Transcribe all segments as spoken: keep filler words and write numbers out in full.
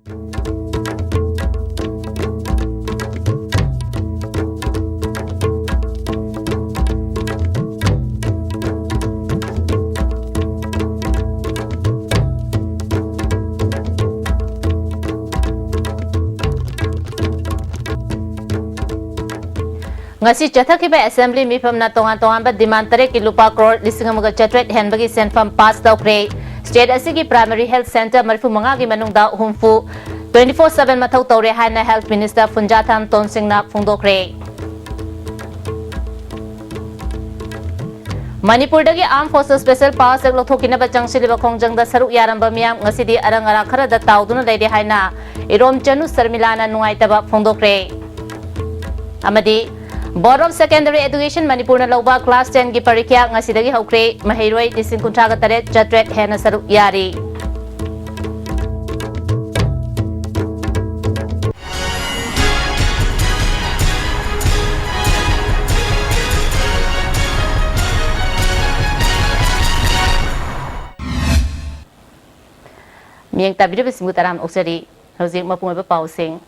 ꯉꯁꯤ ꯆꯠꯊꯈꯤꯕ assembly ꯃꯤꯐꯝꯅ ꯇꯣꯉꯥꯟ ꯇꯣꯉꯥꯟꯕ demand ꯇꯔꯦꯠꯀꯤ ꯂꯨꯄꯥ ꯀ꯭ꯔꯣꯔ ꯂꯤꯁꯤꯡ ꯑꯃꯒ ꯆꯥꯇ꯭ꯔꯦꯠ ꯍꯦꯟꯕꯒꯤ ꯁꯦꯟꯐꯝ pass ꯇꯧꯈ꯭ꯔꯦ꯫ State ꯑꯁꯤꯒꯤ primary health centre ꯃꯔꯤꯐꯨ ꯃꯉꯥꯒꯤ ꯃꯅꯨꯡꯗ ꯍꯨꯝꯐꯨ twenty four seven ꯃꯊꯧ ꯇꯧꯔꯦ ꯍꯥꯏꯅ Health Minister ꯐꯨꯟꯖꯥꯊꯥꯝ ꯇꯣꯟꯁꯤꯡꯅ ꯐꯣꯡꯗꯣꯛꯈ꯭ꯔꯦ꯫ ꯃꯅꯤꯄꯨꯔꯗꯒꯤ Armed Forces Special Powers Act ꯂꯧꯊꯣꯛꯈꯤꯅꯕ ꯆꯪꯁꯤꯜꯂꯤꯕ ꯈꯣꯡꯖꯪꯗ ꯁꯔꯨꯛ ꯌꯥꯔꯝꯕ ꯃꯤꯌꯥꯝ ꯉꯁꯤꯗꯤ ꯑꯔꯪ ꯑꯔꯥꯛ ꯈꯔꯗ ꯇꯥꯎꯗꯨꯅ ꯂꯩꯔꯦ ꯍꯥꯏꯅ ꯏꯔꯣꯝ ꯆꯅꯨ ꯁꯔꯃꯤꯂꯥꯅ ꯅꯨꯡꯉꯥꯏꯇꯕ ꯐꯣꯡꯗꯣꯛꯈ꯭ꯔꯦ꯫ ꯑꯃꯗꯤ Board of Secondary Education ꯃꯅꯤꯄꯨꯔꯅ ꯂꯧꯕ class ten ꯒꯤ ꯄꯔꯤꯈ꯭ꯌꯥ ꯉꯁꯤꯗꯒꯤ ꯍꯧꯈ꯭ꯔꯦ꯫ ꯃꯍꯩꯔꯣꯏ ꯂꯤꯁꯤꯡ ꯀꯨꯟꯊ꯭ꯔꯥꯒ ꯇꯔꯦꯠ ꯆꯥꯇ꯭ꯔꯦꯠ ꯍꯦꯟꯅ ꯁꯔꯨꯛ ꯌꯥꯔꯤ꯫ ꯃꯤꯠꯌꯦꯡ ꯇꯥꯕꯤꯔꯤꯕꯁꯤꯡꯕꯨ ꯇꯔꯥꯝꯅ ꯑꯣꯛꯆꯔꯤ꯫ ꯍꯧꯖꯤꯛ ꯃꯄꯨꯡ ꯑꯣꯏꯕ ꯄꯥꯎꯁꯤꯡ꯫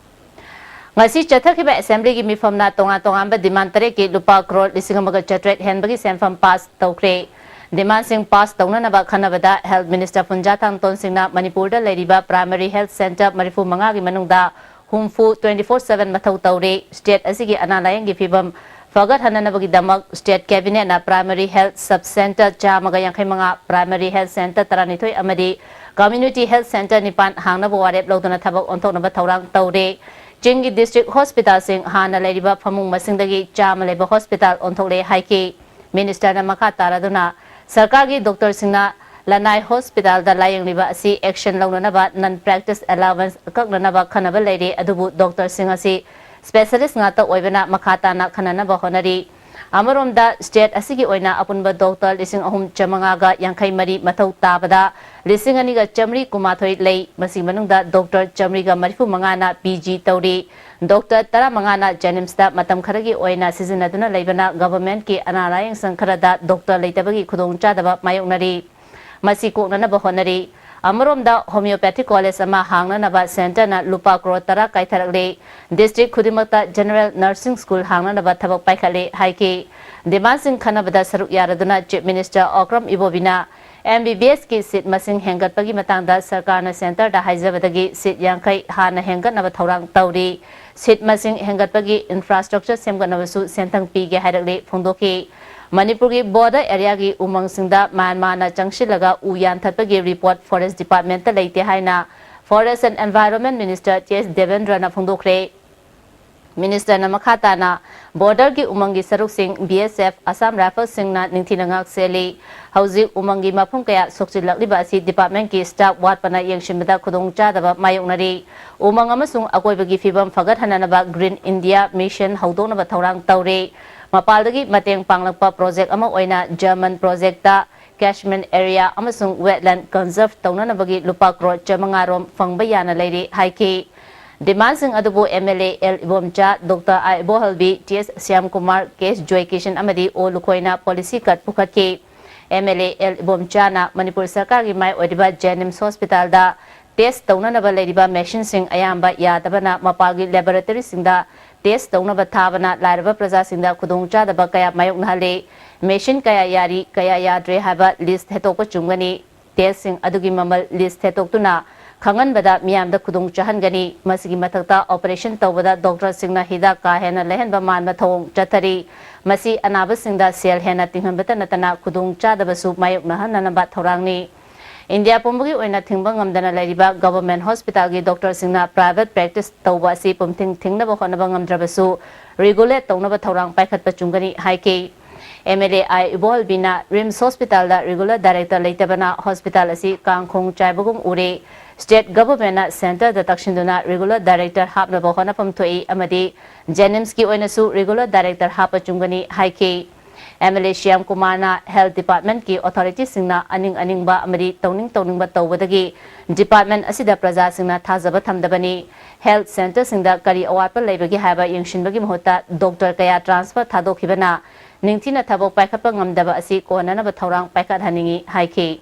ꯉꯁꯤ ꯆꯠꯊꯈꯤꯕ assembly ꯒꯤ ꯃꯤꯐꯝꯅ ꯇꯣꯉꯥꯟ ꯇꯣꯉꯥꯟꯕ demand ꯇꯔꯦꯠꯀꯤ ꯂꯨꯄꯥ ꯀ꯭ꯔꯣꯔ ꯂꯤꯁꯤꯡ ꯑꯃꯒ ꯆꯥꯇ꯭ꯔꯦꯠ ꯍꯦꯟꯕꯒꯤ ꯁꯦꯟꯐꯝ pass ꯇꯧꯈ꯭ꯔꯦ꯫ Demand ꯁꯤꯡ pass ꯇꯧꯅꯅꯕ ꯈꯟꯅꯕꯗ Health Minister ꯐꯨꯟꯖꯥꯊꯥꯝ ꯇꯣꯟꯁꯤꯡꯅ ꯃꯅꯤꯄꯨꯔꯗ ꯂꯩꯔꯤꯕ primary health centre ꯃꯔꯤꯐꯨ ꯃꯉꯥꯒꯤ ꯃꯅꯨꯡꯗ ꯍꯨꯝꯐꯨ twenty four seven ꯃꯊꯧ ꯇꯧꯔꯤ꯫ State ꯑꯁꯤꯒꯤ ꯑꯅꯥ ꯂꯥꯌꯦꯡꯒꯤ ꯐꯤꯚꯝ ꯐꯒꯠꯍꯟꯅꯅꯕꯒꯤꯗꯃꯛ State Cabinet ꯅ primary health sub centre ꯆꯥꯝꯃꯒ ꯌꯥꯡꯈꯩ ꯃꯉꯥ, primary health centre ꯇꯔꯥꯅꯤꯊꯣꯏ ꯑꯃꯗꯤ community health centre ꯅꯤꯄꯥꯟ ꯍꯥꯡꯅꯕ ꯋꯥꯔꯦꯞ ꯂꯧꯗꯨꯅ ꯊꯕꯛ ꯑꯣꯟꯊꯣꯛꯅꯕ ꯊꯧꯔꯥꯡ ꯇꯧꯔꯦ꯫ ꯆꯤꯡꯒꯤ district hospital ꯁꯤꯡ ꯍꯥꯟꯅ ꯂꯩꯔꯤꯕ ꯐꯃꯨꯡ ꯃꯁꯤꯡꯗꯒꯤ ꯆꯥꯝꯃ ꯂꯩꯕ hospital ꯑꯣꯟꯊꯣꯛꯂꯦ ꯍꯥꯏꯈꯤ꯫ Minister ꯅ ꯃꯈꯥ ꯇꯥꯔꯗꯨꯅ ꯁꯔꯀꯥꯔꯒꯤ doctor ꯁꯤꯡꯅ ꯂꯅꯥꯏ hospital ꯗ ꯂꯥꯌꯦꯡꯂꯤꯕ ꯑꯁꯤ action ꯂꯧꯅꯅꯕ non practice allowance ꯀꯛꯅꯅꯕ ꯈꯟꯅꯕ ꯂꯩꯔꯤ, ꯑꯗꯨꯕꯨ doctor ꯁꯤꯡ ꯑꯁꯤ specialist ꯉꯥꯛꯇ ꯑꯣꯏꯕꯅ ꯃꯈꯥ ꯇꯥꯅ ꯈꯟꯅꯅꯕ ꯍꯣꯠꯅꯔꯤ꯫ ꯑꯃꯔꯣꯝꯗ, state ꯑꯁꯤꯒꯤ ꯑꯣꯏꯅ ꯑꯄꯨꯟꯕ doctor ꯂꯤꯁꯤꯡ ꯑꯍꯨꯝ ꯆꯥꯃꯉꯥꯒ ꯌꯥꯡꯈꯩ ꯃꯔꯤ ꯃꯊꯧ ꯇꯥꯕꯗ ꯂꯤꯁꯤꯡ ꯑꯅꯤꯒ ꯆꯥꯃꯔꯤ ꯀꯨꯟꯃꯥꯊꯣꯏ ꯂꯩ꯫ ꯃꯁꯤꯒꯤ ꯃꯅꯨꯡꯗ doctor ꯆꯥꯃꯔꯤꯒ ꯃꯔꯤꯐꯨ ꯃꯉꯥꯅ P G ꯇꯧꯔꯤ꯫ Doctor ꯇꯔꯥꯃꯉꯥꯅ JNIMS ꯇ ꯃꯇꯝ ꯈꯔꯒꯤ ꯑꯣꯏꯅ ꯁꯤꯖꯤꯟꯅꯗꯨꯅ ꯂꯩꯕꯅ government ꯀꯤ ꯑꯅꯥ ꯂꯥꯌꯦꯡ ꯁꯪ ꯈꯔꯗ doctor ꯂꯩꯇꯕꯒꯤ ꯈꯨꯗꯣꯡꯆꯥꯗꯕ ꯃꯥꯌꯣꯛꯅꯔꯤ꯫ ꯃꯁꯤ ꯀꯣꯛꯅꯅꯕ ꯍꯣꯠꯅꯔꯤ꯫ ꯑꯃꯔꯣꯝꯗ, homeopathic college ꯑꯃ ꯍꯥꯡꯅꯅꯕ centreꯅ ꯂꯨꯄꯥ ꯀ꯭ꯔꯣꯔ ꯇꯔꯥ ꯀꯥꯏꯊꯔꯛꯂꯦ꯫ District ꯈꯨꯗꯤꯡꯃꯛꯇ general nursing school ꯍꯥꯡꯅꯅꯕ ꯊꯕꯛ ꯄꯥꯏꯈꯠꯂꯦ ꯍꯥꯏꯈꯤ꯫ Demandꯁꯤꯡ ꯈꯟꯅꯕꯗ ꯁꯔꯨꯛ ꯌꯥꯔꯗꯨꯅ Chief Minister ꯑꯣꯀ꯭ꯔꯝ ꯏꯕꯣꯕꯤꯅ MBBSꯀꯤ seat ꯃꯁꯤꯡ ꯍꯦꯟꯒꯠꯄꯒꯤ ꯃꯇꯥꯡꯗ ꯁꯔꯀꯥꯔꯅ centreꯗ ꯍꯥꯏꯖꯕꯗꯒꯤ seat ꯌꯥꯡꯈꯩ ꯍꯥꯟꯅ ꯍꯦꯟꯒꯠꯅꯕ ꯊꯧꯔꯥꯡ ꯇꯧꯔꯤ꯫ Seat ꯃꯁꯤꯡ ꯍꯦꯟꯒꯠꯄꯒꯤ infrastructure ꯁꯦꯝꯒꯠꯅꯕꯁꯨ ꯁꯦꯟꯊꯪ ꯄꯤꯒꯦ ꯍꯥꯏꯔꯛꯂꯤ ꯐꯣꯡꯗꯣꯛꯈꯤ꯫ ꯃꯅꯤꯄꯨꯔꯒꯤ border areaꯒꯤ ꯎꯃꯪꯁꯤꯡꯗ ꯃ꯭ꯌꯥꯟꯃꯥꯔꯅ ꯆꯪꯁꯤꯜꯂꯒ ꯎ ꯌꯥꯟꯊꯠꯄꯒꯤ report Forest Departmentꯇ ꯂꯩꯇꯦ ꯍꯥꯏꯅ Forest and Environment Minister T S ꯗꯦꯕꯦꯟꯗ꯭ꯔꯅ ꯐꯣꯡꯗꯣꯛꯈ꯭ꯔꯦ꯫ Ministerꯅ ꯃꯈꯥ ꯇꯥꯅ borderꯒꯤ ꯎꯃꯪꯒꯤ ꯁꯔꯨꯛꯁꯤꯡ BSF, Assam Riflesꯁꯤꯡꯅ ꯅꯤꯡꯊꯤꯅ ꯉꯥꯛ ꯁꯦꯜꯂꯤ꯫ ꯍꯧꯖꯤꯛ ꯎꯃꯪꯒꯤ ꯃꯐꯝ ꯀꯌꯥ ꯁꯣꯛꯆꯤꯜꯂꯛꯂꯤꯕ ꯑꯁꯤ departmentꯀꯤ staff ꯋꯥꯠꯄꯅ ꯌꯦꯡꯁꯤꯟꯕꯗ ꯈꯨꯗꯣꯡꯆꯥꯗꯕ ꯃꯥꯌꯣꯛꯅꯔꯤ꯫ ꯎꯃꯪ ꯑꯃꯁꯨꯡ ꯑꯀꯣꯏꯕꯒꯤ ꯐꯤꯕꯝ ꯐꯒꯠꯍꯟꯅꯅꯕ Green India Mission ꯍꯧꯗꯣꯛꯅꯕ ꯊꯧꯔꯥꯡ ꯇꯧꯔꯤ꯫ ꯃꯄꯥꯜꯗꯒꯤ ꯃꯇꯦꯡ ꯄꯥꯡꯂꯛꯄ project ꯑꯃ ꯑꯣꯏꯅ German projectꯇ catchment area ꯑꯃꯁꯨꯡ wetland conserve ꯇꯧꯅꯅꯕꯒꯤ ꯂꯨꯄꯥ ꯀ꯭ꯔꯣꯔ ꯆꯥꯃꯉꯥ ꯔꯣꯝ ꯐꯪꯕ ꯌꯥꯅ ꯂꯩꯔꯤ ꯍꯥꯏꯈꯤ꯫ Demandꯁꯤꯡ ꯑꯗꯨꯕꯨ MLA L Ibomcha, Doctor I Ibohalbi, T S Shyamkumar, K H Joykishan ꯑꯃꯗꯤ ꯑꯣ ꯂꯨꯈꯣꯏꯅ policy cut ꯄꯨꯈꯠꯈꯤ꯫ MLA ꯑꯦꯜ ꯏꯕꯣꯝꯆꯥꯅ ꯃꯅꯤꯄꯨꯔ ꯁꯔꯀꯥꯔꯒꯤ ꯃꯥꯏ ꯑꯣꯏꯔꯤꯕ JNIMS hospitalꯗ test ꯇꯧꯅꯅꯕ ꯂꯩꯔꯤꯕ machineꯁꯤꯡ ꯑꯌꯥꯝꯕ ꯌꯥꯗꯕꯅ ꯃꯄꯥꯜꯒꯤ laboratoryꯁꯤꯡꯗ test ꯇꯧꯅꯕ ꯊꯥꯕꯅ ꯂꯥꯏꯔꯕ ꯄ꯭ꯔꯖꯥꯁꯤꯡꯗ ꯈꯨꯗꯣꯡꯆꯥꯗꯕ ꯀꯌꯥ ꯃꯥꯌꯣꯛꯅꯍꯜꯂꯤ꯫ Machine ꯀꯌꯥ ꯌꯥꯔꯤ, ꯀꯌꯥ ꯌꯥꯗ꯭ꯔꯦ ꯍꯥꯏꯕ list ꯍꯦꯠꯇꯣꯛꯄ ꯆꯨꯝꯒꯅꯤ꯫ Testꯁꯤꯡ ꯑꯗꯨꯒꯤ ꯃꯃꯜ list ꯍꯦꯠꯇꯣꯛꯇꯨꯅ ꯈꯪꯍꯟꯕꯗ ꯃꯤꯌꯥꯝꯗ ꯈꯨꯗꯣꯡ ꯆꯥꯍꯟꯒꯅꯤ꯫ ꯃꯁꯤꯒꯤ ꯃꯊꯛꯇ operation ꯇꯧꯕꯗ doctorꯁꯤꯡꯅ ꯍꯤꯗꯥꯛ ꯀꯥ ꯍꯦꯟꯅ ꯂꯩꯍꯟꯕ ꯃꯥꯟꯕ ꯊꯧꯑꯣꯡ ꯆꯠꯊꯔꯤ꯫ ꯃꯁꯤ ꯑꯅꯥꯕꯁꯤꯡꯗ ꯁꯦꯜ ꯍꯦꯟꯅ ꯇꯤꯡꯍꯟꯕꯇ ꯅꯠꯇꯅ ꯈꯨꯗꯣꯡ ꯆꯥꯗꯕꯁꯨ ꯃꯥꯌꯣꯛꯅꯍꯟꯅꯅꯕ ꯊꯧꯔꯥꯡꯅꯤ꯫ ꯏꯟꯗꯤꯌꯥ ꯄꯨꯝꯕꯒꯤ ꯑꯣꯏꯅ ꯊꯤꯡꯕ ꯉꯝꯗꯅ ꯂꯩꯔꯤꯕ government hospitalꯒꯤ doctorꯁꯤꯡꯅ private practice ꯇꯧꯕ ꯑꯁꯤ ꯄꯨꯝꯊꯤꯡ ꯊꯤꯡꯅꯕ ꯍꯣꯠꯅꯕ ꯉꯝꯗ꯭ꯔꯕꯁꯨ regulate ꯇꯧꯅꯕ ꯊꯧꯔꯥꯡ ꯄꯥꯏꯈꯠꯄ ꯆꯨꯝꯒꯅꯤ ꯍꯥꯏꯈꯤ꯫ MLA ꯑꯥꯏ ꯏꯕꯣꯍꯜꯕꯤꯅ RIMS hospitalꯗ regular director ꯂꯩꯇꯕꯅ hospital ꯑꯁꯤ ꯀꯥꯡꯈꯣꯡ ꯆꯥꯏꯕꯒꯨꯝ ꯎꯔꯦ꯫ State governmentꯅ centreꯗ ꯇꯛꯁꯤꯟꯗꯨꯅ regular director ꯍꯥꯞꯅꯕ ꯍꯣꯠꯅꯐꯝ ꯊꯣꯛꯏ ꯑꯃꯗꯤ JNIMSꯀꯤ ꯑꯣꯏꯅꯁꯨ regular director ꯍꯥꯞꯄ ꯆꯨꯝꯒꯅꯤ ꯍꯥꯏꯈꯤ꯫ MLA ꯁ꯭ꯌꯥꯝ ꯀꯨꯃꯥꯔꯅ health departmentꯀꯤ authorityꯁꯤꯡꯅ ꯑꯅꯤꯡ ꯑꯅꯤꯡꯕ ꯑꯃꯗꯤ ꯇꯧꯅꯤꯡ ꯇꯧꯅꯤꯡꯕ ꯇꯧꯕꯗꯒꯤ department ꯑꯁꯤꯗ ꯄ꯭ꯔꯖꯥꯁꯤꯡꯅ ꯊꯥꯖꯕ ꯊꯝꯗꯕꯅꯤ꯫ Health centreꯁꯤꯡꯗ ꯀꯔꯤ ꯑꯋꯥꯠꯄ ꯂꯩꯕꯒꯦ ꯍꯥꯏꯕ ꯌꯦꯡꯁꯤꯟꯕꯒꯤ ꯃꯍꯨꯠꯇ doctor ꯀꯌꯥ transfer ꯊꯥꯗꯣꯛꯈꯤꯕꯅ ꯅꯤꯡꯊꯤꯅ ꯊꯕꯛ ꯄꯥꯏꯈꯠꯄ ꯉꯝꯗꯕ ꯑꯁꯤ ꯀꯣꯟꯅꯅꯕ ꯊꯧꯔꯥꯡ ꯄꯥꯏꯈꯠꯍꯟꯅꯤꯡꯏ ꯍꯥꯏꯈꯤ꯫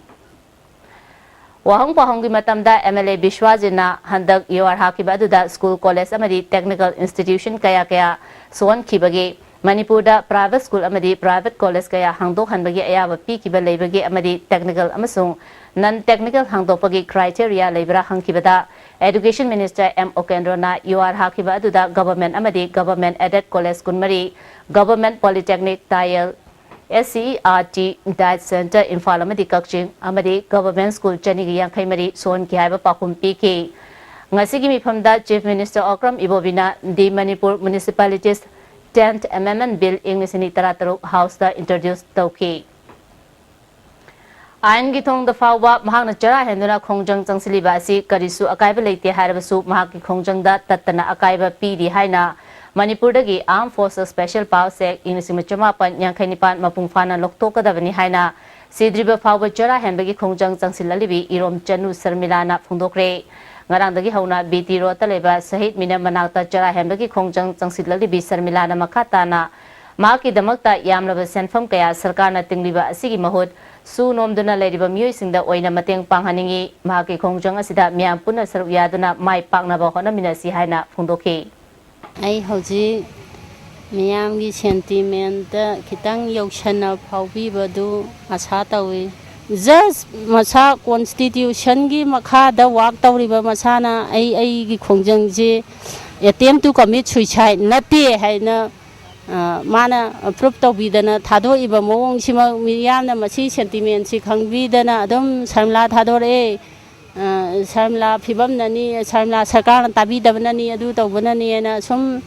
ꯋꯥꯍꯪ ꯄꯥꯎꯍꯪꯒꯤ ꯃꯇꯝꯗ ꯑꯦꯝ ꯑꯦꯜ ꯑꯦ ꯕꯤꯁ꯭ꯋꯥꯖꯤꯠꯅ ꯍꯟꯗꯛ ꯌꯨ ꯑꯥꯔ ꯍꯥꯞꯈꯤꯕ ꯑꯗꯨꯗ ꯁ꯭ꯀꯨꯜ, ꯀꯣꯂꯦꯖ ꯑꯃꯗꯤ ꯇꯦꯛꯅꯤꯀꯦꯜ ꯏꯟꯁꯇꯤꯇ꯭ꯌꯨꯁꯟ ꯀꯌꯥ ꯀꯌꯥ ꯁꯣꯛꯍꯟꯈꯤꯕꯒꯦ, ꯃꯅꯤꯄꯨꯔꯗ ꯄ꯭ꯔꯥꯏꯚꯦꯠ ꯁ꯭ꯀꯨꯜ ꯑꯃꯗꯤ ꯄ꯭ꯔꯥꯏꯚꯦꯠ ꯀꯣꯂꯦꯖ ꯀꯌꯥ ꯍꯥꯡꯗꯣꯛꯍꯟꯕꯒꯤ ꯑꯌꯥꯕ ꯄꯤꯈꯤꯕ ꯂꯩꯕꯒꯦ ꯑꯃꯗꯤ ꯇꯦꯛꯅꯤꯀꯦꯜ ꯑꯃꯁꯨꯡ ꯅꯟ ꯇꯦꯛꯅꯤꯀꯦꯜ ꯍꯥꯡꯗꯣꯛꯄꯒꯤ ꯀ꯭ꯔꯥꯏꯇꯦꯔꯤꯌꯥ ꯂꯩꯕ꯭ꯔꯥ ꯍꯪꯈꯤꯕꯗ, ꯑꯦꯗꯨꯀꯦꯁꯟ ꯃꯤꯅꯤꯁꯇꯔ ꯑꯦꯝ ꯑꯣꯀꯦꯟꯗ꯭ꯔꯣꯅ ꯌꯨ ꯑꯥꯔ ꯍꯥꯞꯈꯤꯕ ꯑꯗꯨꯗ ꯒꯚꯔꯟꯃꯦꯟꯠ ꯑꯃꯗꯤ ꯒꯚꯔꯟꯃꯦꯟꯠ ꯑꯦꯗꯦꯗ ꯀꯣꯂꯦꯖ ꯀꯨꯟꯃꯔꯤ, government polytechnic Takyel, S C E R T DIET centre Imphal ꯑꯃꯗꯤ ꯀꯛꯆꯤꯡ ꯑꯃꯗꯤ ꯒꯚꯔꯟꯃꯦꯟꯠ ꯁ꯭ꯀꯨꯜ ꯆꯅꯤꯒ ꯌꯥꯡꯈꯩ ꯃꯔꯤ ꯁꯣꯟꯈꯤ ꯍꯥꯏꯕ ꯄꯥꯎꯈꯨꯝ ꯄꯤꯈꯤ꯫ ꯉꯁꯤꯒꯤ ꯃꯤꯐꯝꯗ ꯆꯤꯐ ꯃꯤꯅꯤꯁꯇꯔ ꯑꯣꯀ꯭ꯔꯝ ꯏꯕꯣꯕꯤꯅ ꯗꯤ ꯃꯅꯤꯄꯨꯔ ꯃ꯭ꯌꯨꯅꯤꯁꯤꯄꯥꯂꯤꯇꯤꯁ ꯇꯦꯟꯠ ꯑꯦꯃꯦꯟꯗꯃꯦꯟꯠ ꯕꯤꯜ ꯏꯪ ꯂꯤꯁꯤꯡ ꯑꯅꯤ ꯇꯔꯥꯇꯔꯨꯛ ꯍꯥꯎꯁꯇ ꯏꯟꯇ꯭ꯔꯣꯗ꯭ꯌꯨꯁ ꯇꯧꯈꯤ꯫ ꯑꯥꯏꯟꯒꯤ ꯊꯣꯡꯗ ꯐꯥꯎꯕ ꯃꯍꯥꯛꯅ ꯆꯔꯥ ꯍꯦꯟꯗꯨꯅ ꯈꯣꯡꯖꯪ ꯆꯪꯁꯤꯜꯂꯤꯕ ꯑꯁꯤ ꯀꯔꯤꯁꯨ ꯑꯀꯥꯏꯕ ꯂꯩꯇꯦ ꯍꯥꯏꯔꯕꯁꯨ ꯃꯍꯥꯛꯀꯤ ꯈꯣꯡꯖꯪꯗ ꯇꯠꯇꯅ ꯑꯀꯥꯏꯕ ꯄꯤꯔꯤ ꯍꯥꯏꯅ ꯃꯅꯤꯄꯨꯔꯗꯒꯤ Armed Forces Special Powers Act ꯏꯪ ꯂꯤꯁꯤꯡ ꯑꯃ ꯆꯃꯥꯄꯟ ꯌꯥꯡꯈꯩ ꯅꯤꯄꯥꯟ ꯃꯄꯨꯡ ꯐꯥꯅ ꯂꯧꯊꯣꯛꯀꯗꯕꯅꯤ ꯍꯥꯏꯅ ꯁꯤꯗ꯭ꯔꯤꯕ ꯐꯥꯎꯕ ꯆꯔꯥ ꯍꯦꯟꯕꯒꯤ ꯈꯣꯡꯖꯪ ꯆꯪꯁꯤꯜꯂꯛꯂꯤꯕꯤ ꯏꯔꯣꯝ ꯆꯅꯨ ꯁꯔꯃꯤꯂꯥꯅ ꯐꯣꯡꯗꯣꯛꯈ꯭ꯔꯦ꯫ ꯉꯔꯥꯡꯗꯒꯤ ꯍꯧꯅ ꯕꯤ ꯇꯤ ꯔꯣꯗꯇ ꯂꯩꯕ ꯁꯍꯤꯗ ꯃꯤꯅꯝ ꯃꯅꯥꯛꯇ ꯆꯔꯥ ꯍꯦꯟꯕꯒꯤ ꯈꯣꯡꯖꯪ ꯆꯪꯁꯤꯜꯂꯛꯂꯤꯕꯤ ꯁꯔꯃꯤꯂꯥꯅ ꯃꯈꯥ ꯇꯥꯅ ꯃꯍꯥꯛꯀꯤꯗꯃꯛꯇ ꯌꯥꯝꯂꯕ ꯁꯦꯟꯐꯝ ꯀꯌꯥ ꯁꯔꯀꯥꯔꯅ ꯇꯤꯡꯂꯤꯕ ꯑꯁꯤꯒꯤ ꯃꯍꯨꯠ ꯁꯨ ꯅꯣꯝꯗꯨꯅ ꯂꯩꯔꯤꯕ ꯃꯤꯑꯣꯏꯁꯤꯡꯗ ꯑꯣꯏꯅ ꯃꯇꯦꯡ ꯄꯥꯡꯍꯟꯅꯤꯡꯏ꯫ ꯃꯍꯥꯛꯀꯤ ꯈꯣꯡꯖꯪ ꯑꯁꯤꯗ ꯃꯤꯌꯥꯝ ꯄꯨꯟꯅ ꯁꯔꯨꯛ ꯌꯥꯗꯨꯅ ꯃꯥꯏ ꯄꯥꯛꯅꯕ ꯍꯣꯠꯅꯃꯤꯟꯅꯁꯤ ꯍꯥꯏꯅ ꯐꯣꯡꯗꯣꯛꯈꯤ꯫ ꯑꯩ ꯍꯧꯖꯤꯛ ꯃꯤꯌꯥꯝꯒꯤ ꯁꯦꯟꯇꯤꯃꯦꯟꯇ ꯈꯤꯇꯪ ꯌꯧꯁꯟꯅ ꯐꯥꯎꯕꯤꯕꯗꯨ ꯑꯁꯥ ꯇꯧꯏ꯫ ꯖꯁ ꯃꯁꯥ ꯀꯣꯟꯁꯇꯤꯇ꯭ꯌꯨꯁꯟꯒꯤ ꯃꯈꯥꯗ ꯋꯥꯛ ꯇꯧꯔꯤꯕ ꯃꯁꯥꯅ ꯑꯩ ꯑꯩꯒꯤ ꯈꯣꯡꯖꯪꯁꯤ attempt to commit suicide ꯅꯠꯇꯦ ꯍꯥꯏꯅ, ꯑ, ꯃꯥꯅ ꯄ꯭ꯔꯨꯞ ꯇꯧꯕꯤꯗꯅ ꯊꯥꯗꯣꯛꯏꯕ ꯃꯑꯣꯡꯁꯤꯃꯛ ꯃꯤꯌꯥꯝꯅ ꯃꯁꯤ ꯁꯦꯟꯇꯤꯃꯦꯟꯁꯤ ꯈꯪꯕꯤꯗꯅ ꯑꯗꯨꯝ ꯁꯔꯃꯤꯂꯥ ꯊꯥꯗꯣꯔꯛꯑꯦ꯫ ꯑ, ꯁꯔꯃꯤꯂꯥ ꯐꯤꯕꯝꯅꯅꯤ, ꯁꯔꯃꯤꯂꯥ ꯁꯔꯀꯥꯔꯅ ꯇꯥꯕꯤꯗꯕꯅꯅꯤ, ꯑꯗꯨ ꯇꯧꯕꯅꯅꯤ ꯍꯥꯏꯅ ꯁꯨꯝ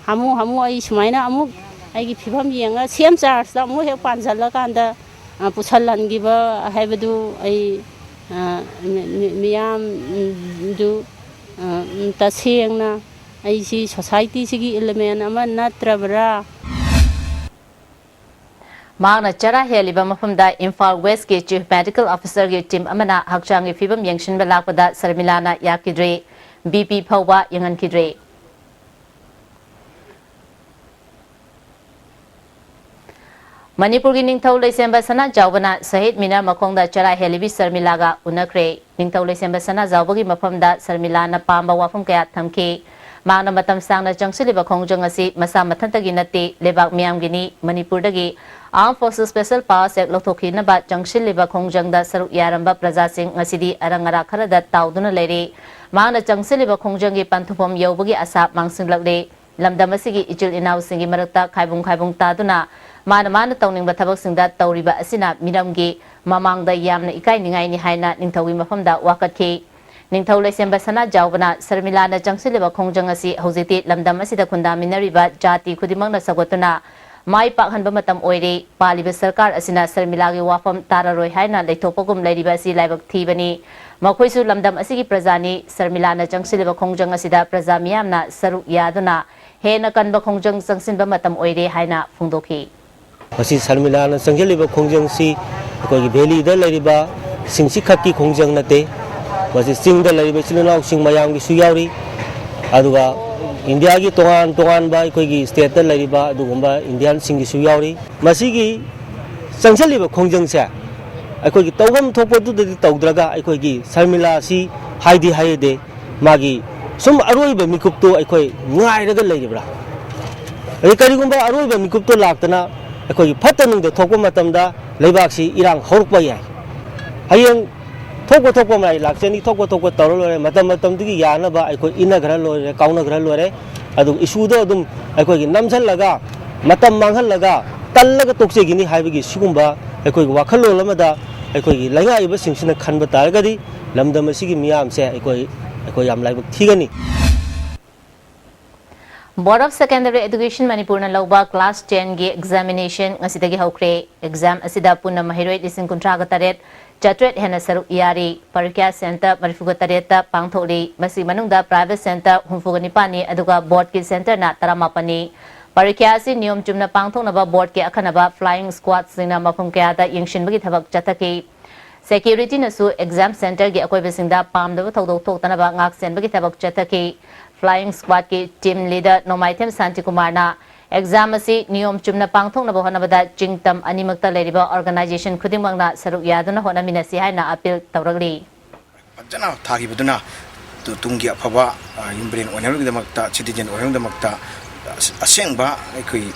ꯍꯥꯃꯨ ꯍꯥꯃꯨ ꯑꯩ ꯁꯨꯃꯥꯏꯅ ꯑꯃꯨꯛ ꯑꯩꯒꯤ ꯐꯤꯕꯝ ꯌꯦꯡꯉ ꯁꯦꯝ ꯆꯥꯔꯖꯇ ꯑꯃꯨꯛ ꯍꯦꯛ ꯄꯥꯟꯁꯤꯜꯂꯀꯥꯟꯗ, ꯑ, ꯄꯨꯁꯜꯍꯟꯈꯤꯕ ꯍꯥꯏꯕꯗꯨ ꯑꯩ, ꯑ, ꯃꯤ-, ꯃꯤ-, ꯃꯤꯌꯥꯝꯗꯨ, ꯑ, ꯇꯁꯦꯡꯅ ꯑꯩꯁꯤ ꯁꯣꯁꯥꯏꯇꯤꯁꯤꯒꯤ ꯏꯂꯤꯃꯦꯟ ꯑꯃ ꯅꯠꯇ꯭ꯔꯕ꯭ꯔꯥ? ꯃꯍꯥꯛꯅ ꯆꯔꯥ ꯍꯦꯜꯂꯤꯕ ꯃꯐꯝꯗ ꯏꯝꯐꯥꯜ ꯋꯦꯁꯀꯤ ꯆꯤꯐ ꯃꯦꯗꯤꯀꯦꯜ ꯑꯣꯐꯤꯁꯔꯒꯤ ꯇꯤꯝ ꯑꯃꯅ ꯍꯛꯆꯥꯡꯒꯤ ꯐꯤꯕꯝ ꯌꯦꯡꯁꯤꯟꯕ ꯂꯥꯛꯄꯗ ꯁꯔꯃꯤꯂꯥꯅ ꯌꯥꯈꯤꯗ꯭ꯔꯦ꯫ ꯕꯤ ꯄꯤ ꯐꯥꯎꯕ ꯌꯦꯡꯍꯟꯈꯤꯗ꯭ꯔꯦ꯫ ꯃꯅꯤꯄꯨꯔꯒꯤ ꯅꯤꯡꯊꯧ ꯂꯩꯁꯦꯝꯕ ꯁꯅꯥꯖꯥꯎꯕꯅ ꯁꯍꯤꯗ ꯃꯤꯅꯔ ꯃꯈꯣꯡꯗ ꯆꯔꯥ ꯍꯦꯜꯂꯤꯕꯤ ꯁꯔꯃꯤꯂꯥꯒ ꯎꯅꯈ꯭ꯔꯦ꯫ ꯅꯤꯡꯊꯧ ꯂꯩꯁꯦꯝꯕ ꯁꯅꯥꯖꯥꯎꯕꯒꯤ ꯃꯐꯝꯗ ꯁꯔꯃꯤꯂꯥꯅ ꯄꯥꯝꯕ ꯋꯥꯐꯝ ꯀꯌꯥ ꯊꯝꯈꯤ꯫ ꯃꯍꯥꯛꯅ ꯃꯇꯝ ꯁꯥꯡꯅ ꯆꯪꯁꯤꯜꯂꯤꯕ ꯈꯣꯡꯖꯪ ꯑꯁꯤ ꯃꯁꯥ ꯃꯊꯟꯇꯒꯤ ꯅꯠꯇꯦ, ꯂꯩꯕꯥꯛ ꯃꯤꯌꯥꯝꯒꯤꯅꯤ꯫ ꯃꯅꯤꯄꯨꯔꯗꯒꯤ Armed Forces Special Powers Act ꯂꯧꯊꯣꯛꯈꯤꯅꯕ ꯆꯪꯁꯤꯜꯂꯤꯕ ꯈꯣꯡꯖꯪꯗ ꯁꯔꯨꯛ ꯌꯥꯔꯝꯕ ꯄ꯭ꯔꯖꯥꯁꯤꯡ ꯉꯁꯤꯗꯤ ꯑꯔꯪ ꯑꯔꯥꯛ ꯈꯔꯗ ꯇꯥꯎꯗꯨꯅ ꯂꯩꯔꯤ꯫ ꯃꯍꯥꯛꯅ ꯆꯪꯁꯤꯜꯂꯤꯕ ꯈꯣꯡꯖꯪꯒꯤ ꯄꯟꯊꯨꯡꯐꯝ ꯌꯧꯕꯒꯤ ꯑꯥꯁꯥ ꯃꯥꯡꯁꯤꯜꯂꯛꯂꯦ꯫ ꯂꯝꯗꯝ ꯑꯁꯤꯒꯤ ꯏꯆꯤꯜ ꯏꯅꯥꯎꯁꯤꯡꯒꯤ ꯃꯔꯛꯇ ꯈꯥꯏꯕꯨꯡ ꯈꯥꯏꯕꯨꯡ ꯇꯥꯗꯨꯅ ꯃꯥꯅ ꯃꯥꯅ ꯇꯧꯅꯤꯡꯕ ꯊꯕꯛꯁꯤꯡꯗ ꯇꯧꯔꯤꯕ ꯑꯁꯤꯅ ꯃꯤꯔꯝꯒꯤ ꯃꯃꯥꯡꯗ ꯌꯥꯝꯅ ꯏꯀꯥꯏꯅꯤꯡꯉꯥꯏꯅꯤ ꯍꯥꯏꯅ ꯅꯤꯡꯊꯧꯒꯤ ꯃꯐꯝꯗ ꯋꯥꯀꯠꯈꯤ꯫ ꯅꯤꯡꯊꯧ ꯂꯩꯁꯦꯝꯕ ꯁꯅꯥꯖꯥꯎꯕꯅ ꯁꯔꯃꯤꯂꯥꯅ ꯆꯪꯁꯤꯜꯂꯤꯕ ꯈꯣꯡꯖꯪ ꯑꯁꯤ ꯍꯧꯖꯤꯛꯇꯤ ꯂꯝꯗꯝ ꯑꯁꯤꯗ ꯈꯨꯟꯗꯥꯃꯤꯟꯅꯔꯤꯕ ꯖꯥꯇꯤ ꯈꯨꯗꯤꯡꯃꯛꯅ ꯁꯧꯒꯠꯇꯨꯅ ꯃꯥꯏ ꯄꯥꯛꯍꯟꯕ ꯃꯇꯝ ꯑꯣꯏꯔꯦ꯫ ꯄꯥꯜꯂꯤꯕ ꯁꯔꯀꯥꯔ ꯑꯁꯤꯅ ꯁꯔꯃꯤꯂꯥꯒꯤ ꯋꯥꯐꯝ ꯇꯥꯔꯔꯣꯏ ꯍꯥꯏꯅ ꯂꯩꯊꯣꯛꯄꯒꯨꯝ ꯂꯩꯔꯤꯕ ꯑꯁꯤ ꯂꯥꯏꯕꯛ ꯊꯤꯕꯅꯤ꯫ ꯃꯈꯣꯏꯁꯨ ꯂꯝꯗꯝ ꯑꯁꯤꯒꯤ ꯄ꯭ꯔꯖꯥꯅꯤ꯫ ꯁꯔꯃꯤꯂꯥꯅ ꯆꯪꯁꯤꯜꯂꯤꯕ ꯈꯣꯡꯖꯪ ꯑꯁꯤꯗ ꯄ꯭ꯔꯖꯥ ꯃꯤꯌꯥꯝꯅ ꯁꯔꯨꯛ ꯌꯥꯗꯨꯅ ꯍꯦꯟꯅ ꯀꯟꯕ ꯈꯣꯡꯖꯪ ꯆꯪꯁꯤꯟꯕ ꯃꯇꯝ ꯑꯣꯏꯔꯦ ꯍꯥꯏꯅ ꯐꯣꯡꯗꯣꯛꯈꯤ꯫ ꯃꯁꯤ ꯁꯔꯃꯤꯂꯥꯅ ꯆꯪꯁꯤꯜꯂꯤꯕ ꯈꯣꯡꯖꯪꯁꯤ ꯑꯩꯈꯣꯏꯒꯤ ꯚꯦꯂꯤꯗ ꯂꯩꯔꯤꯕ ꯁꯤꯡꯁꯤ ꯈꯛꯀꯤ ꯈꯣꯡꯖꯪ ꯅꯠꯇꯦ, ꯃꯁꯤ ꯆꯤꯡꯗ ꯂꯩꯔꯤꯕ ꯏꯆꯤꯜ ꯏꯅꯥꯎꯁꯤꯡ ꯃꯌꯥꯝꯒꯤꯁꯨ ꯌꯥꯎꯔꯤ, ꯑꯗꯨꯒ ꯏꯟꯗꯤꯌꯥꯒꯤ ꯇꯣꯉꯥꯟ ꯇꯣꯉꯥꯟꯕ ꯑꯩꯈꯣꯏꯒꯤ ꯁ꯭ꯇꯦꯠꯇ ꯂꯩꯔꯤꯕ ꯑꯗꯨꯒꯨꯝꯕ ꯏꯟꯗꯤꯌꯥꯟꯁꯤꯡꯒꯤꯁꯨ ꯌꯥꯎꯔꯤ꯫ ꯃꯁꯤꯒꯤ ꯆꯪꯁꯤꯜꯂꯤꯕ ꯈꯣꯡꯖꯪꯁꯦ ꯑꯩꯈꯣꯏꯒꯤ ꯇꯧꯐꯝ ꯊꯣꯛꯄꯗꯨꯗꯗꯤ ꯇꯧꯗ꯭ꯔꯒ ꯑꯩꯈꯣꯏꯒꯤ ꯁꯔꯃꯤꯂꯥꯁꯤ ꯍꯥꯏꯗꯤ ꯍꯥꯏꯗꯦ, ꯃꯥꯒꯤ ꯁꯨꯝ ꯑꯔꯣꯏꯕ ꯃꯤꯀꯨꯞꯇꯨ ꯑꯩꯈꯣꯏ ꯉꯥꯏꯔꯒ ꯂꯩꯔꯤꯕ꯭ꯔꯥ? ꯑꯗꯩ ꯀꯔꯤꯒꯨꯝꯕ ꯑꯔꯣꯏꯕ ꯃꯤꯀꯨꯞꯇꯨ ꯂꯥꯛꯇꯅ ꯑꯩꯈꯣꯏꯒꯤ ꯐꯠꯇ ꯅꯨꯡꯗ ꯊꯣꯛꯄ ꯃꯇꯝꯗ ꯂꯩꯕꯥꯛꯁꯤ ꯏꯔꯥꯡ ꯍꯧꯔꯛꯄ ꯌꯥꯏ꯫ ꯍꯌꯦꯡ ꯊꯣꯛꯄ ꯊꯣꯛꯄ ꯃꯔꯥꯏ ꯂꯥꯛꯆꯅꯤ, ꯊꯣꯛꯄ ꯊꯣꯛꯄ ꯇꯧꯔ ꯂꯣꯏꯔꯦ, ꯃꯇꯝ ꯃꯇꯝꯗꯨꯒꯤ ꯌꯥꯅꯕ ꯑꯩꯈꯣꯏ ꯏꯟꯅꯈ꯭ꯔ ꯂꯣꯏꯔꯦ, ꯀꯥꯎꯅꯈ꯭ꯔ ꯂꯣꯏꯔꯦ꯫ ꯑꯗꯨꯒ ꯏꯁꯨꯗꯣ ꯑꯗꯨꯝ ꯑꯩꯈꯣꯏꯒꯤ ꯅꯝꯁꯤꯜꯂꯒ, ꯃꯇꯝ ꯃꯥꯡꯍꯜꯂꯒ, ꯇꯜꯂꯒ ꯇꯣꯛꯆꯈꯤꯅꯤ ꯍꯥꯏꯕꯒꯤ ꯁꯤꯒꯨꯝꯕ ꯑꯩꯈꯣꯏꯒꯤ ꯋꯥꯈꯜꯂꯣꯟ ꯑꯃꯗ ꯑꯩꯈꯣꯏꯒꯤ ꯂꯩꯉꯥꯛꯏꯕꯁꯤꯡꯁꯤꯅ ꯈꯟꯕ ꯇꯥꯔꯒꯗꯤ ꯂꯝꯗꯝ ꯑꯁꯤꯒꯤ ꯃꯤꯌꯥꯝꯁꯦ ꯑꯩꯈꯣꯏ, ꯑꯩꯈꯣꯏ ꯌꯥꯝ ꯂꯥꯏꯕꯛ ꯊꯤꯒꯅꯤ꯫ Board of Secondary Education ꯃꯅꯤꯄꯨꯔꯅ ꯂꯧꯕ class ten ꯒꯤ examination ꯉꯁꯤꯗꯒꯤ ꯍꯧꯈ꯭ꯔꯦ꯫ Exam ꯑꯁꯤꯗ ꯄꯨꯟꯅ ꯃꯍꯩꯔꯣꯏ ꯂꯤꯁꯤꯡ ꯀꯨꯟꯊ꯭ꯔꯥꯒ ꯇꯔꯦꯠ ꯆꯥꯇ꯭ꯔꯦꯠ ꯍꯦꯟꯅ ꯁꯔꯨꯛ ꯌꯥꯔꯤ꯫ ꯄꯔꯤꯈ꯭ꯌꯥ center ꯃꯔꯤꯐꯨꯒ ꯇꯔꯦꯠꯇ ꯄꯥꯡꯊꯣꯛꯂꯤ꯫ ꯃꯁꯤꯒꯤ ꯃꯅꯨꯡꯗ private center ꯍꯨꯝꯐꯨꯒ ꯅꯤꯄꯥꯟꯅꯤ, ꯑꯗꯨꯒ board ꯀꯤ center ꯅ ꯇꯔꯥꯃꯥꯄꯟꯅꯤ꯫ ꯄꯔꯤꯈ꯭ꯌꯥ ꯑꯁꯤ ꯅꯤꯌꯣꯝ ꯆꯨꯝꯅ ꯄꯥꯡꯊꯣꯛꯅꯕ board ꯀꯤ ꯑꯈꯟꯅꯕ flying squad ꯁꯤꯡꯅ ꯃꯐꯝ ꯀꯌꯥꯗ ꯌꯦꯡꯁꯤꯟꯕꯒꯤ ꯊꯕꯛ ꯆꯠꯊꯈꯤ꯫ Security ꯅꯁꯨ exam center ꯒꯤ ꯑꯀꯣꯏꯕꯁꯤꯡꯗ ꯄꯥꯝꯗꯕ ꯊꯧꯗꯣꯛ ꯊꯣꯛꯇꯅꯕ ꯉꯥꯛ ꯁꯦꯟꯕꯒꯤ ꯊꯕꯛ ꯆꯠꯊꯈꯤ꯫ Flying squad ꯀꯤ team leader ꯅꯣꯡꯃꯥꯏꯊꯦꯝ ꯁꯥꯟꯇꯤꯀꯨꯃꯥꯔꯅ ꯑꯦꯛꯖꯥꯝ ꯑꯁꯤ ꯅꯤꯌꯣꯝ ꯆꯨꯝꯅ ꯄꯥꯡꯊꯣꯛꯅꯕ ꯍꯣꯠꯅꯕꯗ ꯆꯤꯡꯇꯝ ꯑꯅꯤꯃꯛꯇ ꯂꯩꯔꯤꯕ ꯑꯣꯔꯒꯅꯥꯏꯖꯦꯁꯟ ꯈꯨꯗꯤꯡꯃꯛꯅ ꯁꯔꯨꯛ ꯌꯥꯗꯨꯅ ꯍꯣꯠꯅꯃꯤꯟꯅꯁꯤ ꯍꯥꯏꯅ ꯑꯄꯤꯜ ꯇꯧꯔꯛꯂꯤ꯫ ꯐꯖꯅ ꯊꯥꯈꯤꯕꯗꯨꯅ ꯇꯨ-, ꯇꯨꯡꯒꯤ ꯑꯐꯕ, ꯑ, ꯌꯨꯝꯕꯤꯔꯦꯟ ꯑꯣꯏꯅꯕꯒꯤꯗꯃꯛꯇ, ꯁꯤꯇꯤꯖꯦꯟ ꯑꯣꯏꯅꯕꯒꯤꯗꯃꯛꯇ ꯑꯁ-, ꯑꯁꯦꯡꯕ ꯑꯩꯈꯣꯏ,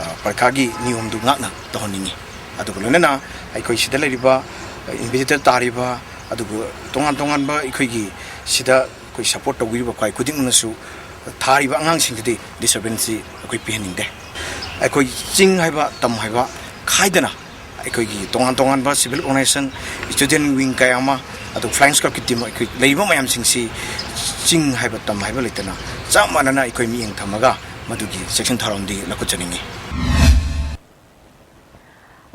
ꯑ, ꯄꯔꯤꯈꯥꯒꯤ ꯅꯤꯌꯣꯝꯗꯨ ꯉꯥꯛꯅ ꯇꯧꯍꯟꯅꯤꯡꯉꯤ꯫ ꯑꯗꯨꯒ ꯂꯣꯏꯅꯅ ꯑꯩꯈꯣꯏ ꯁꯤꯗ ꯂꯩꯔꯤꯕ, ꯑ, ꯏꯟꯚꯤꯖꯤꯂꯦꯇꯔ ꯇꯥꯔꯤꯕ, ꯑꯗꯨꯒ ꯇꯣꯉꯥꯟ ꯇꯣꯉꯥꯟꯕ ꯑꯩꯈꯣꯏꯒꯤ ꯁꯤꯗ ꯑꯩꯈꯣꯏ ꯁꯄꯣꯔꯠ ꯇꯧꯕꯤꯔꯤꯕ ꯈ꯭ꯋꯥꯏ ꯈꯨꯗꯤꯡꯃꯛꯅꯁꯨ ꯊꯥꯔꯤꯕ ꯑꯉꯥꯡꯁꯤꯡꯗꯨꯗꯤ ꯗꯤꯁꯇꯔꯕꯦꯟꯁꯁꯤ ꯑꯩꯈꯣꯏ ꯄꯤꯍꯟꯅꯤꯡꯗꯦ꯫ ꯑꯩꯈꯣꯏ ꯆꯤꯡ ꯍꯥꯏꯕ, ꯇꯝ ꯍꯥꯏꯕ ꯈꯥꯏꯗꯅ ꯑꯩꯈꯣꯏꯒꯤ ꯇꯣꯉꯥꯟ ꯇꯣꯉꯥꯟꯕ ꯁꯤꯚꯤꯜ ꯑꯣꯔꯒꯅꯥꯏꯖꯦꯁꯟ, ꯁ꯭ꯇꯨꯗꯦꯟꯠ ꯋꯤꯡ ꯀꯌꯥ ꯑꯃ, ꯑꯗꯨ ꯐ꯭ꯂꯥꯏꯌꯤꯡ ꯁ꯭ꯀ꯭ꯋꯥꯗꯀꯤ ꯇꯤꯝ ꯑꯩꯈꯣꯏ ꯂꯩꯔꯤꯕ ꯃꯌꯥꯝꯁꯤꯡꯁꯤ ꯆꯤꯡ ꯍꯥꯏꯕ, ꯇꯝ ꯍꯥꯏꯕ ꯂꯩꯇꯅ ꯆꯞ ꯃꯥꯟꯅꯅ ꯑꯩꯈꯣꯏ ꯃꯤꯠꯌꯦꯡ ꯊꯝꯃꯒ ꯃꯗꯨꯒꯤ ꯆꯦꯛꯁꯤꯟ ꯊꯧꯔꯥꯡꯗꯤ ꯂꯧꯈꯠꯆꯅꯤꯡꯏ꯫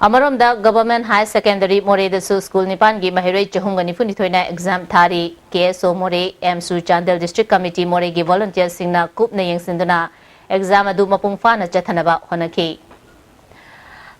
ꯑꯃꯔꯣꯝꯗ, ꯒꯚꯔꯟꯃꯦꯟꯠ ꯍꯥꯌꯔ ꯁꯦꯀꯦꯟꯗꯔꯤ ꯃꯣꯔꯦꯗꯁꯨ ꯁ꯭ꯀꯨꯜ ꯅꯤꯄꯥꯟꯒꯤ ꯃꯍꯩꯔꯣꯏ ꯆꯍꯨꯝꯒ ꯅꯤꯐꯨ ꯅꯤꯊꯣꯏꯅ ꯑꯦꯛꯖꯥꯝ ꯊꯥꯔꯤ꯫ ꯀꯦ ꯑꯦꯁ ꯑꯣ ꯃꯣꯔꯦ, ꯑꯦꯝꯁꯨ ꯆꯥꯟꯗꯦꯜ ꯗꯤꯁꯇ꯭ꯔꯤꯛ ꯀꯃꯤꯇꯤ ꯃꯣꯔꯦꯒꯤ ꯚꯣꯂꯨꯟꯇꯤꯌꯔꯁꯤꯡꯅ ꯀꯨꯞꯅ ꯌꯦꯡꯁꯤꯟꯗꯨꯅ ꯑꯦꯛꯖꯥꯝ ꯑꯗꯨ ꯃꯄꯨꯡ ꯐꯥꯅ ꯆꯠꯊꯅꯕ ꯍꯣꯠꯅꯈꯤ꯫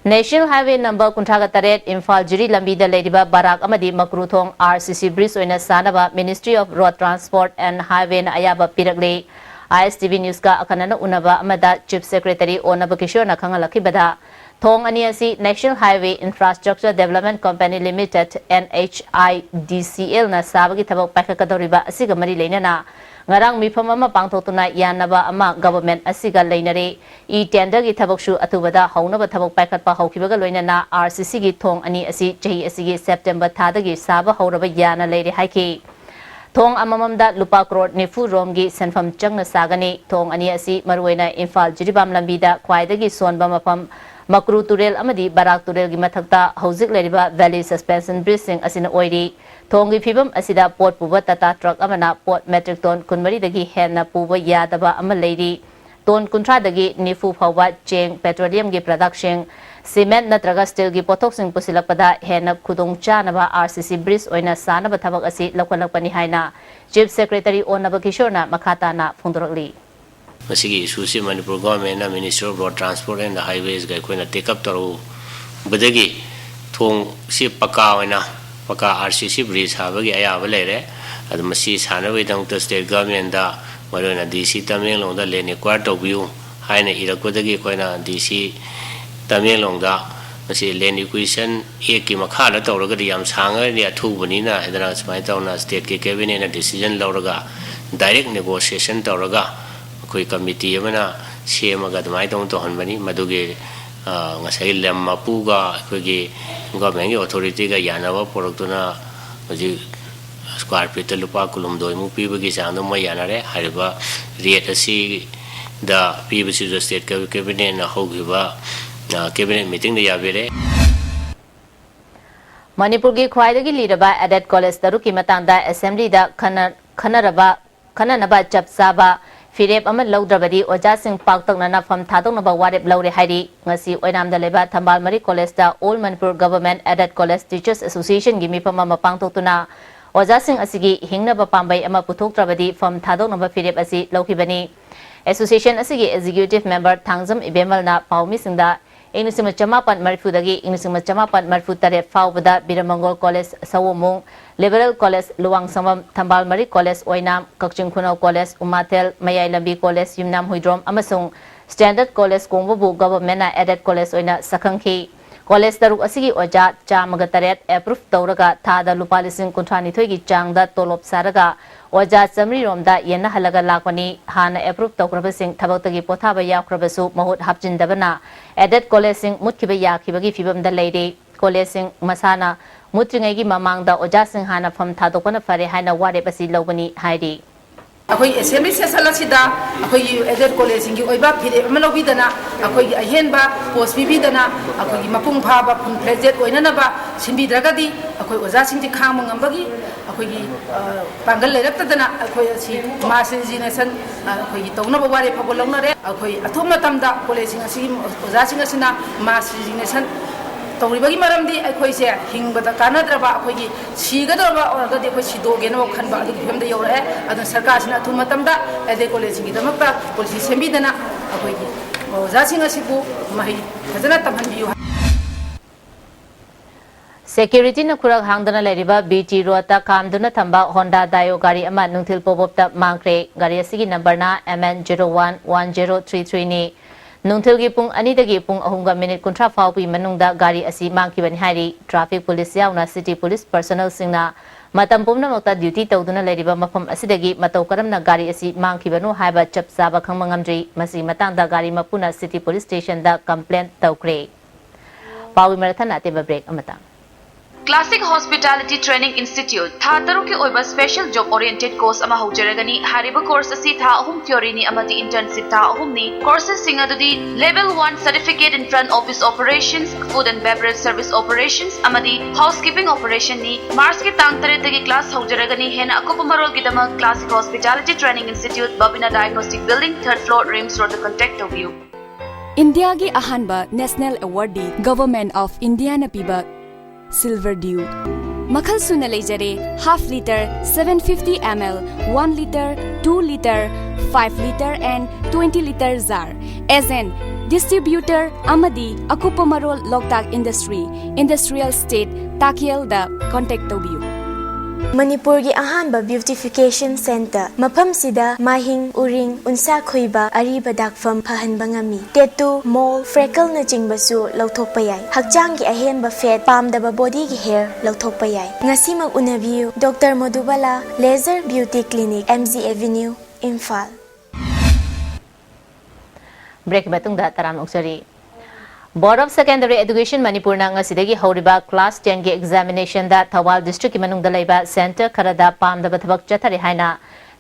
ꯅꯦꯁꯅꯦꯜ ꯍꯥꯏꯋꯦ ꯅꯝꯕꯔ ꯀꯨꯟꯊ꯭ꯔꯥꯒ ꯇꯔꯦꯠ ꯏꯝꯐꯥꯜ ꯖꯤꯔꯤ ꯂꯝꯕꯤꯗ ꯂꯩꯔꯤꯕ ꯕꯔꯥꯛ ꯑꯃꯗꯤ ꯃꯀ꯭ꯔꯨ ꯊꯣꯡ ꯑꯥꯔ ꯁꯤ ꯁꯤ ꯕ꯭ꯔꯤꯖ ꯑꯣꯏꯅ ꯁꯥꯅꯕ Ministry of Road Transport and Highwayꯅ ꯑꯌꯥꯕ ꯄꯤꯔꯛꯂꯦ꯫ ꯑꯥꯏ ꯑꯦꯁ ꯇꯤ ꯚꯤ ꯅ꯭ꯌꯨꯁꯀ ꯑꯈꯟꯅꯅ ꯎꯅꯕ ꯑꯃꯗ ꯆꯤꯐ ꯁꯦꯀ꯭ꯔꯦꯇꯔꯤ ꯑꯣ ꯅꯕꯀꯤꯁꯣꯔꯅ ꯈꯪꯍꯜꯂꯛꯈꯤꯕꯗ, ꯊꯣꯡ ꯑꯅꯤ ꯑꯁꯤ National Highway Infrastructure Development Company Limited, N H I D C Lꯅ ꯁꯥꯕꯒꯤ ꯊꯕꯛ ꯄꯥꯏꯈꯠꯀꯗꯧꯔꯤꯕ ꯑꯁꯤꯒ ꯃꯔꯤ ꯂꯩꯅꯅ ꯉꯔꯥꯡ ꯃꯤꯐꯝ ꯑꯃ ꯄꯥꯡꯊꯣꯛꯇꯨꯅ ꯌꯥꯅꯕ ꯑꯃ ꯒꯚꯔꯟꯃꯦꯟꯠ ꯑꯁꯤꯒ ꯂꯩꯅꯔꯦ꯫ ꯏ ꯇꯦꯟꯗꯔꯒꯤ ꯊꯕꯛꯁꯨ ꯑꯊꯨꯕꯗ ꯍꯧꯅꯕ ꯊꯕꯛ ꯄꯥꯏꯈꯠꯄ ꯍꯧꯈꯤꯕꯒ ꯂꯣꯏꯅꯅ ꯑꯥꯔ ꯁꯤ ꯁꯤꯒꯤ ꯊꯣꯡ ꯑꯅꯤ ꯑꯁꯤ ꯆꯍꯤ ꯑꯁꯤꯒꯤ ꯁꯦꯞꯇꯦꯝꯕꯔ ꯊꯥꯗꯒꯤ ꯁꯥꯕ ꯍꯧꯔꯕ ꯌꯥꯅ ꯂꯩꯔꯦ ꯍꯥꯏꯈꯤ꯫ ꯊꯣꯡ ꯑꯃꯃꯝꯗ ꯂꯨꯄꯥ ꯀ꯭ꯔꯣꯔ ꯅꯤꯐꯨ ꯔꯣꯝꯒꯤ ꯁꯦꯟꯐꯝ ꯆꯪꯅ ꯁꯥꯒꯅꯤ꯫ ꯊꯣꯡ ꯑꯅꯤ ꯑꯁꯤ ꯃꯔꯨꯑꯣꯏꯅ ꯏꯝꯐꯥꯜ ꯖꯤꯔꯤꯕꯥꯝ ꯂꯝꯕꯤꯗ ꯈ꯭ꯋꯥꯏꯗꯒꯤ ꯁꯣꯟꯕ ꯃꯐꯝ ꯃꯀ꯭ꯔꯨ ꯇꯨꯔꯦꯜ ꯑꯃꯗꯤ ꯕꯔꯥꯛ ꯇꯨꯔꯦꯜꯒꯤ ꯃꯊꯛꯇ ꯍꯧꯖꯤꯛ ꯂꯩꯔꯤꯕ ꯚꯦꯂꯤ ꯁꯁꯄꯦꯟꯁꯟ ꯕ꯭ꯔꯤꯖꯁꯤꯡ ꯑꯁꯤꯅ ꯑꯣꯏꯔꯤ꯫ ꯊꯣꯡꯒꯤ ꯐꯤꯕꯝ ꯑꯁꯤꯗ ꯄꯣꯠ ꯄꯨꯕ ꯇꯥꯇꯥ ꯇ꯭ꯔꯛ ꯑꯃꯅ ꯄꯣꯠ ꯃꯦꯇ꯭ꯔꯤꯛ ꯇꯣꯟ ꯀꯨꯟꯃꯔꯤꯗꯒꯤ ꯍꯦꯟꯅ ꯄꯨꯕ ꯌꯥꯗꯕ ꯑꯃ ꯂꯩꯔꯤ꯫ ꯇꯣꯟ ꯀꯨꯟꯊ꯭ꯔꯥꯗꯒꯤ ꯅꯤꯐꯨ ꯐꯥꯎꯕ ꯆꯦꯡ, ꯄꯦꯇ꯭ꯔꯣꯂꯤꯌꯝꯒꯤ ꯄ꯭ꯔꯗꯛꯁꯤꯡ, ꯁꯤꯃꯦꯟꯠ ꯅꯠꯇ꯭ꯔꯒ ꯁ꯭ꯇꯤꯜꯒꯤ ꯄꯣꯠꯊꯣꯛꯁꯤꯡ ꯄꯨꯁꯤꯜꯂꯛꯄꯗ ꯍꯦꯟꯅ ꯈꯨꯗꯣꯡ ꯆꯥꯅꯕ ꯑꯥꯔ ꯁꯤ ꯁꯤ ꯕ꯭ꯔꯤꯖ ꯑꯣꯏꯅ ꯁꯥꯅꯕ ꯊꯕꯛ ꯑꯁꯤ ꯂꯧꯈꯠꯂꯛꯄꯅꯤ ꯍꯥꯏꯅ ꯆꯤꯐ ꯁꯦꯀ꯭ꯔꯦꯇꯔꯤ ꯑꯣ ꯅꯕꯀꯤꯁꯣꯔꯅ ꯃꯈꯥ ꯇꯥꯅ ꯐꯣꯡꯗꯣꯔꯛꯂꯤ꯫ ꯃꯁꯤꯒꯤ ꯏꯁꯨꯁꯤ ꯃꯅꯤꯄꯨꯔ ꯒꯣꯔꯃꯦꯟꯅ Ministry of Road Transport and Highwaysꯒ ꯑꯩꯈꯣꯏꯅ ꯇꯦꯛ ꯑꯞ ꯇꯧꯔꯨꯕꯗꯒꯤ ꯊꯣꯡꯁꯤ ꯄꯀꯥ ꯑꯣꯏꯅ, ꯄꯀꯥ ꯑꯥꯔ ꯁꯤ ꯁꯤ ꯕ꯭ꯔꯤꯖ ꯁꯥꯕꯒꯤ ꯑꯌꯥꯕ ꯂꯩꯔꯦ꯫ ꯑꯗꯨ ꯃꯁꯤ ꯁꯥꯅꯕꯒꯤꯗꯃꯛꯇ ꯁ꯭ꯇꯦꯠ ꯒꯣꯔꯃꯦꯟꯗ, ꯃꯔꯨꯑꯣꯏꯅ ꯗꯤ ꯁꯤ ꯇꯃꯦꯡꯂꯣꯡꯗ ꯂꯦꯟ ꯑꯦꯀ꯭ꯋꯥꯌꯔ ꯇꯧꯕꯤꯌꯨ ꯍꯥꯏꯅ ꯏꯔꯛꯄꯗꯒꯤ ꯑꯩꯈꯣꯏꯅ ꯗꯤ ꯁꯤ ꯇꯃꯦꯡꯂꯣꯡꯗ ꯃꯁꯤ Land Acquisition Actꯀꯤ ꯃꯈꯥꯗ ꯇꯧꯔꯒꯗꯤ ꯌꯥꯝ ꯁꯥꯡꯉꯒꯗꯤ ꯑꯊꯨꯕꯅꯤꯅ ꯍꯥꯏꯗꯅ ꯁꯨꯃꯥꯏꯅ ꯇꯧꯅ stateꯀꯤ Cabinetꯅ decision ꯂꯧꯔꯒ direct negotiation ꯇꯧꯔꯒ ꯑꯩꯈꯣꯏ committee ꯑꯃꯅ ꯁꯦꯝꯃꯒ ꯑꯗꯨꯃꯥꯏꯅ ꯇꯧꯅ ꯇꯧꯍꯟꯕꯅꯤ꯫ ꯃꯗꯨꯒꯤ, ꯑ, ꯉꯁꯥꯏꯒꯤ ꯂꯝ ꯃꯄꯨꯒ ꯑꯩꯈꯣꯏꯒꯤ governmentꯀꯤ authorityꯒ ꯌꯥꯅꯕ ꯄꯨꯔꯛꯇꯨꯅ ꯍꯧꯖꯤꯛ square feetꯇ ꯂꯨꯄꯥ ꯀꯨꯟꯍꯨꯝꯗꯣꯏꯃꯨꯛ ꯄꯤꯕꯒꯤ ꯆꯥꯡꯗ ꯃꯣꯏ ꯌꯥꯅꯔꯦ꯫ ꯍꯥꯏꯔꯤꯕ rate ꯑꯁꯤꯗ ꯄꯤꯕꯁꯤꯁꯨ state Cabinetꯅ ꯍꯧꯈꯤꯕ, ꯑ, Cabinet meetingꯗ ꯌꯥꯕꯤꯔꯦ꯫ ꯃꯅꯤꯄꯨꯔꯒꯤ ꯈ꯭ꯋꯥꯏꯗꯒꯤ ꯂꯤꯔꯕ aided college ꯇꯔꯨꯛꯀꯤ ꯃꯇꯥꯡꯗ assemblyꯗ ꯈꯟꯅ-, ꯈꯟꯅꯔꯕ, ꯈꯟꯅꯅꯕ ꯆꯞ ꯆꯥꯕ ꯐꯤꯔꯦꯞ ꯑꯃ ꯂꯧꯗ꯭ꯔꯕꯗꯤ ꯑꯣꯖꯥꯁꯤꯡ ꯄꯥꯛꯇꯛꯅꯅ ꯐꯝ ꯊꯥꯗꯣꯛꯅꯕ ꯋꯥꯔꯦꯞ ꯂꯧꯔꯦ ꯍꯥꯏꯔꯤ꯫ ꯉꯁꯤ ꯑꯣꯏꯅꯥꯝꯗ ꯂꯩꯕ ꯊꯝꯕꯥꯜ ꯃꯔꯤ ꯀꯣꯂꯦꯖꯇ All Manipur Government Aided College Teachers Associationꯒꯤ ꯃꯤꯐꯝ ꯑꯃ ꯄꯥꯡꯊꯣꯛꯇꯨꯅ ꯑꯣꯖꯥꯁꯤꯡ ꯑꯁꯤꯒꯤ ꯍꯤꯡꯅꯕ ꯄꯥꯝꯕꯩ ꯑꯃ ꯄꯨꯊꯣꯛꯇ꯭ꯔꯕꯗꯤ ꯐꯝ ꯊꯥꯗꯣꯛꯅꯕ ꯐꯤꯔꯦꯞ ꯑꯁꯤ ꯂꯧꯈꯤꯕꯅꯤ꯫ Association ꯑꯁꯤꯒꯤ executive member ꯊꯥꯡꯖꯝ ꯏꯕꯦꯝꯃꯜꯅ ꯄꯥꯎꯃꯤꯁꯤꯡꯗ ꯏꯪ ꯂꯤꯁꯤꯡ ꯑꯃ ꯆꯃꯥꯄꯟ ꯃꯔꯤꯐꯨꯗꯒꯤ ꯏꯪ ꯂꯤꯁꯤꯡ ꯑꯃ ꯆꯃꯥꯄꯟ ꯃꯔꯤꯐꯨ ꯇꯔꯦꯠ ꯐꯥꯎꯕꯗ ꯕꯤꯔꯃꯪꯒꯣꯜ ꯀꯣꯂꯦꯖ ꯁꯑꯣꯝꯕꯨꯡ, Liberal ꯀꯣꯂꯦꯖ ꯂꯨꯋꯥꯡꯁꯪꯕꯝ, ꯊꯝꯕꯥꯜ ꯃꯔꯤ ꯀꯣꯂꯦꯖ ꯑꯣꯏꯅꯥꯝ, ꯀꯛꯆꯤꯡ ꯈꯨꯅꯧ ꯀꯣꯂꯦꯖ ꯎꯃꯥꯊꯦꯜ, ꯃꯌꯥꯏ ꯂꯝꯕꯤ ꯀꯣꯂꯦꯖ ꯌꯨꯝꯅꯥꯝ ꯍꯨꯏꯗ꯭ꯔꯣꯝ ꯑꯃꯁꯨꯡ Standard ꯀꯣꯂꯦꯖ ꯀꯣꯡꯕꯕꯨ governmentꯅ aided ꯀꯣꯂꯦꯖ ꯑꯣꯏꯅ ꯁꯛꯈꯪꯈꯤ꯫ ꯀꯣꯂꯦꯖ ꯇꯔꯨꯛ ꯑꯁꯤꯒꯤ ꯑꯣꯖꯥ ꯆꯥꯝꯃꯒ ꯇꯔꯦꯠ approve ꯇꯧꯔꯒ ꯊꯥꯗ ꯂꯨꯄꯥ ꯂꯤꯁꯤꯡ ꯀꯨꯟꯊ꯭ꯔꯥꯅꯤꯊꯣꯏꯒꯤ ꯆꯥꯡꯗ ꯇꯣꯂꯣꯞ ꯁꯥꯔꯒ ꯑꯣꯖꯥ ꯆꯥꯃꯔꯤ ꯔꯣꯝꯗ ꯌꯦꯟꯅꯍꯜꯂꯒ ꯂꯥꯛꯄꯅꯤ꯫ ꯍꯥꯟꯅ approve ꯇꯧꯈ꯭ꯔꯕꯁꯤꯡ ꯊꯕꯛꯇꯒꯤ ꯄꯣꯊꯥꯕ ꯌꯥꯎꯈ꯭ꯔꯕꯁꯨ ꯃꯍꯨꯠ ꯍꯥꯞꯆꯤꯟꯗꯕꯅ aided ꯀꯣꯂꯦꯖꯁꯤꯡ ꯃꯨꯠꯈꯤꯕ ꯌꯥꯈꯤꯕꯒꯤ ꯐꯤꯕꯝꯗ ꯂꯩꯔꯤ꯫ ꯀꯣꯂꯦꯖꯁꯤꯡ ꯃꯁꯥꯅ ꯃꯨꯠꯇ꯭ꯔꯤꯉꯩꯒꯤ ꯃꯃꯥꯡꯗ ꯑꯣꯖꯥꯁꯤꯡ ꯍꯥꯟꯅ ꯐꯝ ꯊꯥꯗꯣꯛꯄꯅ ꯐꯔꯦ ꯍꯥꯏꯅ ꯋꯥꯔꯦꯞ ꯑꯁꯤ ꯂꯧꯕꯅꯤ ꯍꯥꯏꯔꯤ꯫ ꯑꯩꯈꯣꯏ assembly session ꯑꯁꯤꯗ ꯑꯩꯈꯣꯏꯒꯤ aided ꯀꯣꯂꯦꯖꯁꯤꯡꯒꯤ ꯑꯣꯏꯕ ꯐꯤꯔꯦꯞ ꯑꯃ ꯂꯧꯕꯤꯗꯅ, ꯑꯩꯈꯣꯏꯒꯤ ꯑꯍꯦꯟꯕ post ꯄꯤꯕꯤꯗꯅ, ꯑꯩꯈꯣꯏꯒꯤ ꯃꯄꯨꯡ ꯐꯥꯕ full fledged ꯑꯣꯏꯅꯅꯕ ꯁꯤꯟꯕꯤꯗ꯭ꯔꯒꯗꯤ ꯑꯩꯈꯣꯏ ꯑꯣꯖꯥꯁꯤꯡꯁꯤ ꯈꯥꯡꯕ ꯉꯝꯕꯒꯤ ꯑꯩꯈꯣꯏꯒꯤ, ꯑ, ꯄꯥꯡꯒꯜ ꯂꯩꯔꯛꯇꯗꯅ ꯑꯩꯈꯣꯏ ꯑꯁꯤ mass resignation, ꯑ, ꯑꯩꯈꯣꯏꯒꯤ ꯇꯧꯅꯕ ꯋꯥꯔꯦꯞ ꯐꯥꯎꯕ ꯂꯧꯅꯔꯦ꯫ ꯑꯩꯈꯣꯏ ꯑꯊꯨꯕ ꯃꯇꯝꯗ ꯀꯣꯂꯦꯖꯁꯤꯡ ꯑꯁꯤꯒꯤ ꯑꯣꯖꯥꯁꯤꯡ ꯑꯁꯤꯅ mass resignation ꯇꯧꯔꯤꯕꯒꯤ ꯃꯔꯝꯗꯤ ꯑꯩꯈꯣꯏꯁꯦ ꯍꯤꯡꯕꯗ ꯀꯥꯟꯅꯗ꯭ꯔꯕ, ꯑꯩꯈꯣꯏꯒꯤ ꯁꯤꯒꯗꯧꯔꯕ ꯑꯣꯏꯔꯒꯗꯤ ꯑꯩꯈꯣꯏ ꯁꯤꯗꯣꯛꯑꯒꯦꯅ ꯈꯟꯕ ꯑꯗꯨꯒꯤ ꯐꯤꯕꯝꯗ ꯌꯧꯔꯛꯑꯦ꯫ ꯑꯗꯨꯅ ꯁꯔꯀꯥꯔꯁꯤꯅ ꯑꯊꯨꯕ ꯃꯇꯝꯗ aided ꯀꯣꯂꯦꯖꯁꯤꯡꯒꯤꯗꯃꯛꯇ policy ꯁꯦꯝꯕꯤꯗꯅ ꯑꯩꯈꯣꯏꯒꯤ ꯑꯣꯖꯥꯁꯤꯡ ꯑꯁꯤꯕꯨ ꯃꯍꯩ ꯐꯖꯅ ꯇꯝꯍꯟꯕꯤꯌꯨ ꯍꯥꯏ꯫ ꯁꯦꯀ꯭ꯌꯨꯔꯤꯇꯤꯅ ꯈꯨꯔꯛ ꯍꯥꯡꯗꯅ ꯂꯩꯔꯤꯕ ꯕꯤ ꯇꯤ ꯔꯣꯗꯇ ꯈꯥꯝꯗꯨꯅ ꯊꯝꯕ ꯍꯣꯟꯗꯥ ꯗꯥꯏꯑꯣ ꯒꯥꯔꯤ ꯑꯃ ꯅꯨꯡꯊꯤꯜ ꯄꯣꯕꯣꯞꯇ ꯃꯥꯡꯈ꯭ꯔꯦ꯫ ꯒꯥꯔꯤ ꯑꯁꯤꯒꯤ ꯅꯝꯕꯔꯅ M N zero one one zero three ꯊ꯭ꯔꯤꯅꯤ꯫ ꯅꯨꯡꯊꯤꯜꯒꯤ ꯄꯨꯡ ꯑꯅꯤꯗꯒꯤ ꯄꯨꯡ ꯑꯍꯨꯝꯒ ꯃꯤꯅꯤꯠ ꯀꯨꯟꯊ꯭ꯔꯥ ꯐꯥꯎꯕꯒꯤ ꯃꯅꯨꯡꯗ ꯒꯥꯔꯤ ꯑꯁꯤ ꯃꯥꯡꯈꯤꯕꯅꯤ ꯍꯥꯏꯔꯤ꯫ ꯇ꯭ꯔꯥꯐꯤꯛ ꯄꯨꯂꯤꯁ ꯌꯥꯎꯅ ꯁꯤꯇꯤ ꯄꯨꯂꯤꯁ ꯄꯔꯁꯣꯅꯦꯜꯁꯤꯡꯅ ꯃꯇꯝ ꯄꯨꯝꯅꯃꯛꯇ ꯗ꯭ꯌꯨꯇꯤ ꯇꯧꯗꯨꯅ ꯂꯩꯔꯤꯕ ꯃꯐꯝ ꯑꯁꯤꯗꯒꯤ ꯃꯇꯧ ꯀꯔꯝꯅ ꯒꯥꯔꯤ ꯑꯁꯤ ꯃꯥꯡꯈꯤꯕꯅꯣ ꯍꯥꯏꯕ ꯆꯞ ꯆꯥꯕ ꯈꯪꯕ ꯉꯝꯗ꯭ꯔꯤ꯫ ꯃꯁꯤꯒꯤ ꯃꯇꯥꯡꯗ ꯒꯥꯔꯤ ꯃꯄꯨꯅ ꯁꯤꯇꯤ ꯄꯨꯂꯤꯁ ꯁ꯭ꯇꯦꯁꯟꯗ ꯀꯝꯄ꯭ꯂꯦꯟ ꯇꯧꯈ꯭ꯔꯦ꯫ ꯄꯥꯎꯒꯤ ꯃꯔꯛ ꯊꯠꯅ ꯑꯇꯦꯟꯕ ꯕ꯭ꯔꯦꯛ ꯑꯃꯇꯪ꯫ Classic Hospitality Training Institute ꯊꯥ ꯇꯔꯨꯛꯀꯤ ꯑꯣꯏꯕ special job oriented course ꯑꯃ ꯍꯧꯖꯔꯒꯅꯤ꯫ ꯍꯥꯏꯔꯤꯕ course ꯑꯁꯤ ꯊꯥ ꯑꯍꯨꯝ theoryꯅꯤ ꯑꯃꯗꯤ internship ꯊꯥ ꯑꯍꯨꯝꯅꯤ꯫ Courses ꯁꯤꯡ ꯑꯗꯨꯗꯤ Level one Certificate in Front Office Operations, Food and Beverage Service Operations ꯑꯃꯗꯤ Housekeeping Operationꯅꯤ꯫ Marchꯀꯤ ꯇꯥꯡ ꯇꯔꯦꯠꯇꯒꯤ class ꯍꯧꯖꯔꯒꯅꯤ꯫ ꯍꯦꯟꯅ ꯑꯀꯨꯞꯄ ꯃꯔꯣꯜꯒꯤꯗꯃꯛ Classic Hospitality Training Institute, Babina Diagnostic Building, third floor, RIMS Roadꯇ contact ꯇꯧꯕꯤꯌꯨ꯫ ꯏꯟꯗꯤꯌꯥꯒꯤ ꯑꯍꯥꯟꯕ national awardꯗꯤ Government of Indiaꯅ ꯄꯤꯕ Silver Dew ꯃꯈꯜ ꯁꯨꯅ ꯂꯩꯖꯔꯦ: half litre, seven fifty ml, one litre, two litre, five litre and twenty litre jar꯫ Agent, distributor ꯑꯃꯗꯤ ꯑꯀꯨꯞꯄ ꯃꯔꯣꯜ ꯂꯣꯛꯇꯥꯛ Industry, Industrial Estate, ꯇꯥꯀꯦꯜꯗ contact ꯇꯧꯕꯤꯌꯨ꯫ ꯃꯅꯤꯄꯨꯔꯒꯤ ꯑꯍꯥꯟꯕ beautification centre꯫ ꯃꯐꯝꯁꯤꯗ ꯃꯥꯏꯍꯤꯡ, ꯎꯔꯤꯡ, ꯎꯟꯁꯥ ꯈꯨꯏꯕ, ꯑꯔꯤꯕ ꯗꯥꯛꯐꯝ ꯐꯍꯟꯕ ꯉꯝꯃꯤ꯫ Tattoo, mole, freckleꯅꯆꯤꯡꯕꯁꯨ ꯂꯧꯊꯣꯛꯄ ꯌꯥꯏ꯫ ꯍꯛꯆꯥꯡꯒꯤ ꯑꯍꯦꯟꯕ fat, ꯄꯥꯝꯗꯕ bodyꯒꯤ hair ꯂꯧꯊꯣꯛꯄ ꯌꯥꯏ꯫ ꯉꯁꯤꯃꯛ ꯎꯅꯕꯤꯌꯨ꯫ Doctor ꯃꯣꯗꯨꯕꯥꯂꯥ, Laser Beauty Clinic, M G Avenue, Imphal. Breakꯀꯤ ꯃꯇꯨꯡꯗ ꯇꯔꯥꯝꯅ ꯑꯣꯛꯆꯔꯤ꯫ Board of Secondary Education ꯃꯅꯤꯄꯨꯔꯅ ꯉꯁꯤꯗꯒꯤ ꯍꯧꯔꯤꯕ class tenꯒꯤ examinationꯗ ꯊꯧꯕꯥꯜ districtꯀꯤ ꯃꯅꯨꯡꯗ ꯂꯩꯕ centre ꯈꯔꯗ ꯄꯥꯝꯗꯕ ꯊꯕꯛ ꯆꯠꯊꯔꯤ ꯍꯥꯏꯅ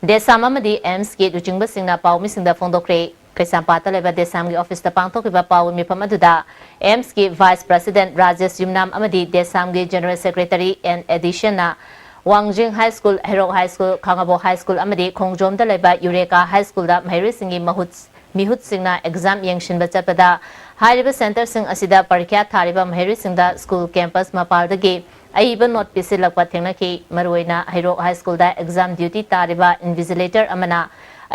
DESAM ꯑꯃꯗꯤ AIMSꯀꯤ ꯂꯨꯆꯤꯡꯕꯁꯤꯡꯅ ꯄꯥꯎꯃꯤꯁꯤꯡꯗ ꯐꯣꯡꯗꯣꯛꯈ꯭ꯔꯦ꯫ ꯀꯩꯁꯥꯝꯄꯥꯠꯇ ꯂꯩꯕ DESAMꯒꯤ officeꯇ ꯄꯥꯡꯊꯣꯛꯈꯤꯕ ꯄꯥꯎ ꯃꯤꯐꯝ ꯑꯗꯨꯗ AIMSꯀꯤ vice president ꯔꯥꯖꯦꯁ ꯌꯨꯝꯅꯥꯝ ꯑꯃꯗꯤ DESAMꯒꯤ general secretary N ꯑꯦꯗꯤꯁꯟꯅ ꯋꯥꯡꯖꯤꯡ high school, ꯍꯩꯔꯣꯛ high school, ꯈꯥꯉꯕꯣꯛ high school ꯑꯃꯗꯤ ꯈꯣꯡꯖꯣꯝꯗ ꯂꯩꯕ ꯌꯨꯔꯦꯀꯥ high schoolꯗ ꯃꯍꯩꯔꯣꯏꯁꯤꯡꯒꯤ ꯃꯍꯨꯠ ꯃꯤꯍꯨꯠꯁꯤꯡꯅ exam ꯌꯦꯡꯁꯤꯟꯕ ꯆꯠꯄꯗ, ꯍꯥꯏꯔꯤꯕ centreꯁꯤꯡ ꯑꯁꯤꯗ ꯄꯔꯤꯈ꯭ꯌꯥ ꯊꯥꯔꯤꯕ ꯃꯍꯩꯔꯣꯏꯁꯤꯡꯗ school campus ꯃꯄꯥꯜꯗꯒꯤ ꯑꯏꯕ note ꯄꯤꯁꯤꯜꯂꯛꯄ ꯊꯦꯡꯅꯈꯤ꯫ ꯃꯔꯨꯑꯣꯏꯅ ꯍꯩꯔꯣꯛ high schoolꯗ exam duty ꯇꯥꯔꯤꯕ invigilator ꯑꯃꯅ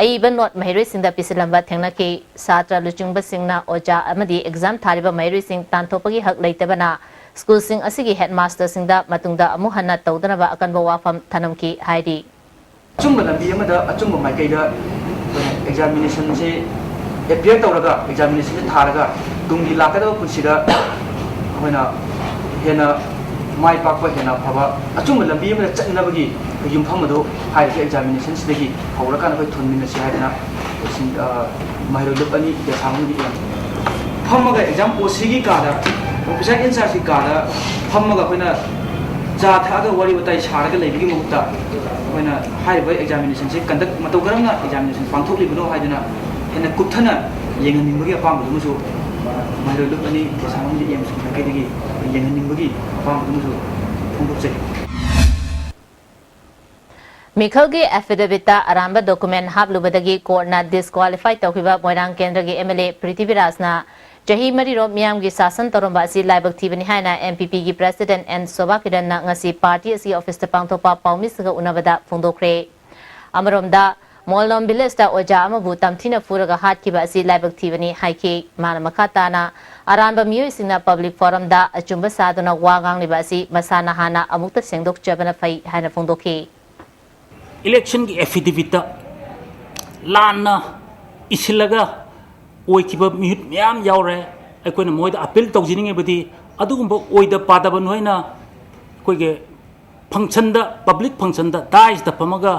ꯑꯏꯕ note ꯃꯍꯩꯔꯣꯏꯁꯤꯡꯗ ꯄꯤꯁꯤꯜꯂꯝꯕ ꯊꯦꯡꯅꯈꯤ꯫ ꯁꯥꯇ꯭ꯔ ꯂꯨꯆꯤꯡꯕꯁꯤꯡꯅ ꯑꯣꯖꯥ ꯑꯃꯗꯤ exam ꯊꯥꯔꯤꯕ ꯃꯍꯩꯔꯣꯏꯁꯤꯡ ꯇꯥꯟꯊꯣꯛꯄꯒꯤ ꯍꯛ ꯂꯩꯇꯕꯅ ꯁ꯭ꯀꯨꯜꯁꯤꯡ ꯑꯁꯤꯒꯤ ꯍꯦꯗꯃꯥꯁꯇꯔꯁꯤꯡꯗ ꯃꯇꯨꯡꯗ ꯑꯃꯨꯛ ꯍꯟꯅ ꯇꯧꯗꯅꯕ ꯑꯀꯟꯕ ꯋꯥꯐꯝ ꯊꯅꯝꯈꯤ ꯍꯥꯏꯔꯤ꯫ ꯑꯆꯨꯝꯕ ꯂꯝꯕꯤ ꯑꯃꯗ ꯑꯆꯨꯝꯕ ꯃꯥꯏꯀꯩꯗ ꯑꯦꯛꯖꯥꯃꯤꯅꯦꯁꯟꯁꯤ ꯑꯦꯄꯤꯌꯔ ꯇꯧꯔꯒ ꯑꯦꯛꯖꯥꯃꯤꯅꯦꯁꯟꯁꯤ ꯊꯥꯔꯒ ꯇꯨꯡꯒꯤ ꯂꯥꯛꯀꯗꯕ ꯄꯨꯟꯁꯤꯗ ꯑꯩꯈꯣꯏꯅ ꯍꯦꯟꯅ ꯃꯥꯏ ꯄꯥꯛꯄ, ꯍꯦꯟꯅ ꯐꯕ ꯑꯆꯨꯝꯕ ꯂꯝꯕꯤ ꯑꯃꯗ ꯆꯠꯅꯕꯒꯤ ꯌꯨꯝꯐꯝ ꯑꯗꯨ ꯍꯥꯏꯔꯤꯕ ꯑꯦꯛꯖꯥꯃꯤꯅꯦꯁꯟꯁꯤꯗꯒꯤ ꯍꯧꯔꯀꯥꯟꯗ ꯑꯩꯈꯣꯏ ꯊꯣꯟꯃꯤꯟꯅꯁꯤ ꯍꯥꯏꯗꯅ ꯃꯍꯩꯔꯣꯏ ꯂꯨꯞ ꯑꯅꯤ ꯗꯦꯁꯥꯃꯒꯤ ꯐꯝꯃꯒ ꯑꯦꯛꯖꯥꯝ ꯑꯣ ꯁꯤꯒꯤ ꯀꯥꯗ, ꯑꯣꯐꯤꯁꯥꯔ ꯏꯟꯆꯥꯔꯖꯀꯤ ꯀꯥꯗ ꯐꯝꯃꯒ ꯑꯩꯈꯣꯏꯅ ꯆꯥ ꯊꯛꯑꯒ ꯋꯥꯔꯤ ꯋꯥꯇꯥꯏ ꯁꯥꯔꯒ ꯂꯩꯕꯒꯤ ꯃꯍꯨꯠꯇ ꯑꯩꯈꯣꯏꯅ ꯍꯥꯏꯔꯤꯕ ꯑꯦꯛꯖꯥꯃꯤꯅꯦꯁꯟꯁꯤ ꯀꯟꯗꯛ ꯃꯇꯧ ꯀꯔꯝꯅ ꯑꯦꯛꯖꯥꯃꯤꯅꯦꯁꯟ ꯄꯥꯡꯊꯣꯛꯂꯤꯕꯅꯣ ꯍꯥꯏꯗꯅ ꯍꯦꯟꯅ ꯀꯨꯞꯊꯅ ꯌꯦꯡꯍꯟꯅꯤꯡꯕꯒꯤ ꯑꯄꯥꯝꯕꯗꯨꯃꯁꯨ ꯃꯍꯩꯔꯣꯏ ꯂꯨꯞ ꯑꯅꯤ ꯗꯦꯁꯥꯃꯒꯤ ꯑꯦꯝꯁ ꯃꯥꯏꯀꯩꯗꯒꯤ ꯌꯦꯡꯍꯟꯅꯤꯡꯕꯒꯤ ꯑꯄꯥꯝꯕꯗꯨꯃꯁꯨ ꯐꯣꯡꯗꯣꯛꯆꯔꯤ꯫ ꯃꯤꯈꯜꯒꯤ ꯑꯦꯐꯤꯗꯦꯚꯤꯠꯇ ꯑꯔꯥꯟꯕ ꯗꯣꯀꯨꯃꯦꯟ ꯍꯥꯞꯂꯨꯕꯗꯒꯤ ꯀꯣꯔꯠꯅ ꯗꯤꯁꯀ꯭ꯋꯥꯂꯤꯐꯥꯏ ꯇꯧꯈꯤꯕ ꯃꯣꯏꯔꯥꯡ ꯀꯦꯟꯗ꯭ꯔꯒꯤ ꯑꯦꯝ ꯑꯦꯜ ꯑꯦ ꯄ꯭ꯔꯤꯊꯤꯕꯤꯔꯥꯖꯅ ꯆꯍꯤ ꯃꯔꯤꯔꯣꯝ ꯃꯤꯌꯥꯝꯒꯤ ꯁꯥꯁꯟ ꯇꯧꯔꯝꯕ ꯑꯁꯤ ꯂꯥꯏꯕꯛ ꯊꯤꯕꯅꯤ ꯍꯥꯏꯅ ꯑꯦꯝ ꯄꯤ ꯄꯤꯒꯤ ꯄ꯭ꯔꯦꯁꯤꯗꯦꯟꯠ ꯑꯦꯟ ꯁꯣꯚꯥ ꯀꯤꯔꯟꯅ ꯉꯁꯤ ꯄꯥꯔꯇꯤ ꯑꯁꯤꯒꯤ ꯑꯣꯐꯤꯁꯇ ꯄꯥꯡꯊꯣꯛꯄ ꯄꯥꯎꯃꯤꯁꯤꯡꯒ ꯎꯅꯕꯗ ꯐꯣꯡꯗꯣꯛꯈ꯭ꯔꯦ꯫ ꯑꯃꯔꯣꯝꯗ, ꯃꯣꯜꯂꯣꯝ ꯚꯤꯂꯦꯖꯇ ꯑꯣꯖꯥ ꯑꯃꯕꯨ ꯇꯝꯊꯤꯅ ꯐꯨꯔꯒ ꯍꯥꯠꯈꯤꯕ ꯑꯁꯤ ꯂꯥꯏꯕꯛ ꯊꯤꯕꯅꯤ ꯍꯥꯏꯈꯤ꯫ ꯃꯥꯅ ꯃꯈꯥ ꯇꯥꯅ, ꯑꯔꯥꯟꯕ ꯃꯤꯑꯣꯏꯁꯤꯡꯅ ꯄꯕ꯭ꯂꯤꯛ ꯐꯣꯔꯝꯗ ꯑꯆꯨꯝꯕ ꯁꯥꯗꯨꯅ ꯋꯥ ꯉꯥꯡꯂꯤꯕ ꯑꯁꯤ ꯃꯁꯥꯅ ꯍꯥꯟꯅ ꯑꯃꯨꯛꯇ ꯁꯦꯡꯗꯣꯛꯆꯕꯅ ꯐꯩ ꯍꯥꯏꯅ ꯐꯣꯡꯗꯣꯛꯈꯤ꯫ ꯏꯂꯦꯛꯁꯟꯒꯤ ꯑꯦꯐꯤꯗꯦꯚꯤꯠꯇ ꯂꯥꯟꯅ ꯏꯁꯤꯜꯂꯒ ꯑꯣꯏꯈꯤꯕ ꯃꯤꯍꯨꯠ ꯃꯌꯥꯝ ꯌꯥꯎꯔꯦ꯫ ꯑꯩꯈꯣꯏꯅ ꯃꯣꯏꯗ ꯑꯄꯤꯜ ꯇꯧꯖꯅꯤꯡꯉꯤꯕꯗꯤ ꯑꯗꯨꯒꯨꯝꯕ ꯑꯣꯏꯗ ꯄꯥꯗꯕ ꯅꯣꯏꯅ ꯑꯩꯈꯣꯏꯒꯤ ꯐꯪꯁꯟꯗ, ꯄꯕ꯭ꯂꯤꯛ ꯐꯪꯁꯟꯗ ꯗꯥꯏꯁꯇ ꯐꯝꯃꯒ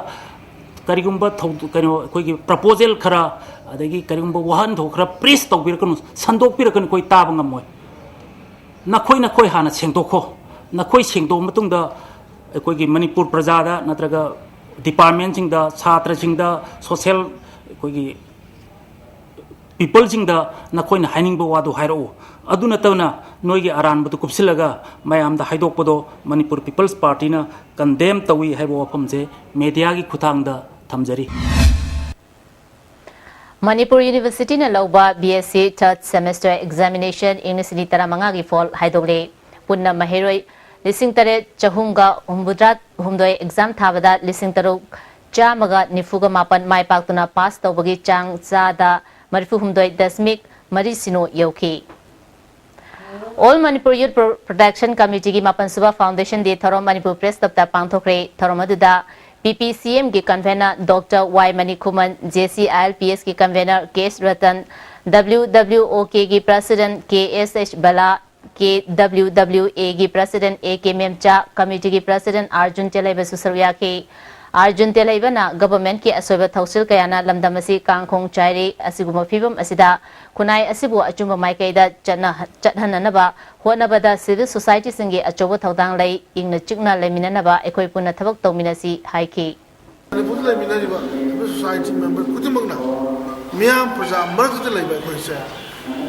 ꯀꯔꯤꯒꯨꯝꯕ ꯊꯧ-, ꯀꯩꯅꯣ, ꯑꯩꯈꯣꯏꯒꯤ ꯄ꯭ꯔꯄꯣꯖꯦꯜ ꯈꯔ, ꯑꯗꯒꯤ ꯀꯔꯤꯒꯨꯝꯕ ꯋꯥꯍꯟꯊꯣꯛ ꯈꯔ ꯄ꯭ꯔꯦꯁ ꯇꯧꯕꯤꯔꯛꯀꯅꯨ, ꯁꯟꯗꯣꯛꯄꯤꯔꯛꯀꯅꯨ, ꯑꯩꯈꯣꯏ ꯇꯥꯕ ꯉꯝꯃꯣꯏ꯫ ꯅꯈꯣꯏ, ꯅꯈꯣꯏ ꯍꯥꯟꯅ ꯁꯦꯡꯗꯣꯛꯈꯣ꯫ ꯅꯈꯣꯏ ꯁꯦꯡꯗꯣꯛꯑ ꯃꯇꯨꯡꯗ ꯑꯩꯈꯣꯏꯒꯤ ꯃꯅꯤꯄꯨꯔ ꯄ꯭ꯔꯖꯥꯗ ꯅꯠꯇ꯭ꯔꯒ ꯗꯤꯄꯥꯔꯠꯃꯦꯟꯁꯤꯡꯗ, ꯁꯥꯇ꯭ꯔꯁꯤꯡꯗ, ꯁꯣꯁꯦꯜ, ꯑꯩꯈꯣꯏꯒꯤ ꯄꯤꯄꯜꯁꯤꯡꯗ ꯅꯈꯣꯏꯅ ꯍꯥꯏꯅꯤꯡꯕ ꯋꯥꯗꯨ ꯍꯥꯏꯔꯛꯎ꯫ ꯑꯗꯨ ꯅꯠꯇꯅ ꯅꯣꯏꯒꯤ ꯑꯔꯥꯟꯕꯗꯨ ꯀꯨꯞꯁꯤꯜꯂꯒ ꯃꯌꯥꯝꯗ ꯍꯥꯏꯗꯣꯛꯄꯗꯣ ꯃꯅꯤꯄꯨꯔ ꯄꯤꯄꯜꯁ ꯄꯥꯔꯇꯤꯅ ꯀꯟꯗꯦꯝ ꯇꯧꯏ ꯍꯥꯏꯕ ꯋꯥꯐꯝꯁꯦ ꯃꯦꯗꯤꯌꯥꯒꯤ ꯈꯨꯠꯊꯥꯡꯗ ꯊꯝꯖꯔꯤ꯫ ꯃꯅꯤꯄꯨꯔ ꯌꯨꯅꯤꯚꯔꯁꯤꯇꯤꯅ ꯂꯧꯕ B S C third semester examination ꯏꯪ ꯂꯤꯁꯤꯡ ꯇꯔꯥꯃꯉꯥꯒꯤ ꯐꯣꯜ ꯍꯥꯏꯗꯣꯛꯂꯦ꯫ ꯄꯨꯟꯅ ꯃꯍꯩꯔꯣꯏ ꯂꯤꯁꯤꯡ ꯇꯔꯦꯠ ꯆꯍꯨꯝꯒ ꯍꯨꯝꯐꯨꯇꯔꯥ ꯍꯨꯝꯗꯣꯏ ꯑꯦꯛꯖꯥꯝ ꯊꯥꯕꯗ ꯂꯤꯁꯤꯡ ꯇꯔꯨꯛ ꯆꯥꯝꯃꯒ ꯅꯤꯐꯨꯒ ꯃꯥꯄꯟ ꯃꯥꯏ ꯄꯥꯛꯇꯨꯅ ꯄꯥꯁ ꯇꯧꯕꯒꯤ ꯆꯥꯡ ꯆꯥꯗ ꯃꯔꯤꯐꯨ ꯍꯨꯝꯗꯣꯏ ꯗꯁꯃꯤꯛ ꯃꯔꯤ ꯁꯤꯅꯣ ꯌꯧꯈꯤ꯫ All Manipur Youth Pro- Protection Committeeꯒꯤ ꯃꯥꯄꯟ ꯁꯨꯕ Foundation Day ꯊꯧꯔꯝ ꯃꯅꯤꯄꯨꯔ Press Clubꯇ ꯄꯥꯡꯊꯣꯛꯈ꯭ꯔꯦ꯫ ꯊꯧꯔꯝ ꯑꯗꯨꯗ P P C Mꯒꯤ Convener Doctor Y ꯃꯅꯤꯈꯨꯃꯟ, J C I L P Sꯀꯤ Convener K S Ratan, W W O Kꯒꯤ President K S H Bala, K W W Aꯒꯤ President A K ꯃꯦꯝꯆꯥ, Committeeꯒꯤ President Arjun ꯇꯦꯂꯩꯕꯁꯨ ꯁꯔꯨꯛ ꯌꯥꯈꯤ꯫ ꯑꯥꯔꯖꯨꯟ ꯇꯦꯂꯩꯕꯅ Governmentꯀꯤ ꯑꯁꯣꯏꯕ ꯊꯧꯁꯤꯜ ꯀꯌꯥꯅ ꯂꯝꯗꯝ ꯑꯁꯤ ꯀꯥꯡꯈꯣꯡ ꯆꯥꯏꯔꯦ, ꯑꯁꯤꯒꯨꯝꯕ ꯐꯤꯕꯝ ꯑꯁꯤꯗ ꯈꯨꯟꯅꯥꯏ ꯑꯁꯤꯕꯨ ꯑꯆꯨꯝꯕ ꯃꯥꯏꯀꯩꯗ ꯆꯠꯅ- ꯆꯠꯍꯟꯅꯅꯕ ꯍꯣꯠꯅꯕꯗ civil societyꯁꯤꯡꯒꯤ ꯑꯆꯧꯕ ꯊꯧꯗꯥꯡ ꯂꯩ, ꯏꯪꯅ ꯆꯤꯛꯅ ꯂꯩꯃꯤꯟꯅꯅꯕ ꯑꯩꯈꯣꯏ ꯄꯨꯟꯅ ꯊꯕꯛ ꯇꯧꯃꯤꯟꯅꯁꯤ ꯍꯥꯏꯈꯤ꯫ ꯃꯅꯤꯄꯨꯔꯗ ꯂꯩꯃꯤꯟꯅꯔꯤꯕ civil society member ꯈꯨꯗꯤꯡꯃꯛꯅ ꯃꯤꯌꯥꯝ ꯄ꯭ꯔꯖꯥ ꯃꯔꯛꯇ ꯂꯩꯕ ꯑꯩꯈꯣꯏꯁꯦ,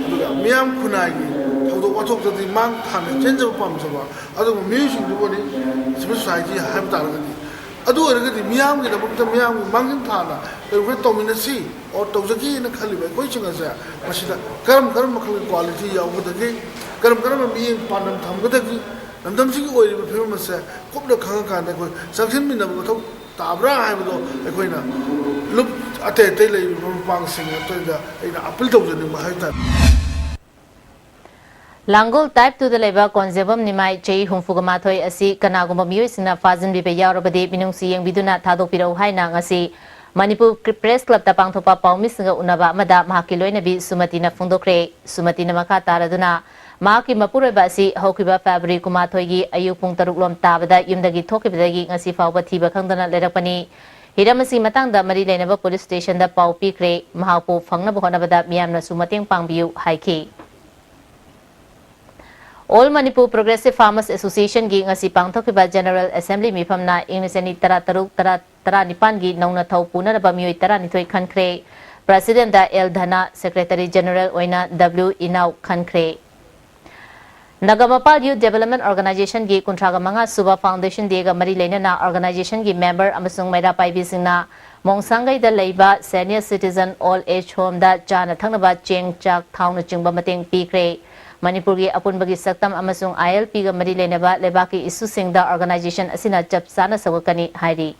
ꯑꯗꯨꯒ ꯃꯤꯌꯥꯝ ꯈꯨꯟꯅꯥꯏꯒꯤ ꯊꯧꯗꯣꯛ ꯋꯥꯊꯣꯛꯇꯗꯤ ꯃꯥꯡ ꯊꯥꯅ ꯆꯦꯟꯖꯕ ꯄꯥꯝꯖꯕ ꯑꯗꯨꯒꯨꯝꯕ ꯃꯤꯑꯣꯏꯁꯤꯡꯗꯨꯕꯨꯅꯤ civil society ꯍꯥꯏꯕ ꯇꯥꯔꯒꯗꯤ꯫ ꯑꯗꯨ ꯑꯣꯏꯔꯒꯗꯤ ꯃꯤꯌꯥꯝꯒꯤꯗꯃꯛꯇ ꯃꯤꯌꯥꯝꯒꯤ ꯃꯥꯡꯖꯤꯜ ꯊꯥꯅ ꯀꯩꯒꯨꯝꯕ ꯇꯧꯃꯤꯟꯅꯁꯤ ꯑꯣꯔ ꯇꯧꯖꯒꯦꯅ ꯈꯜꯂꯤꯕ ꯑꯩꯈꯣꯏꯁꯤꯡ ꯑꯁꯦ ꯃꯁꯤꯗ ꯀꯔꯝ ꯀꯔꯝꯕ ꯃꯈꯜꯒꯤ quality ꯌꯥꯎꯒꯗꯒꯦ, ꯀꯔꯝ ꯀꯔꯝꯕ ꯃꯤꯠꯌꯦꯡ ꯄꯥꯟꯗꯝ ꯊꯝꯒꯗꯒꯦ, ꯂꯝꯗꯝꯁꯤꯒꯤ ꯑꯣꯏꯔꯤꯕ ꯐꯤꯕꯝ ꯑꯁꯦ ꯀꯨꯞꯅ ꯈꯪꯉꯀꯥꯟꯗ ꯑꯩꯈꯣꯏ ꯆꯪꯁꯤꯟꯃꯤꯟꯅꯕ ꯃꯊꯧ ꯇꯥꯕ꯭ꯔꯥ ꯍꯥꯏꯕꯗꯣ ꯑꯩꯈꯣꯏꯅ ꯂꯨꯞ ꯑꯇꯩ ꯑꯇꯩ ꯂꯩꯔꯤꯕ ꯃꯔꯨꯞ ꯃꯄꯥꯡꯁꯤꯡ ꯑꯇꯩꯗ ꯑꯩꯅ appeal ꯇꯧꯖꯅꯤꯡꯕ ꯍꯥꯏꯕ ꯇꯥꯔꯦ꯫ ꯂꯥꯡꯒꯣꯜ Type Twoꯗ ꯂꯩꯕ ꯀꯣꯟꯖꯦꯝꯕꯝ ꯅꯤꯃꯥꯏ, ꯆꯍꯤ ꯍꯨꯝꯐꯨꯒ ꯃꯥꯊꯣꯏ ꯑꯁꯤ ꯀꯅꯥꯒꯨꯝꯕ ꯃꯤꯑꯣꯏꯁꯤꯡꯅ ꯐꯥꯖꯤꯟꯕꯤꯕ ꯌꯥꯎꯔꯕꯗꯤ ꯃꯤꯅꯨꯡꯁꯤ ꯌꯦꯡꯕꯤꯗꯨꯅ ꯊꯥꯗꯣꯛꯄꯤꯔꯛꯎ ꯍꯥꯏꯅ ꯉꯁꯤ ꯃꯅꯤꯄꯨꯔ Press Clubꯇ ꯄꯥꯡꯊꯣꯛꯄ ꯄꯥꯎꯃꯤꯁꯤꯡꯒ ꯎꯅꯕ ꯑꯃꯗ ꯃꯍꯥꯛꯀꯤ ꯂꯣꯏꯅꯕꯤ ꯁꯨꯃꯇꯤꯅ ꯐꯣꯡꯗꯣꯛꯈ꯭ꯔꯦ꯫ ꯁꯨꯃꯇꯤꯅ ꯃꯈꯥ ꯇꯥꯔꯗꯨꯅ ꯃꯍꯥꯛꯀꯤ ꯃꯄꯨꯔꯣꯏꯕ ꯑꯁꯤ ꯍꯧꯈꯤꯕ February ꯀꯨꯟꯃꯥꯊꯣꯏꯒꯤ ꯑꯌꯨꯛ ꯄꯨꯡ ꯇꯔꯨꯛ ꯂꯣꯝ ꯇꯥꯕꯗ ꯌꯨꯝꯗꯒꯤ ꯊꯣꯛꯈꯤꯕꯗꯒꯤ ꯉꯁꯤ ꯐꯥꯎꯕ ꯊꯤꯕ ꯈꯪꯗꯅ ꯂꯩꯔꯛꯄꯅꯤ꯫ ꯍꯤꯔꯝ ꯑꯁꯤꯒꯤ ꯃꯇꯥꯡꯗ ꯃꯔꯤ ꯂꯩꯅꯕ police stationꯗ ꯄꯥꯎ ꯄꯤꯈ꯭ꯔꯦ꯫ ꯃꯍꯥꯛꯄꯨ ꯐꯪꯅꯕ ꯍꯣꯠꯅꯕꯗ ꯃꯤꯌꯥꯝꯅꯁꯨ ꯃꯇꯦꯡ ꯄꯥꯡꯕꯤꯌꯨ ꯍꯥꯏꯈꯤ꯫ All Manipur Progressive Farmers Associationꯒꯤ ꯉꯁꯤ ꯄꯥꯡꯊꯣꯛꯈꯤꯕ General Assembly ꯃꯤꯐꯝꯅ ꯏꯪ ꯂꯤꯁꯤꯡ ꯑꯅꯤ ꯇꯔꯥꯇꯔꯨꯛ, ꯇꯔꯥ, ꯇꯔꯥꯅꯤꯄꯥꯟꯒꯤ ꯅꯧꯅ ꯊꯧ ꯄꯨꯅꯅꯕ ꯃꯤꯑꯣꯏ ꯇꯔꯥꯅꯤꯊꯣꯏ ꯈꯟꯈ꯭ꯔꯦ꯫ Presidentꯗ ꯑꯦꯜ ꯙꯅꯥ, Secretary General ꯑꯣꯏꯅ W ꯏꯅꯥꯎ ꯈꯟꯈ꯭ꯔꯦ꯫ ꯅꯒꯥꯃꯄꯥꯜ Youth Development Organizationꯒꯤ ꯀꯨꯟꯊ꯭ꯔꯥꯒ ꯃꯉꯥ ꯁꯨꯕ Foundation Dayꯒ ꯃꯔꯤ ꯂꯩꯅꯅ organizationꯒꯤ member ꯑꯃꯁꯨꯡ ꯃꯩꯔꯥ ꯄꯥꯏꯕꯤꯁꯤꯡꯅ ꯃꯣꯡꯁꯥꯡꯒꯩꯗ ꯂꯩꯕ Senior Citizen Old Age Homeꯗ ꯆꯥꯅ ꯊꯛꯅꯕ ꯆꯦꯡ, ꯆꯥꯛ, ꯊꯥꯎꯅꯆꯤꯡꯕ ꯃꯇꯦꯡ ꯄꯤꯈ꯭ꯔꯦ꯫ ꯃꯅꯤꯄꯨꯔꯒꯤ ꯑꯄꯨꯟꯕꯒꯤ ꯁꯛꯇꯝ ꯑꯃꯁꯨꯡ ILPꯒ ꯃꯔꯤ ꯂꯩꯅꯕ ꯂꯩꯕꯥꯛꯀꯤ issueꯁꯤꯡꯗ organization ꯑꯁꯤꯅ ꯆꯞ ꯆꯥꯅ ꯁꯧꯒꯠꯀꯅꯤ ꯍꯥꯏꯔꯤ꯫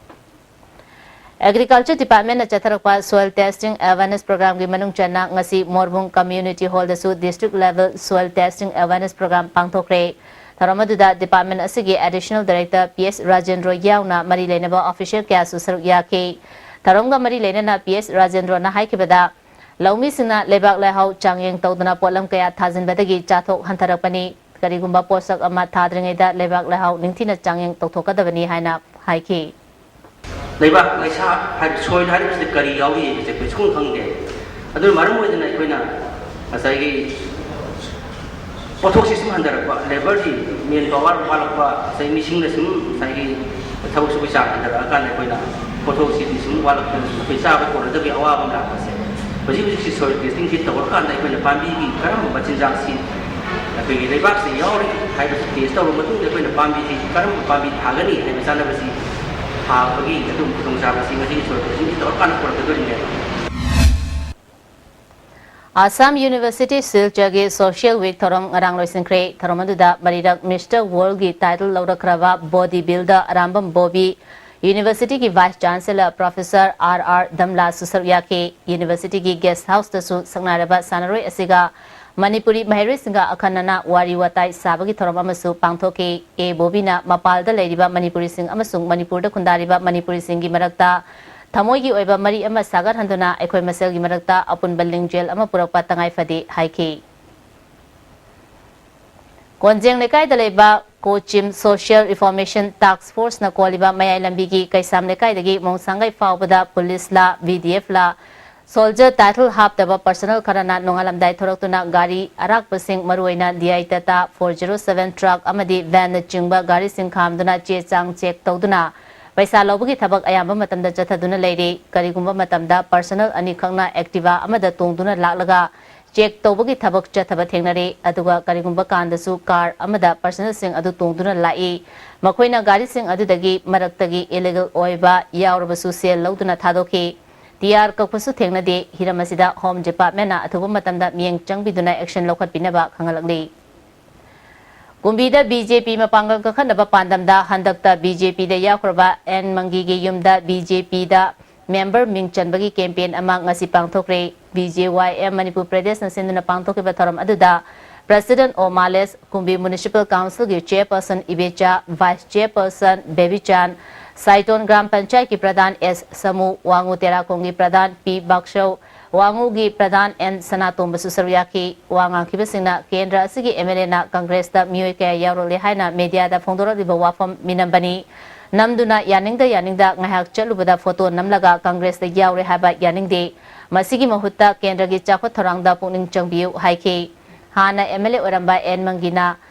Agriculture Department ꯅ ꯆꯠꯊꯔꯛꯄ Soil Testing Awareness Program ꯒꯤ ꯃꯅꯨꯡ ꯆꯟꯅ ꯉꯁꯤ ꯃꯣꯔꯕꯨꯡ Community Hall ꯗꯁꯨ District Level Soil Testing Awareness Program ꯄꯥꯡꯊꯣꯛꯈ꯭ꯔꯦ꯫ ꯊꯧꯔꯝ ꯑꯗꯨꯗ department ꯑꯁꯤꯒꯤ Additional Director P S Rajendro ꯌꯥꯎꯅ ꯃꯔꯤ ꯂꯩꯅꯕ official ꯀꯌꯥꯁꯨ ꯁꯔꯨꯛ ꯌꯥꯈꯤ꯫ ꯊꯧꯔꯝꯒ ꯃꯔꯤ ꯂꯩꯅꯅ P S ꯔꯥꯖꯦꯟꯗ꯭ꯔꯣꯅ ꯍꯥꯏꯈꯤꯕꯗ, ꯂꯧꯃꯤꯁꯤꯡꯅ ꯂꯩꯕꯥꯛ ꯂꯩꯍꯥꯎ ꯆꯥꯡꯌꯦꯡ ꯇꯧꯗꯅ ꯄꯣꯠꯂꯝ ꯀꯌꯥ ꯊꯥꯖꯤꯟꯕꯗꯒꯤ ꯆꯥꯊꯣꯛ ꯍꯟꯊꯔꯛꯄꯅꯤ꯫ ꯀꯔꯤꯒꯨꯝꯕ ꯄꯣꯠꯁꯛ ꯑꯃ ꯊꯥꯗ꯭ꯔꯤꯉꯩꯗ ꯂꯩꯕꯥꯛ ꯂꯩꯍꯥꯎ ꯅꯤꯡꯊꯤꯅ ꯆꯥꯡꯌꯦꯡ ꯇꯧꯊꯣꯛꯀꯗꯕꯅꯤ ꯍꯥꯏꯅ ꯍꯥꯏꯈꯤ꯫ ꯂꯩꯕꯥꯛ ꯂꯩꯁꯥ ꯍꯥꯏꯕ, soil ꯍꯥꯏꯔꯤꯕꯁꯤꯗ ꯀꯔꯤ ꯌꯥꯎꯔꯤ ꯍꯥꯏꯕꯁꯦ ꯑꯩꯈꯣꯏ ꯁꯨꯡꯈꯪ ꯈꯪꯗꯦ꯫ ꯑꯗꯨꯅ ꯃꯔꯝ ꯑꯣꯏꯗꯅ ꯑꯩꯈꯣꯏꯅ ꯉꯁꯥꯏꯒꯤ ꯄꯣꯠꯊꯣꯛꯁꯤ ꯁꯨꯝ ꯍꯟꯊꯔꯛꯄ, labour ꯗꯤ, man power ꯋꯥꯠꯂꯛꯄ, ꯉꯁꯥꯏ ꯃꯤꯁꯤꯡꯅ ꯁꯨꯝ ꯉꯁꯥꯏꯒꯤ ꯊꯕꯛ ꯁꯨꯕꯒꯤ ꯆꯥꯡ ꯍꯟꯊꯔꯛꯑꯀꯥꯟꯗ ꯑꯩꯈꯣꯏꯅ ꯄꯣꯠꯊꯣꯛꯁꯤꯗꯤ ꯁꯨꯝ ꯋꯥꯠꯂꯛꯇꯅ ꯁꯨꯝ ꯑꯩꯈꯣꯏ ꯆꯥꯕ ꯀꯣꯟꯅꯗꯕꯒꯤ ꯑꯋꯥꯕ ꯑꯃ ꯂꯥꯛꯄꯁꯦ, ꯍꯧꯖꯤꯛ ꯍꯧꯖꯤꯛꯁꯤ soil testing ꯁꯤ ꯇꯧꯔꯀꯥꯟꯗ ꯑꯩꯈꯣꯏꯅ ꯄꯥꯝꯕꯤꯒꯤ ꯀꯔꯝꯕ ꯃꯆꯤꯟꯖꯥꯛꯁꯤ ꯑꯩꯈꯣꯏꯒꯤ ꯂꯩꯕꯥꯛꯁꯤ ꯌꯥꯎꯔꯤ ꯍꯥꯏꯕꯁꯤ test ꯇꯧꯔꯕ ꯃꯇꯨꯡꯗ ꯑꯩꯈꯣꯏꯅ ꯄꯥꯝꯕꯤꯁꯤ ꯀꯔꯝꯕ ꯄꯥꯝꯕꯤ ꯊꯥꯒꯅꯤ ꯍꯥꯏꯕ ꯆꯥꯟꯅꯕꯁꯤ ꯊꯥꯕꯒꯤ ꯑꯗꯨꯝ ꯈꯨꯗꯣꯡꯆꯥꯕꯁꯤ ꯃꯁꯤꯒꯤ soil testing ꯁꯤ ꯇꯧꯔꯀꯥꯟꯗ ꯄꯨꯔꯛꯀꯗꯣꯔꯤꯅꯦꯕ꯫ ꯑꯁꯥꯝ University ꯁꯤꯜꯆꯔꯒꯤ Social Week ꯊꯧꯔꯝ ꯉꯔꯥꯡ ꯂꯣꯏꯁꯤꯟꯈ꯭ꯔꯦ꯫ ꯊꯧꯔꯝ ꯑꯗꯨꯗ ꯃꯔꯤꯔꯛ Mister World ꯒꯤ title ꯂꯧꯔꯛꯈ꯭ꯔꯕ body builder Arambam Bobby, University ꯒꯤ Vice Chancellor Professor R R ꯗꯝꯂꯥꯁꯨ ꯁꯔꯨꯛ ꯌꯥꯈꯤ꯫ University ꯒꯤ guest house ꯇꯁꯨ ꯁꯛꯅꯥꯏꯔꯕ ꯁꯥꯟꯅꯔꯣꯏ ꯑꯁꯤꯒ ꯃꯅꯤꯄꯨꯔꯤ ꯃꯍꯩꯔꯣꯏꯁꯤꯡꯒ ꯑꯈꯟꯅꯅ ꯋꯥꯔꯤ ꯋꯥꯇꯥꯏ ꯁꯥꯕꯒꯤ ꯊꯧꯔꯝ ꯑꯃꯁꯨ ꯄꯥꯡꯊꯣꯛꯈꯤ꯫ ꯑꯦ ꯕꯣꯕꯤꯅ ꯃꯄꯥꯜꯗ ꯂꯩꯔꯤꯕ ꯃꯅꯤꯄꯨꯔꯤꯁꯤꯡ ꯑꯃꯁꯨꯡ ꯃꯅꯤꯄꯨꯔꯗ ꯈꯨꯟꯗꯥꯔꯤꯕ ꯃꯅꯤꯄꯨꯔꯤꯁꯤꯡꯒꯤ ꯃꯔꯛꯇ ꯊꯃꯣꯏꯒꯤ ꯑꯣꯏꯕ ꯃꯔꯤ ꯑꯃ ꯁꯥꯒꯠꯍꯟꯗꯨꯅ ꯑꯩꯈꯣꯏ ꯃꯁꯦꯜꯒꯤ ꯃꯔꯛꯇ ꯑꯄꯨꯟꯕ ꯂꯤꯡꯖꯦꯜ ꯑꯃ ꯄꯨꯔꯛꯄ ꯇꯉꯥꯏ ꯐꯗꯦ ꯍꯥꯏꯈꯤ꯫ ꯀꯣꯟꯖꯦꯡ ꯂꯩꯀꯥꯏꯗ ꯂꯩꯕ ꯀꯣꯆꯤꯝ Social Reformation Task Force ꯅ ꯀꯣꯜꯂꯤꯕ ꯃꯌꯥꯏ ꯂꯝꯕꯤꯒꯤ ꯀꯩꯁꯥꯝ ꯂꯩꯀꯥꯏꯗꯒꯤ ꯃꯣꯡꯁꯥꯡꯒꯩ ꯐꯥꯎꯕꯗ ꯄꯨꯂꯤꯁꯂ, V D F ꯂ, soldier title ꯍꯥꯞꯇꯕ personnel ꯈꯔꯅ ꯅꯣꯡꯉꯥꯜꯂꯝꯗꯥꯏ ꯊꯣꯔꯛꯇꯨꯅ ꯒꯥꯔꯤ ꯑꯔꯥꯛꯄꯁꯤꯡ, ꯃꯔꯨꯑꯣꯏꯅ D I Tata four zero seven truck ꯑꯃꯗꯤ van ꯅꯆꯤꯡꯕ ꯒꯥꯔꯤꯁꯤꯡ ꯈꯥꯝꯗꯨꯅ ꯆꯦ ꯆꯥꯡ check ꯇꯧꯗꯨꯅ ꯄꯩꯁꯥ ꯂꯧꯕꯒꯤ ꯊꯕꯛ ꯑꯌꯥꯝꯕ ꯃꯇꯝꯗ ꯆꯠꯊꯗꯨꯅ ꯂꯩꯔꯤ꯫ ꯀꯔꯤꯒꯨꯝꯕ ꯃꯇꯝꯗ personnel ꯑꯅꯤꯈꯛꯅ Activa ꯑꯃꯗ ꯇꯣꯡꯗꯨꯅ ꯂꯥꯛꯂꯒ check ꯇꯧꯕꯒꯤ ꯊꯕꯛ ꯆꯠꯊꯕ ꯊꯦꯡꯅꯔꯦ꯫ ꯑꯗꯨꯒ ꯀꯔꯤꯒꯨꯝꯕ ꯀꯥꯟꯗꯁꯨ car ꯑꯃꯗ personnel ꯁꯤꯡ ꯑꯗꯨ ꯇꯣꯡꯗꯨꯅ ꯂꯥꯛꯏ꯫ ꯃꯈꯣꯏꯅ ꯒꯥꯔꯤꯁꯤꯡ ꯑꯗꯨꯗꯒꯤ ꯃꯔꯛꯇꯒꯤ illegal ꯑꯣꯏꯕ ꯌꯥꯎꯔꯕꯁꯨ ꯁꯦꯜ ꯂꯧꯗꯨꯅ ꯊꯥꯗꯣꯛꯈꯤ꯫ T R ꯀꯛꯄꯁꯨ ꯊꯦꯡꯅꯗꯦ꯫ ꯍꯤꯔꯝ ꯑꯁꯤꯗ Home Department ꯅ ꯑꯊꯨꯕ ꯃꯇꯝꯗ ꯃꯤꯠꯌꯦꯡ ꯆꯪꯕꯤꯗꯨꯅ action ꯂꯧꯈꯠꯄꯤꯅꯕ ꯈꯪꯍꯜꯂꯛꯂꯤ꯫ ꯀꯨꯝꯕꯤꯗ ꯕꯤ ꯖꯦ ꯄꯤ ꯃꯄꯥꯡꯒꯜ ꯀꯟꯈꯠꯅꯕ ꯄꯥꯟꯗꯝꯗ ꯍꯟꯗꯛꯇ ꯕꯤ ꯖꯦ ꯄꯤꯗ ꯌꯥꯎꯈ꯭ꯔꯕ ꯑꯦꯟ ꯃꯪꯒꯤꯒꯤ ꯌꯨꯝꯗ ꯕꯤ ꯖꯦ ꯄꯤꯗ ꯃꯦꯝꯕꯔ ꯃꯤꯡ ꯆꯟꯕꯒꯤ ꯀꯦꯝꯄꯦꯟ ꯑꯃ ꯉꯁꯤ ꯄꯥꯡꯊꯣꯛꯈ꯭ꯔꯦ꯫ B J Y M Manipur ꯄ꯭ꯔꯗꯦꯁꯅ ꯁꯤꯟꯗꯨꯅ ꯄꯥꯡꯊꯣꯛꯈꯤꯕ ꯊꯧꯔꯝ ꯑꯗꯨꯗ President O Malesh, Kumbi Municipal Councilꯒꯤ Chairperson Ibecha, Vice Chairperson Bebichan, Saiton Gram ꯄꯟꯆꯥꯌꯠꯀꯤ ꯄ꯭ꯔꯙꯥꯟ ꯑꯦꯁ ꯁꯃꯨ, ꯋꯥꯉꯨ ꯇꯦꯔꯥꯈꯣꯡꯒꯤ ꯄ꯭ꯔꯙꯥꯟ ꯄꯤ ꯕꯥꯛꯁꯧ, ꯋꯥꯉꯨꯒꯤ ꯄ꯭ꯔꯙꯥꯟ ꯑꯦꯟ ꯁꯅꯥꯇꯣꯝꯕꯁꯨ ꯁꯔꯨꯛ ꯌꯥꯈꯤ꯫ ꯋꯥ ꯉꯥꯡꯈꯤꯕꯁꯤꯡꯅ ꯀꯦꯟꯗ꯭ꯔ ꯑꯁꯤꯒꯤ ꯑꯦꯝ ꯑꯦꯜ ꯑꯦꯅ ꯀꯪꯒ꯭ꯔꯦꯁꯇ ꯃꯤꯑꯣꯏ ꯀꯌꯥ ꯌꯥꯎꯔꯛꯂꯦ ꯍꯥꯏꯅ ꯃꯦꯗꯤꯌꯥꯗ ꯐꯣꯡꯗꯣꯔꯛꯂꯤꯕ ꯋꯥꯐꯝ ꯃꯤꯅꯝꯕꯅꯤ꯫ ꯅꯝꯗꯨꯅ ꯌꯥꯅꯤꯡꯗ ꯌꯥꯅꯤꯡꯗ ꯉꯥꯏꯍꯥꯛ ꯆꯠꯂꯨꯕꯗ ꯐꯣꯇꯣ ꯅꯝꯂꯒ ꯀꯪꯒ꯭ꯔꯦꯁꯇ ꯌꯥꯎꯔꯦ ꯍꯥꯏꯕ ꯌꯥꯅꯤꯡꯗꯦ꯫ ꯃꯁꯤꯒꯤ ꯃꯍꯨꯠꯇ ꯀꯦꯟꯗ꯭ꯔꯒꯤ ꯆꯥꯎꯈꯠ ꯊꯧꯔꯥꯡꯗ ꯄꯨꯛꯅꯤꯡ ꯆꯪꯕꯤꯌꯨ ꯍꯥꯏꯈꯤ꯫ ꯍꯥꯟꯅ ꯑꯦꯝ ꯑꯦꯜ ꯑꯦ ꯑꯣꯏꯔꯝꯕ ꯑꯦꯟ ꯃꯪꯒꯤꯅ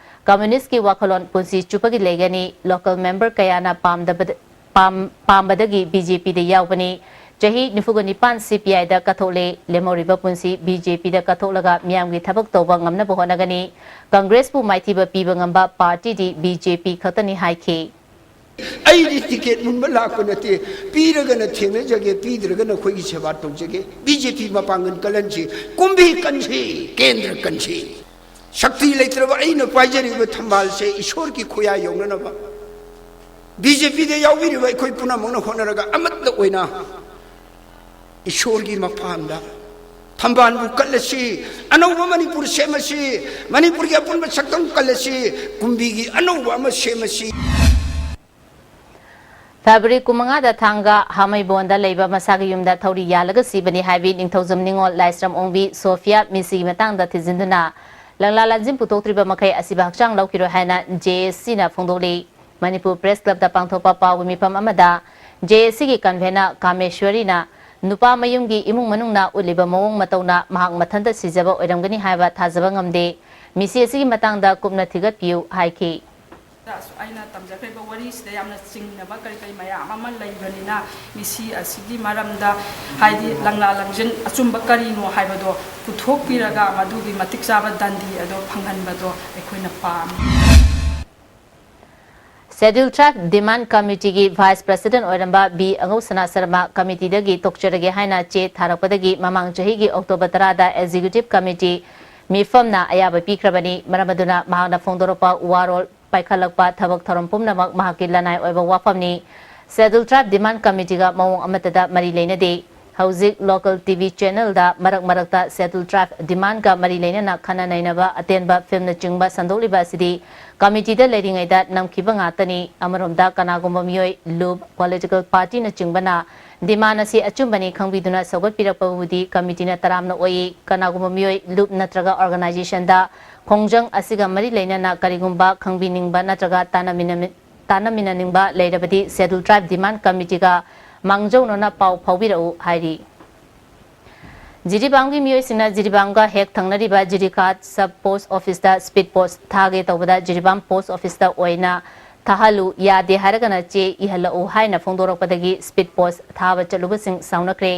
ꯀꯝꯌꯨꯅꯤꯁ꯭ꯠꯀꯤ ꯋꯥꯈꯜꯂꯣꯟ ꯄꯨꯟꯁꯤ ꯆꯨꯞꯄꯒꯤ ꯂꯩꯒꯅꯤ꯫ ꯂꯣꯀꯦꯜ ꯃꯦꯝꯕꯔ ꯀꯌꯥꯅ ꯄꯥꯝꯗꯕꯗ ꯄꯥꯝ-, ꯄꯥꯝꯕꯗꯒꯤ ꯕꯤ ꯖꯦ ꯄꯤꯗ ꯌꯥꯎꯕꯅꯤ꯫ ꯆꯍꯤ ꯅꯤꯐꯨꯒ ꯅꯤꯄꯥꯟ ꯁꯤ ꯄꯤ ꯑꯥꯏꯗ ꯀꯠꯊꯣꯛꯂꯦ꯫ ꯂꯦꯝꯍꯧꯔꯤꯕ ꯄꯨꯟꯁꯤ ꯕꯤ ꯖꯦ ꯄꯤꯗ ꯀꯠꯊꯣꯛꯂꯒ ꯃꯤꯌꯥꯝꯒꯤ ꯊꯕꯛ ꯇꯧꯕ ꯉꯝꯅꯕ ꯍꯣꯠꯅꯒꯅꯤ꯫ ꯀꯪꯒ꯭ꯔꯦꯁꯄꯨ ꯃꯥꯏꯊꯤꯕ ꯄꯤꯕ ꯉꯝꯕ ꯄꯥꯔꯇꯤꯗꯤ ꯕꯤ ꯖꯦ ꯄꯤ ꯈꯛꯇꯅꯤ ꯍꯥꯏꯈꯤ꯫ ꯑꯩꯗꯤ ꯇꯤꯀꯦꯠ ꯃꯨꯟꯕ ꯂꯥꯛꯄ ꯅꯠꯇꯦ꯫ ꯄꯤꯔꯒꯅ ꯊꯦꯡꯅꯖꯒꯦ, ꯄꯤꯗ꯭ꯔꯒꯅ ꯑꯩꯈꯣꯏꯒꯤ ꯁꯦꯕꯥ ꯇꯧꯖꯒꯦ꯫ ꯕꯤ ꯖꯦ ꯄꯤ ꯃꯄꯥꯡꯒꯜ ꯀꯜꯍꯟꯁꯤ, ꯀꯨꯝꯕꯤ ꯀꯟꯁꯤ, ꯀꯦꯟꯗ꯭ꯔ ꯀꯟꯁꯤ꯫ ꯁꯛꯇꯤ ꯂꯩꯇ꯭ꯔꯕ ꯑꯩꯅ ꯄꯥꯏꯖꯔꯤꯕ ꯊꯝꯕꯥꯜꯁꯦ ꯏꯁꯣꯔꯒꯤ ꯈꯨꯌꯥ ꯌꯧꯅꯅꯕ ꯕꯤ ꯖꯦ ꯄꯤꯗ ꯌꯥꯎꯕꯤꯔꯤꯕ ꯑꯩꯈꯣꯏ ꯄꯨꯝꯅꯃꯛꯅ ꯍꯣꯠꯅꯔꯒ ꯑꯃꯠꯇ ꯑꯣꯏꯅ ꯏꯁꯣꯔꯒꯤ ꯃꯐꯝꯗ ꯊꯝꯕꯥꯜꯕꯨ ꯀꯠꯂꯁꯤ, ꯑꯅꯧꯕ ꯃꯅꯤꯄꯨꯔ ꯁꯦꯝꯃꯁꯤ, ꯃꯅꯤꯄꯨꯔꯒꯤ ꯑꯄꯨꯟꯕ ꯁꯛꯇꯝ ꯀꯜꯂꯁꯤ, ꯀꯨꯝꯕꯤꯒꯤ ꯑꯅꯧꯕ ꯑꯃ ꯁꯦꯝꯃꯁꯤ꯫ ꯐꯦꯕ꯭ꯔꯨꯋꯥꯔꯤ ꯀꯨꯟꯃꯉꯥꯗ ꯊꯥꯡꯒ ꯍꯥꯃꯩꯕꯣꯟꯗ ꯂꯩꯕ ꯃꯁꯥꯒꯤ ꯌꯨꯝꯗ ꯊꯧꯔꯤ ꯌꯥꯜꯂꯒ ꯁꯤꯕꯅꯤ ꯍꯥꯏꯕꯤ ꯅꯤꯡꯊꯧꯖꯝ ꯅꯤꯉꯣꯜ ꯂꯥꯏꯁ꯭ꯔꯝ ꯑꯣꯡꯕꯤ ꯁꯣꯐꯤꯌꯥ ꯃꯤꯁꯤꯒꯤ ꯃꯇꯥꯡꯗ ꯊꯤꯖꯤꯟꯗꯨꯅ ꯂꯪꯂꯥ ꯂꯪꯖꯤꯟ ꯄꯨꯊꯣꯛꯇ꯭ꯔꯤꯕ ꯃꯈꯩ ꯑꯁꯤꯕ ꯍꯛꯆꯥꯡ ꯂꯧꯈꯤꯔꯣꯏ ꯍꯥꯏꯅ ꯖꯦ ꯑꯦꯁ ꯁꯤꯅ ꯐꯣꯡꯗꯣꯛꯂꯤ꯫ ꯃꯅꯤꯄꯨꯔ ꯄ꯭ꯔꯦꯁ ꯀ꯭ꯂꯕꯇ ꯄꯥꯡꯊꯣꯛꯄ ꯄꯥꯎꯒꯤ ꯃꯤꯐꯝ ꯑꯃꯗ ꯖꯦ ꯑꯦꯁ ꯁꯤꯒꯤ ꯀꯟꯚꯦꯅꯔ ꯀꯥꯃꯦꯁ꯭ꯋꯔꯤꯅ ꯅꯨꯄꯥ ꯃꯌꯨꯝꯒꯤ ꯏꯃꯨꯡ ꯃꯅꯨꯡꯅ ꯎꯠꯂꯤꯕ ꯃꯑꯣꯡ ꯃꯇꯧꯅ ꯃꯍꯥꯛ ꯃꯊꯟꯇ ꯁꯤꯖꯕ ꯑꯣꯏꯔꯝꯒꯅꯤ ꯍꯥꯏꯕ ꯊꯥꯖꯕ ꯉꯝꯗꯦ꯫ ꯃꯤꯁꯤ ꯑꯁꯤꯒꯤ ꯃꯇꯥꯡꯗ ꯀꯨꯞꯅ ꯊꯤꯒꯠꯄꯤꯌꯨ ꯍꯥꯏꯈꯤ꯫ ꯑꯩꯅ ꯇꯝꯖꯈ꯭ꯔꯤꯕ ꯋꯥꯔꯤꯁꯤꯗ ꯌꯥꯝꯅ ꯆꯤꯡꯅꯕ ꯀꯔꯤ ꯀꯔꯤ ꯃꯌꯥꯝ ꯑꯃ ꯂꯩꯕꯅꯤꯅ, ꯃꯤꯁꯤ ꯑꯁꯤꯒꯤ ꯃꯔꯝꯗ, ꯍꯥꯏꯗꯤ ꯂꯪꯂꯥ ꯂꯪꯖꯤꯟ ꯑꯆꯨꯝꯕ ꯀꯔꯤꯅꯣ ꯍꯥꯏꯕꯗꯣ ꯄꯨꯊꯣꯛꯄꯤꯔꯒ ꯃꯗꯨꯒꯤ ꯃꯇꯤꯛ ꯆꯥꯕ ꯗꯟꯗꯤ ꯑꯗꯣ ꯐꯪꯍꯟꯕꯗꯣ ꯑꯩꯈꯣꯏꯅ ꯄꯥꯝꯃꯤ꯫ Scheduled Tribe Demand Committeeꯒꯤ Vice President ꯑꯣꯏꯔꯝꯕ ꯕꯤ ꯑꯉꯧꯁꯅꯥ ꯁꯔꯃ committeeꯗꯒꯤ ꯇꯣꯛꯆꯔꯒꯦ ꯍꯥꯏꯅ ꯆꯦ ꯊꯥꯔꯛꯄꯗꯒꯤ ꯃꯃꯥꯡ ꯆꯍꯤꯒꯤ October ꯇꯔꯥꯗ Executive Committee ꯃꯤꯐꯝꯅ ꯑꯌꯥꯕ ꯄꯤꯈ꯭ꯔꯕꯅꯤ꯫ ꯃꯔꯝ ꯑꯗꯨꯅ ꯃꯍꯥꯛꯅ ꯐꯣꯡꯗꯣꯔꯛꯄ ꯋꯥꯔꯣꯜ ꯄꯥꯏꯈꯠꯂꯛꯄ ꯊꯕꯛ ꯊꯧꯔꯝ ꯄꯨꯝꯅꯃꯛ ꯃꯍꯥꯛꯀꯤ ꯂꯅꯥꯏ ꯑꯣꯏꯕ ꯋꯥꯐꯝꯅꯤ꯫ Scheduled Tribe Demand Committeeꯒ ꯃꯑꯣꯡ ꯑꯃꯠꯇꯗ ꯃꯔꯤ ꯂꯩꯅꯗꯦ꯫ ꯍꯧꯖꯤꯛ local TV channelꯗ ꯃꯔꯛ ꯃꯔꯛꯇ Scheduled Tribe demandꯒ ꯃꯔꯤ ꯂꯩꯅꯅ ꯈꯟꯅ ꯅꯩꯅꯕ, ꯑꯇꯦꯟꯕ filmꯅꯆꯤꯡꯕ ꯁꯟꯗꯣꯛꯂꯤꯕ ꯑꯁꯤꯗꯤ committeeꯗ ꯂꯩꯔꯤꯉꯩꯗ ꯅꯝꯈꯤꯕ ꯉꯥꯛꯇꯅꯤ꯫ ꯑꯃꯔꯣꯝꯗ ꯀꯅꯥꯒꯨꯝꯕ ꯃꯤꯑꯣꯏ, ꯂꯨꯞ, political partyꯅꯆꯤꯡꯕꯅ demand ꯑꯁꯤ ꯑꯆꯨꯝꯕꯅꯤ ꯈꯪꯕꯤꯗꯨꯅ ꯁꯧꯒꯠꯄꯤꯔꯛꯄꯕꯨꯗꯤ committeeꯅ ꯇꯔꯥꯝꯅ ꯑꯣꯛꯏ꯫ ꯀꯅꯥꯒꯨꯝꯕ ꯃꯤꯑꯣꯏ, ꯂꯨꯞ ꯅꯠꯇ꯭ꯔꯒ organizationꯗ ꯈꯣꯡꯖꯪ ꯑꯁꯤꯒ ꯃꯔꯤ ꯂꯩꯅꯅ ꯀꯔꯤꯒꯨꯝꯕ ꯈꯪꯕꯤꯅꯤꯡꯕ ꯅꯠꯇ꯭ꯔꯒ ꯇꯥꯟꯅꯃꯤꯟꯅꯃꯤ-, ꯇꯥꯟꯅꯃꯤꯟꯅꯅꯤꯡꯕ ꯂꯩꯔꯕꯗꯤ Scheduled Tribe Demand Committeeꯒ ꯃꯥꯡꯖꯧꯅꯅ ꯄꯥꯎ ꯐꯥꯎꯕꯤꯔꯛꯎ ꯍꯥꯏꯔꯤ꯫ ꯖꯤꯔꯤꯕꯥꯝꯒꯤ ꯃꯤꯑꯣꯏꯁꯤꯡꯅ ꯖꯤꯔꯤꯕꯥꯝꯒ ꯍꯦꯛ ꯊꯪꯅꯔꯤꯕ ꯖꯤꯔꯤꯒꯥꯠ sub post officeꯇ speed post ꯊꯥꯒꯦ ꯇꯧꯕꯗ ꯖꯤꯔꯤꯕꯥꯝ post officeꯇ ꯑꯣꯏꯅ ꯊꯥꯍꯜꯂꯨ, ꯌꯥꯗꯦ ꯍꯥꯏꯔꯒꯅ ꯆꯦ ꯏꯍꯜꯂꯛꯎ ꯍꯥꯏꯅ ꯐꯣꯡꯗꯣꯔꯛꯄꯗꯒꯤ speed post ꯊꯥꯕ ꯆꯠꯂꯨꯕꯁꯤꯡ ꯁꯥꯎꯅꯈ꯭ꯔꯦ꯫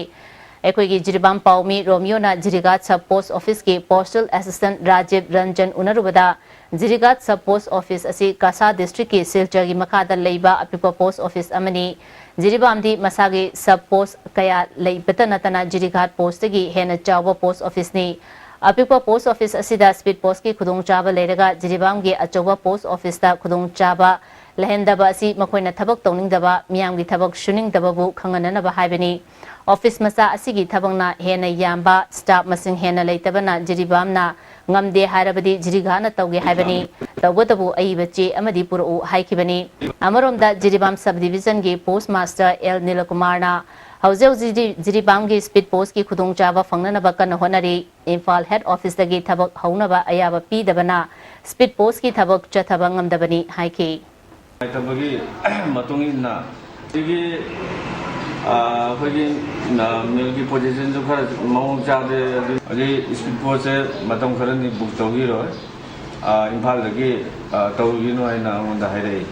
ꯑꯩꯈꯣꯏꯒꯤ Jiribam ꯄꯥꯎꯃꯤ ꯔꯣꯃꯤꯌꯣꯅ ꯖꯤꯔꯤꯒꯥꯠ sub post officeꯀꯤ postal assistant Rajiv Ranjan ꯎꯅꯔꯨꯕꯗ, ꯖꯤꯔꯤꯒꯥꯠ sub post office ꯑꯁꯤ ꯀꯥꯁꯥ districtꯀꯤ ꯁꯤꯜꯆꯔꯒꯤ ꯃꯈꯥꯗ ꯂꯩꯕ ꯑꯄꯤꯛꯄ post office ꯑꯃꯅꯤ꯫ ꯖꯤꯔꯤꯕꯥꯝꯗꯤ ꯃꯁꯥꯒꯤ sub post ꯀꯌꯥ ꯂꯩꯕꯇ ꯅꯠꯇꯅ ꯖꯤꯔꯤꯒꯥꯠ postꯇꯒꯤ ꯍꯦꯟꯅ ꯆꯥꯎꯕ post officeꯅꯤ꯫ ꯑꯄꯤꯛꯄ post office ꯑꯁꯤꯗ speed postꯀꯤ ꯈꯨꯗꯣꯡꯆꯥꯕ ꯂꯩꯔꯒ ꯖꯤꯔꯤꯕꯥꯝꯒꯤ ꯑꯆꯧꯕ post officeꯇ ꯈꯨꯗꯣꯡꯆꯥꯕ ꯂꯩꯍꯟꯗꯕ ꯑꯁꯤ ꯃꯈꯣꯏꯅ ꯊꯕꯛ ꯇꯧꯅꯤꯡꯗꯕ, ꯃꯤꯌꯥꯝꯒꯤ ꯊꯕꯛ ꯁꯨꯅꯤꯡꯗꯕꯕꯨ ꯈꯪꯍꯟꯅꯅꯕ ꯍꯥꯏꯕꯅꯤ꯫ Office ꯃꯆꯥ ꯑꯁꯤꯒꯤ ꯊꯕꯛꯅ ꯍꯦꯟꯅ ꯌꯥꯝꯕ, staff ꯃꯁꯤꯡ ꯍꯦꯟꯅ ꯂꯩꯇꯕꯅ ꯖꯤꯔꯤꯕꯥꯝꯅ ꯉꯝꯗꯦ ꯍꯥꯏꯔꯕꯗꯤ ꯖꯤꯔꯤꯒꯥꯠꯅ ꯇꯧꯒꯦ ꯍꯥꯏꯕꯅꯤ꯫ ꯇꯧꯕꯇꯕꯨ ꯑꯏꯕ ꯆꯦ ꯑꯃꯗꯤ ꯄꯨꯔꯛꯎ ꯍꯥꯏꯈꯤꯕꯅꯤ꯫ ꯑꯃꯔꯣꯝꯗ ꯖꯤꯔꯤꯕꯥꯝ sub divisionꯒꯤ post master ꯑꯦꯜ ꯅꯤꯂꯀꯨꯃꯥꯔꯅ ꯍꯧꯖꯤꯛ ꯍꯧꯖꯤꯛ ꯖꯤ-, ꯖꯤꯔꯤꯕꯥꯝꯒꯤ speed postꯀꯤ ꯈꯨꯗꯣꯡꯆꯥꯕ ꯐꯪꯅꯅꯕ ꯀꯟꯅ ꯍꯣꯠꯅꯔꯤ꯫ ꯏꯝꯐꯥꯜ head officeꯇꯒꯤ ꯊꯕꯛ ꯍꯧꯅꯕ ꯑꯌꯥꯕ ꯄꯤꯗꯕꯅ speed postꯀꯤ ꯊꯕꯛ ꯆꯠꯊꯕ ꯉꯝꯗꯕꯅꯤ ꯍꯥꯏꯈꯤ꯫ ꯅꯨꯡꯉꯥꯏꯇꯕꯒꯤ ꯃꯇꯨꯡ ꯏꯟꯅ ꯁꯤꯒꯤ, ꯑ, ꯑꯩꯈꯣꯏꯒꯤ, ꯑ, mailꯒꯤ positionꯁꯨ ꯈꯔ ꯃꯑꯣꯡ ꯆꯥꯗꯦ꯫ ꯑꯗꯨ ꯍꯧꯖꯤꯛ speed postꯁꯦ ꯃꯇꯝ ꯈꯔꯅꯤ book ꯇꯧꯕꯤꯔꯣꯏ꯫ ꯑ, ꯏꯝꯐꯥꯜꯗꯒꯤ, ꯑ, ꯇꯧꯔꯨꯒꯤꯅꯨ ꯍꯥꯏꯅ ꯑꯩꯉꯣꯟꯗ ꯍꯥꯏꯔꯛꯏ꯫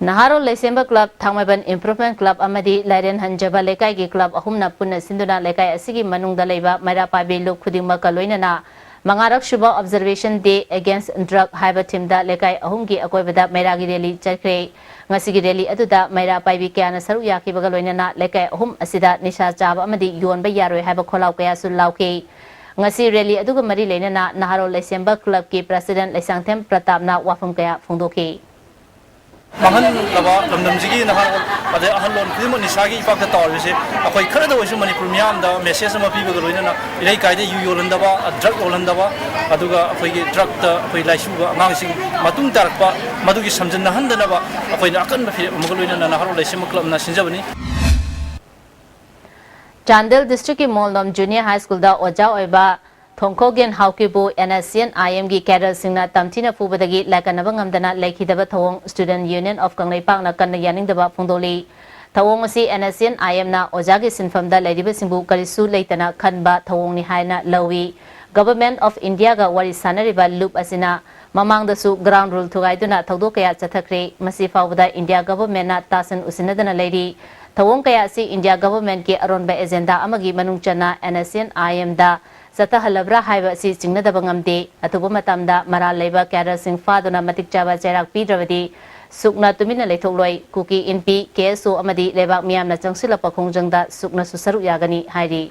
ꯅꯍꯥꯔꯣꯜ ꯂꯩꯁꯦꯝꯕ club, ꯊꯥꯡꯃꯩꯕꯟ Improvement Club ꯑꯃꯗꯤ ꯂꯥꯏꯔꯦꯟ ꯍꯟꯖꯕ ꯂꯩꯀꯥꯏꯒꯤ club ꯑꯍꯨꯝꯅ ꯄꯨꯟꯅ ꯁꯤꯟꯗꯨꯅ ꯂꯩꯀꯥꯏ ꯑꯁꯤꯒꯤ ꯃꯅꯨꯡꯗ ꯂꯩꯕ ꯃꯩꯔꯥ ꯄꯥꯏꯕꯤ ꯂꯨꯞ ꯈꯨꯗꯤꯡꯃꯛꯀ ꯂꯣꯏꯅꯅ ꯃꯉꯥꯔꯛ ꯁꯨꯕ Observation Day Against Drug ꯍꯥꯏꯕ ꯊꯤꯝꯗ ꯂꯩꯀꯥꯏ ꯑꯍꯨꯝꯒꯤ ꯑꯀꯣꯏꯕꯗ ꯃꯩꯔꯥꯒꯤ ꯔꯦꯂꯤ ꯆꯠꯈ꯭ꯔꯦ꯫ ꯉꯁꯤꯒꯤ ꯔꯦꯂꯤ ꯑꯗꯨꯗ ꯃꯩꯔꯥ ꯄꯥꯏꯕꯤ ꯀꯌꯥꯅ ꯁꯔꯨꯛ ꯌꯥꯈꯤꯕꯒ ꯂꯣꯏꯅꯅ ꯂꯩꯀꯥꯏ ꯑꯍꯨꯝ ꯑꯁꯤꯗ ꯅꯤꯁꯥ ꯆꯥꯕ ꯑꯃꯗꯤ ꯌꯣꯟꯕ ꯌꯥꯔꯣꯏ ꯍꯥꯏꯕ ꯈꯣꯜꯂꯥꯎ ꯀꯌꯥꯁꯨ ꯂꯥꯎꯈꯤ꯫ ꯉꯁꯤ ꯔꯦꯂꯤ ꯑꯗꯨꯒ ꯃꯔꯤ ꯂꯩꯅꯅ ꯅꯍꯥꯔꯣꯜ ꯂꯩꯁꯦꯝꯕ ꯀ꯭ꯂꯕꯀꯤ ꯄ꯭ꯔꯁꯤꯗꯦꯟꯠ ꯂꯩꯁꯥꯡꯊꯦꯝ ꯄ꯭ꯔꯇꯥꯞꯅ ꯋꯥꯐꯝ ꯀꯌꯥ ꯐꯣꯡꯗꯣꯛꯈꯤ꯫ ꯃꯥꯡꯍꯜꯂꯕ ꯂꯝꯗꯝꯁꯤꯒꯤ ꯅꯍꯥ ꯑꯗꯩ ꯑꯍꯜꯂꯣꯟ ꯈꯨꯗꯤꯡꯃꯛ ꯅꯤꯁꯥꯒꯤ ꯏꯄꯥꯛꯇ ꯇꯥꯎꯔꯤꯕꯁꯦ ꯑꯩꯈꯣꯏ ꯈꯔꯗ ꯑꯣꯏꯔꯁꯨ ꯃꯅꯤꯄꯨꯔ ꯃꯤꯌꯥꯝꯗ ꯃꯦꯁꯦꯖ ꯑꯃ ꯄꯤꯕꯒ ꯂꯣꯏꯅꯅ ꯏꯔꯩꯀꯥꯏꯗ ꯌꯨ ꯌꯣꯜꯍꯟꯗꯕ, ꯗ꯭ꯔꯒ ꯌꯣꯜꯍꯟꯗꯕ, ꯑꯗꯨꯒ ꯑꯩꯈꯣꯏꯒꯤ ꯗ꯭ꯔꯒꯇ ꯑꯩꯈꯣꯏ ꯂꯥꯏꯆꯨꯕ ꯑꯉꯥꯡꯁꯤꯡ ꯃꯇꯨꯡ ꯇꯥꯔꯛꯄ ꯃꯗꯨꯒꯤ ꯁꯝꯖꯤꯟꯅꯍꯟꯗꯅꯕ ꯑꯩꯈꯣꯏꯅ ꯑꯀꯟꯕ ꯐꯤꯔꯦꯞ ꯑꯃꯒ ꯂꯣꯏꯅꯅ ꯅꯍꯥꯔꯣꯜ ꯂꯩꯁꯦꯝꯕ ꯀ꯭ꯂꯕꯅ ꯁꯤꯟꯖꯕꯅꯤ꯫ ꯆꯥꯟꯗꯦꯜ ꯗꯤꯁꯇ꯭ꯔꯤꯛꯀꯤ ꯃꯣꯜꯅꯣꯝ ꯖꯨꯅꯤꯌꯔ ꯍꯥꯏ ꯁ꯭ꯀꯨꯜꯗ ꯑꯣꯖꯥ ꯑꯣꯏꯕ ꯊꯣꯡꯈꯣꯒꯦꯟ ꯍꯥꯎꯀꯤꯕꯨ NSCN-IM-ꯒꯤ ꯀꯦꯗꯔꯁꯤꯡꯅ ꯇꯝꯊꯤꯅ ꯐꯨꯕꯗꯒꯤ ꯂꯥꯏꯀꯠꯅꯕ ꯉꯝꯗꯅ ꯂꯩꯈꯤꯗꯕ ꯊꯧꯑꯣꯡ Student Union of ꯀꯪꯂꯩꯄꯥꯛꯅ ꯀꯟꯅ ꯌꯥꯅꯤꯡꯗꯕ ꯐꯣꯡꯗꯣꯛꯂꯤ꯫ ꯊꯧꯑꯣꯡ ꯑꯁꯤ NSCN-IM-ꯅ ꯑꯣꯖꯥꯒꯤ ꯁꯤꯟꯐꯝꯗ ꯂꯩꯔꯤꯕꯁꯤꯡꯕꯨ ꯀꯔꯤꯁꯨ ꯂꯩꯇꯅ ꯈꯟꯕ ꯊꯧꯑꯣꯡꯅꯤ ꯍꯥꯏꯅ ꯂꯧꯏ꯫ Government of India-ꯒ ꯋꯥꯔꯤ ꯁꯥꯟꯅꯔꯤꯕ ꯂꯨꯞ ꯑꯁꯤꯅ ꯃꯃꯥꯡꯗꯁꯨ ground rule ꯊꯨꯒꯥꯏꯗꯨꯅ ꯊꯧꯗꯣꯛ ꯀꯌꯥ ꯆꯠꯊꯈ꯭ꯔꯦ꯫ ꯃꯁꯤ ꯐꯥꯎꯕꯗ ꯏꯟꯗꯤꯌꯥ government-ꯅ ꯇꯥꯁꯤꯟ ꯎꯁꯤꯟꯅꯗꯅ ꯂꯩꯔꯤ꯫ ꯊꯧꯑꯣꯡ ꯀꯌꯥ ꯑꯁꯤ ꯏꯟꯗꯤꯌꯥ government-ꯀꯤ ꯑꯔꯣꯟꯕ agenda ꯑꯃꯒꯤ ꯃꯅꯨꯡ ꯆꯟꯅ NSCN-IM-ꯗ ꯆꯠꯊꯍꯜꯂꯕ꯭ꯔꯥ ꯍꯥꯏꯕ ꯑꯁꯤ ꯆꯤꯡꯅꯗꯕ ꯉꯝꯗꯦ꯫ ꯑꯊꯨꯕ ꯃꯇꯝꯗ ꯃꯔꯥꯜ ꯂꯩꯕ ꯀꯦꯗꯔꯁꯤꯡ ꯐꯥꯗꯨꯅ ꯃꯇꯤꯛ ꯆꯥꯕ ꯆꯩꯔꯥꯛ ꯄꯤꯗ꯭ꯔꯕꯗꯤ ꯁꯨꯛꯅ ꯇꯨꯃꯤꯟꯅ ꯂꯩꯊꯣꯛꯂꯣꯏ꯫ ꯀꯨꯀꯤ ꯏꯟꯄꯤ, KSO ꯑꯃꯗꯤ ꯂꯩꯕꯥꯛ ꯃꯤꯌꯥꯝꯅ ꯆꯪꯁꯤꯜꯂꯛꯄ ꯈꯣꯡꯖꯪꯗ ꯁꯨꯛꯅꯁꯨ ꯁꯔꯨꯛ ꯌꯥꯒꯅꯤ ꯍꯥꯏꯔꯤ꯫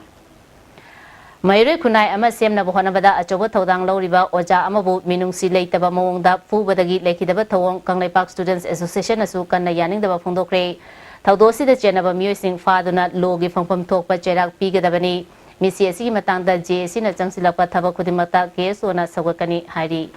ꯃꯍꯩꯔꯣꯏ ꯈꯨꯟꯅꯥꯏ ꯑꯃ ꯁꯦꯝꯅꯕ ꯍꯣꯠꯅꯕꯗ ꯑꯆꯧꯕ ꯊꯧꯗꯥꯡ ꯂꯧꯔꯤꯕ ꯑꯣꯖꯥ ꯑꯃꯕꯨ ꯃꯤꯅꯨꯡꯁꯤ ꯂꯩꯇꯕ ꯃꯑꯣꯡꯗ ꯐꯨꯕꯗꯒꯤ ꯂꯩꯈꯤꯗꯕ ꯊꯧꯑꯣꯡ ꯀꯪꯂꯩꯄꯥꯛ Students Association-ꯅꯁꯨ ꯀꯟꯅ ꯌꯥꯅꯤꯡꯗꯕ ꯐꯣꯡꯗꯣꯛꯈ꯭ꯔꯦ꯫ ꯊꯧꯗꯣꯛ ꯑꯁꯤꯗ ꯆꯦꯟꯅꯕ ꯃꯤꯑꯣꯏꯁꯤꯡ ꯐꯥꯗꯨꯅ law-ꯒꯤ ꯐꯪꯐꯝ ꯊꯣꯛꯄ ꯆꯩꯔꯥꯛ ꯄꯤꯒꯗꯕꯅꯤ꯫ ꯃꯤꯁꯤ ꯑꯁꯤꯒꯤ ꯃꯇꯥꯡꯗ JAC-ꯅ ꯆꯪꯁꯤꯜꯂꯛꯄ ꯊꯕꯛ ꯈꯨꯗꯤꯡꯃꯛꯇ KSO-ꯅ ꯁꯧꯒꯠꯀꯅꯤ ꯍꯥꯏꯔꯤ꯫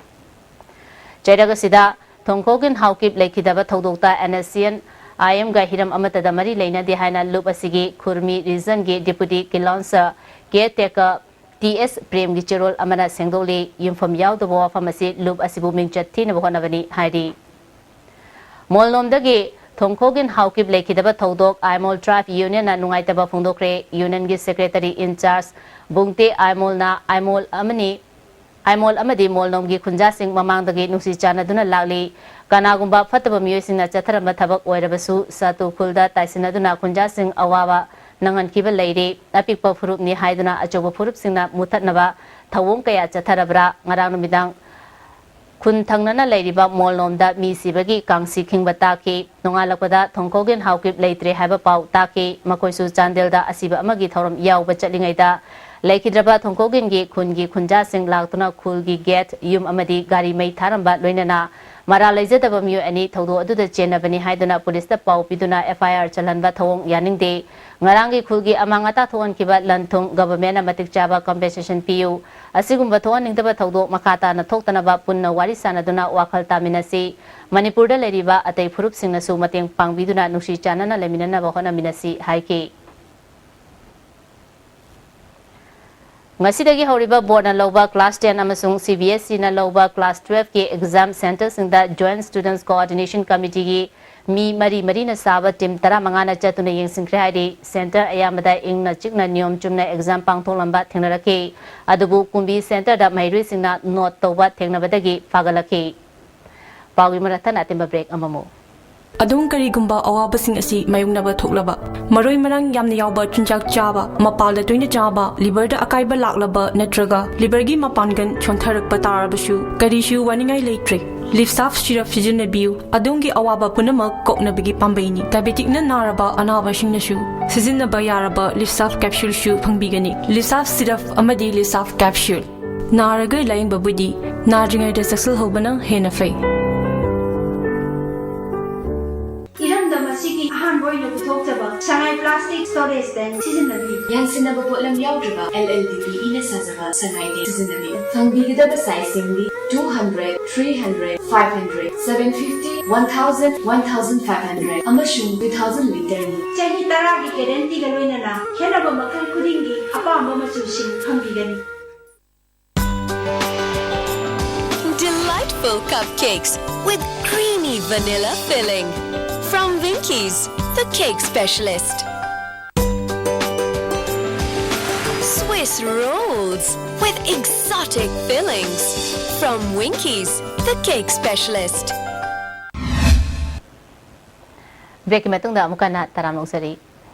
ꯆꯩꯔꯛ ꯑꯁꯤꯗ ꯊꯣꯡꯈꯣꯒꯤꯟ ꯍꯥꯎꯀꯤꯞ ꯂꯩꯈꯤꯗꯕ ꯊꯧꯗꯣꯛꯇ NSCN-IM-ꯒ ꯍꯤꯔꯝ ꯑꯃꯠꯇꯗ ꯃꯔꯤ ꯂꯩꯅꯗꯦ ꯍꯥꯏꯅ ꯂꯨꯞ ꯑꯁꯤꯒꯤ ꯈꯨꯔꯃꯤ region-ꯒꯤ deputy councillor caretaker T S ꯄ꯭ꯔꯦꯝꯒꯤ ꯆꯦꯔꯣꯜ ꯑꯃꯅ ꯁꯦꯡꯗꯣꯛꯂꯤ꯫ ꯌꯨꯝꯐꯝ ꯌꯥꯎꯗꯕ ꯋꯥꯐꯝ ꯑꯁꯤ ꯂꯨꯞ ꯑꯁꯤꯕꯨ ꯃꯤꯡꯆꯠ ꯊꯤꯅꯕ ꯍꯣꯠꯅꯕꯅꯤ ꯍꯥꯏꯔꯤ꯫ ꯃꯣꯜꯅꯣꯝꯗꯒꯤ ꯊꯣꯡꯈꯣꯒꯤꯟ ꯍꯥꯎꯀꯤꯞ ꯂꯩꯈꯤꯗꯕ ꯊꯧꯗꯣꯛ ꯑꯥꯏꯃꯣꯜ tribe union-ꯅ ꯅꯨꯡꯉꯥꯏꯇꯕ ꯐꯣꯡꯗꯣꯛꯈ꯭ꯔꯦ꯫ Union-ꯒꯤ secretary in charge ꯕꯨꯡꯇꯦ ꯑꯥꯏꯃꯣꯜꯅ ꯑꯥꯏꯃꯣꯜ ꯑꯃꯅꯤ, ꯑꯥꯏꯃꯣꯜ ꯑꯃꯗꯤ ꯃꯣꯜꯅꯣꯝꯒꯤ ꯈꯨꯟꯖꯥꯁꯤꯡ ꯃꯃꯥꯡꯗꯒꯤ ꯅꯨꯡꯁꯤ ꯆꯥꯟꯅꯗꯨꯅ ꯂꯥꯛꯂꯤ꯫ ꯀꯅꯥꯒꯨꯝꯕ ꯐꯠꯇꯕ ꯃꯤꯑꯣꯏꯁꯤꯡꯅ ꯆꯠꯊꯔꯝꯕ ꯊꯕꯛ ꯑꯣꯏꯔꯕꯁꯨ ꯁꯥꯇꯨ ꯈꯨꯜꯗ ꯇꯥꯏꯁꯤꯟꯅꯗꯨꯅ ꯈꯨꯟꯖꯥꯁꯤꯡ ꯑꯋꯥꯕ ꯅꯪꯍꯟꯈꯤꯕ ꯂꯩꯔꯤ꯫ ꯑꯄꯤꯛꯄ ꯐꯨꯔꯨꯞꯅꯤ ꯍꯥꯏꯗꯨꯅ ꯑꯆꯧꯕ ꯐꯨꯔꯨꯞꯁꯤꯡꯅ ꯃꯨꯊꯠꯅꯕ ꯊꯧꯑꯣꯡ ꯀꯌꯥ ꯆꯠꯊꯔꯕ꯭ꯔꯥ? ꯉꯔꯥꯡ ꯅꯨꯃꯤꯗꯥꯡ ꯈꯨꯟ ꯊꯪꯅꯅ ꯂꯩꯔꯤꯕ ꯃꯣꯜꯂꯣꯝꯗ ꯃꯤ ꯁꯤꯕꯒꯤ ꯀꯥꯡꯁꯤ ꯈꯤꯡꯕ ꯇꯥꯈꯤ꯫ ꯅꯣꯡꯉꯥꯜꯂꯛꯄꯗ ꯊꯣꯡꯈꯣꯒꯤꯟ ꯍꯥꯎꯀꯤꯞ ꯂꯩꯇ꯭ꯔꯦ ꯍꯥꯏꯕ ꯄꯥꯎ ꯇꯥꯈꯤ꯫ ꯃꯈꯣꯏꯁꯨ ꯆꯥꯟꯗꯦꯜꯗ ꯑꯁꯤꯕ ꯑꯃꯒꯤ ꯊꯧꯔꯝ ꯌꯥꯎꯕ ꯆꯠꯂꯤꯉꯩꯗ ꯂꯩꯈꯤꯗ꯭ꯔꯕ ꯊꯣꯡꯈꯣꯒꯤꯟꯒꯤ ꯈꯨꯟꯒꯤ ꯈꯨꯟꯖꯥꯁꯤꯡ ꯂꯥꯛꯇꯨꯅ ꯈꯨꯜꯒꯤ ꯒꯦꯠ, ꯌꯨꯝ ꯑꯃꯗꯤ ꯒꯥꯔꯤ ꯃꯩ ꯊꯥꯔꯝꯕ ꯂꯣꯏꯅꯅ ꯃꯔꯥꯜ ꯂꯩꯖꯗꯕ ꯃꯤꯑꯣꯏ ꯑꯅꯤ ꯊꯧꯗꯣꯛ ꯑꯗꯨꯗ ꯆꯦꯟꯅꯕꯅꯤ ꯍꯥꯏꯗꯨꯅ ꯄꯨꯂꯤꯁꯇ ꯄꯥꯎ ꯄꯤꯗꯨꯅ F I R ꯆꯜꯍꯟꯕ ꯊꯧꯑꯣꯡ ꯌꯥꯅꯤꯡꯗꯦ꯫ ꯉꯔꯥꯡꯒꯤ ꯈꯨꯜꯒꯤ ꯑꯃꯥꯡ ꯑꯇꯥ ꯊꯣꯛꯍꯟꯈꯤꯕ ꯂꯟ ꯊꯨꯝ ꯒꯚꯔꯟꯃꯦꯟꯠꯅ ꯃꯇꯤꯛ ꯆꯥꯕ ꯀꯝꯄꯦꯟꯁꯦꯁꯟ ꯄꯤꯌꯨ꯫ ꯑꯁꯤꯒꯨꯝꯕ ꯊꯣꯛꯍꯟꯅꯤꯡꯗꯕ ꯊꯧꯗꯣꯛ ꯃꯈꯥ ꯇꯥꯅ ꯊꯣꯛꯇꯅꯕ ꯄꯨꯟꯅ ꯋꯥꯔꯤ ꯁꯥꯟꯅꯗꯨꯅ ꯋꯥꯈꯜ ꯇꯥꯃꯤꯟꯅꯁꯤ꯫ ꯃꯅꯤꯄꯨꯔꯗ ꯂꯩꯔꯤꯕ ꯑꯇꯩ ꯐꯨꯔꯨꯞꯁꯤꯡꯅꯁꯨ ꯃꯇꯦꯡ ꯄꯥꯡꯕꯤꯗꯨꯅ ꯅꯨꯡꯁꯤ ꯆꯥꯟꯅꯅ ꯂꯩꯃꯤꯟꯅꯅꯕ ꯍꯣꯠꯅꯃꯤꯟꯅꯁꯤ ꯍꯥꯏꯈꯤ꯫ ꯉꯁꯤꯗꯒꯤ ꯍꯧꯔꯤꯕ ꯕꯣꯔꯗꯅ ꯂꯧꯕ class ten ꯑꯃꯁꯨꯡ C B S Eꯅ ꯂꯧꯕ class twelveꯀꯤ exam centreꯁꯤꯡꯗ Joint Students Coordination Committeeꯒꯤ ꯃꯤ ꯃꯔꯤ ꯃꯔꯤꯅ ꯁꯥꯕ team ꯇꯔꯥꯃꯉꯥꯅ ꯆꯠꯇꯨꯅ ꯌꯦꯡꯁꯤꯟꯈ꯭ꯔꯦ ꯍꯥꯏꯔꯤ꯫ Centre ꯑꯌꯥꯝꯕꯗ ꯏꯪꯅ ꯆꯤꯛꯅ ꯅꯤꯌꯣꯝ ꯆꯨꯝꯅ exam ꯄꯥꯡꯊꯣꯛꯂꯝꯕ ꯊꯦꯡꯅꯔꯛꯈꯤ꯫ ꯑꯗꯨꯕꯨ ꯀꯨꯝꯕꯤ centreꯗ ꯃꯍꯩꯔꯣꯏꯁꯤꯡꯅ note ꯇꯧꯕ ꯊꯦꯡꯅꯕꯗꯒꯤ ꯐꯥꯒꯠꯂꯛꯈꯤ꯫ ꯄꯥꯎꯒꯤ ꯃꯔꯛ ꯊꯠꯅ ꯑꯇꯦꯟꯕ break ꯑꯃꯃꯨꯛ꯫ ꯑꯗꯣꯝ ꯀꯔꯤꯒꯨꯝꯕ ꯑꯋꯥꯕꯁꯤꯡ ꯑꯁꯤ ꯃꯥꯌꯣꯛꯅꯕ ꯊꯣꯛꯂꯕ, ꯃꯔꯣꯏ ꯃꯔꯥꯡ ꯌꯥꯝꯅ ꯌꯥꯎꯕ ꯆꯤꯟꯖꯥꯛ ꯆꯥꯕ, ꯃꯄꯥꯜꯗ ꯇꯣꯏꯅ ꯆꯥꯕ, liverꯗ ꯑꯀꯥꯏꯕ ꯂꯥꯛꯂꯕ ꯅꯠꯇ꯭ꯔꯒ liverꯒꯤ ꯃꯄꯥꯡꯒꯜ ꯁꯣꯟꯊꯔꯛꯄ ꯇꯥꯔꯕꯁꯨ ꯀꯔꯤꯁꯨ ꯋꯥꯅꯤꯡꯉꯥꯏ ꯂꯩꯇ꯭ꯔꯦ꯫ Livsaf syrup ꯁꯤꯖꯤꯟꯅꯕꯤꯌꯨ꯫ ꯑꯗꯣꯝꯒꯤ ꯑꯋꯥꯕ ꯄꯨꯝꯅꯃꯛ ꯀꯣꯛꯅꯕꯒꯤ ꯄꯥꯝꯕꯩꯅꯤ꯫ Diabeticꯅ ꯅꯥꯔꯕ ꯑꯅꯥꯕꯁꯤꯡꯅꯁꯨ ꯁꯤꯖꯤꯟꯅꯕ ꯌꯥꯔꯕ Livsaf capsuleꯁꯨ ꯐꯪꯕꯤꯒꯅꯤ꯫ Livsaf syrup ꯑꯃꯗꯤ Livsaf capsule꯫ ꯅꯥꯔꯒ ꯂꯥꯌꯦꯡꯕꯕꯨꯗꯤ ꯅꯥꯗ꯭ꯔꯤꯉꯩꯗ ꯆꯦꯛꯁꯤꯜꯍꯧꯕꯅ ꯍꯦꯟꯅ ꯐꯩ꯫ ꯏꯔꯝꯗꯝ ꯑꯁꯤꯒꯤ ꯑꯍꯥꯟꯕ ꯑꯣꯏꯅ ꯄꯨꯊꯣꯛꯆꯕ ꯁꯉꯥꯏ plastic storage tank ꯁꯤꯖꯤꯟꯅꯕꯤꯌꯨ꯫ ꯌꯥꯟꯁꯤꯟꯅꯕ ꯄꯣꯠꯂꯝ ꯌꯥꯎꯗ꯭ꯔꯕ L L D P Eꯅ ꯁꯥꯖꯕ ꯁꯉꯥꯏ tank ꯁꯤꯖꯤꯟꯅꯕꯤꯌꯨ꯫ ꯐꯪꯕꯤꯒꯗꯕ sizeꯁꯤꯡꯗꯤ two hundred, three hundred, five hundred, seven fifty, one thousand, one thousand five hundred ꯑꯃꯁꯨꯡ two thousand literꯅꯤ꯫ ꯆꯍꯤ ꯇꯔꯥꯒꯤ guaranteeꯒ ꯂꯣꯏꯅꯅ ꯈꯦꯠꯅꯕ ꯃꯈꯜ ꯈꯨꯗꯤꯡꯒꯤ ꯑꯄꯥꯝꯕ ꯃꯆꯨꯁꯤꯡ ꯐꯪꯕꯤꯒꯅꯤ꯫ Delightful cupcakes with creamy vanilla filling. From Winkies, the cake specialist. Swiss rolls with exotic fillings. From Winkies, the cake specialist. Breakꯀꯤ ꯃꯇꯨꯡꯗ ꯑꯃꯨꯛ ꯍꯟꯅ ꯇꯔꯥꯝꯅ ꯑꯣꯛꯆꯔꯤ꯫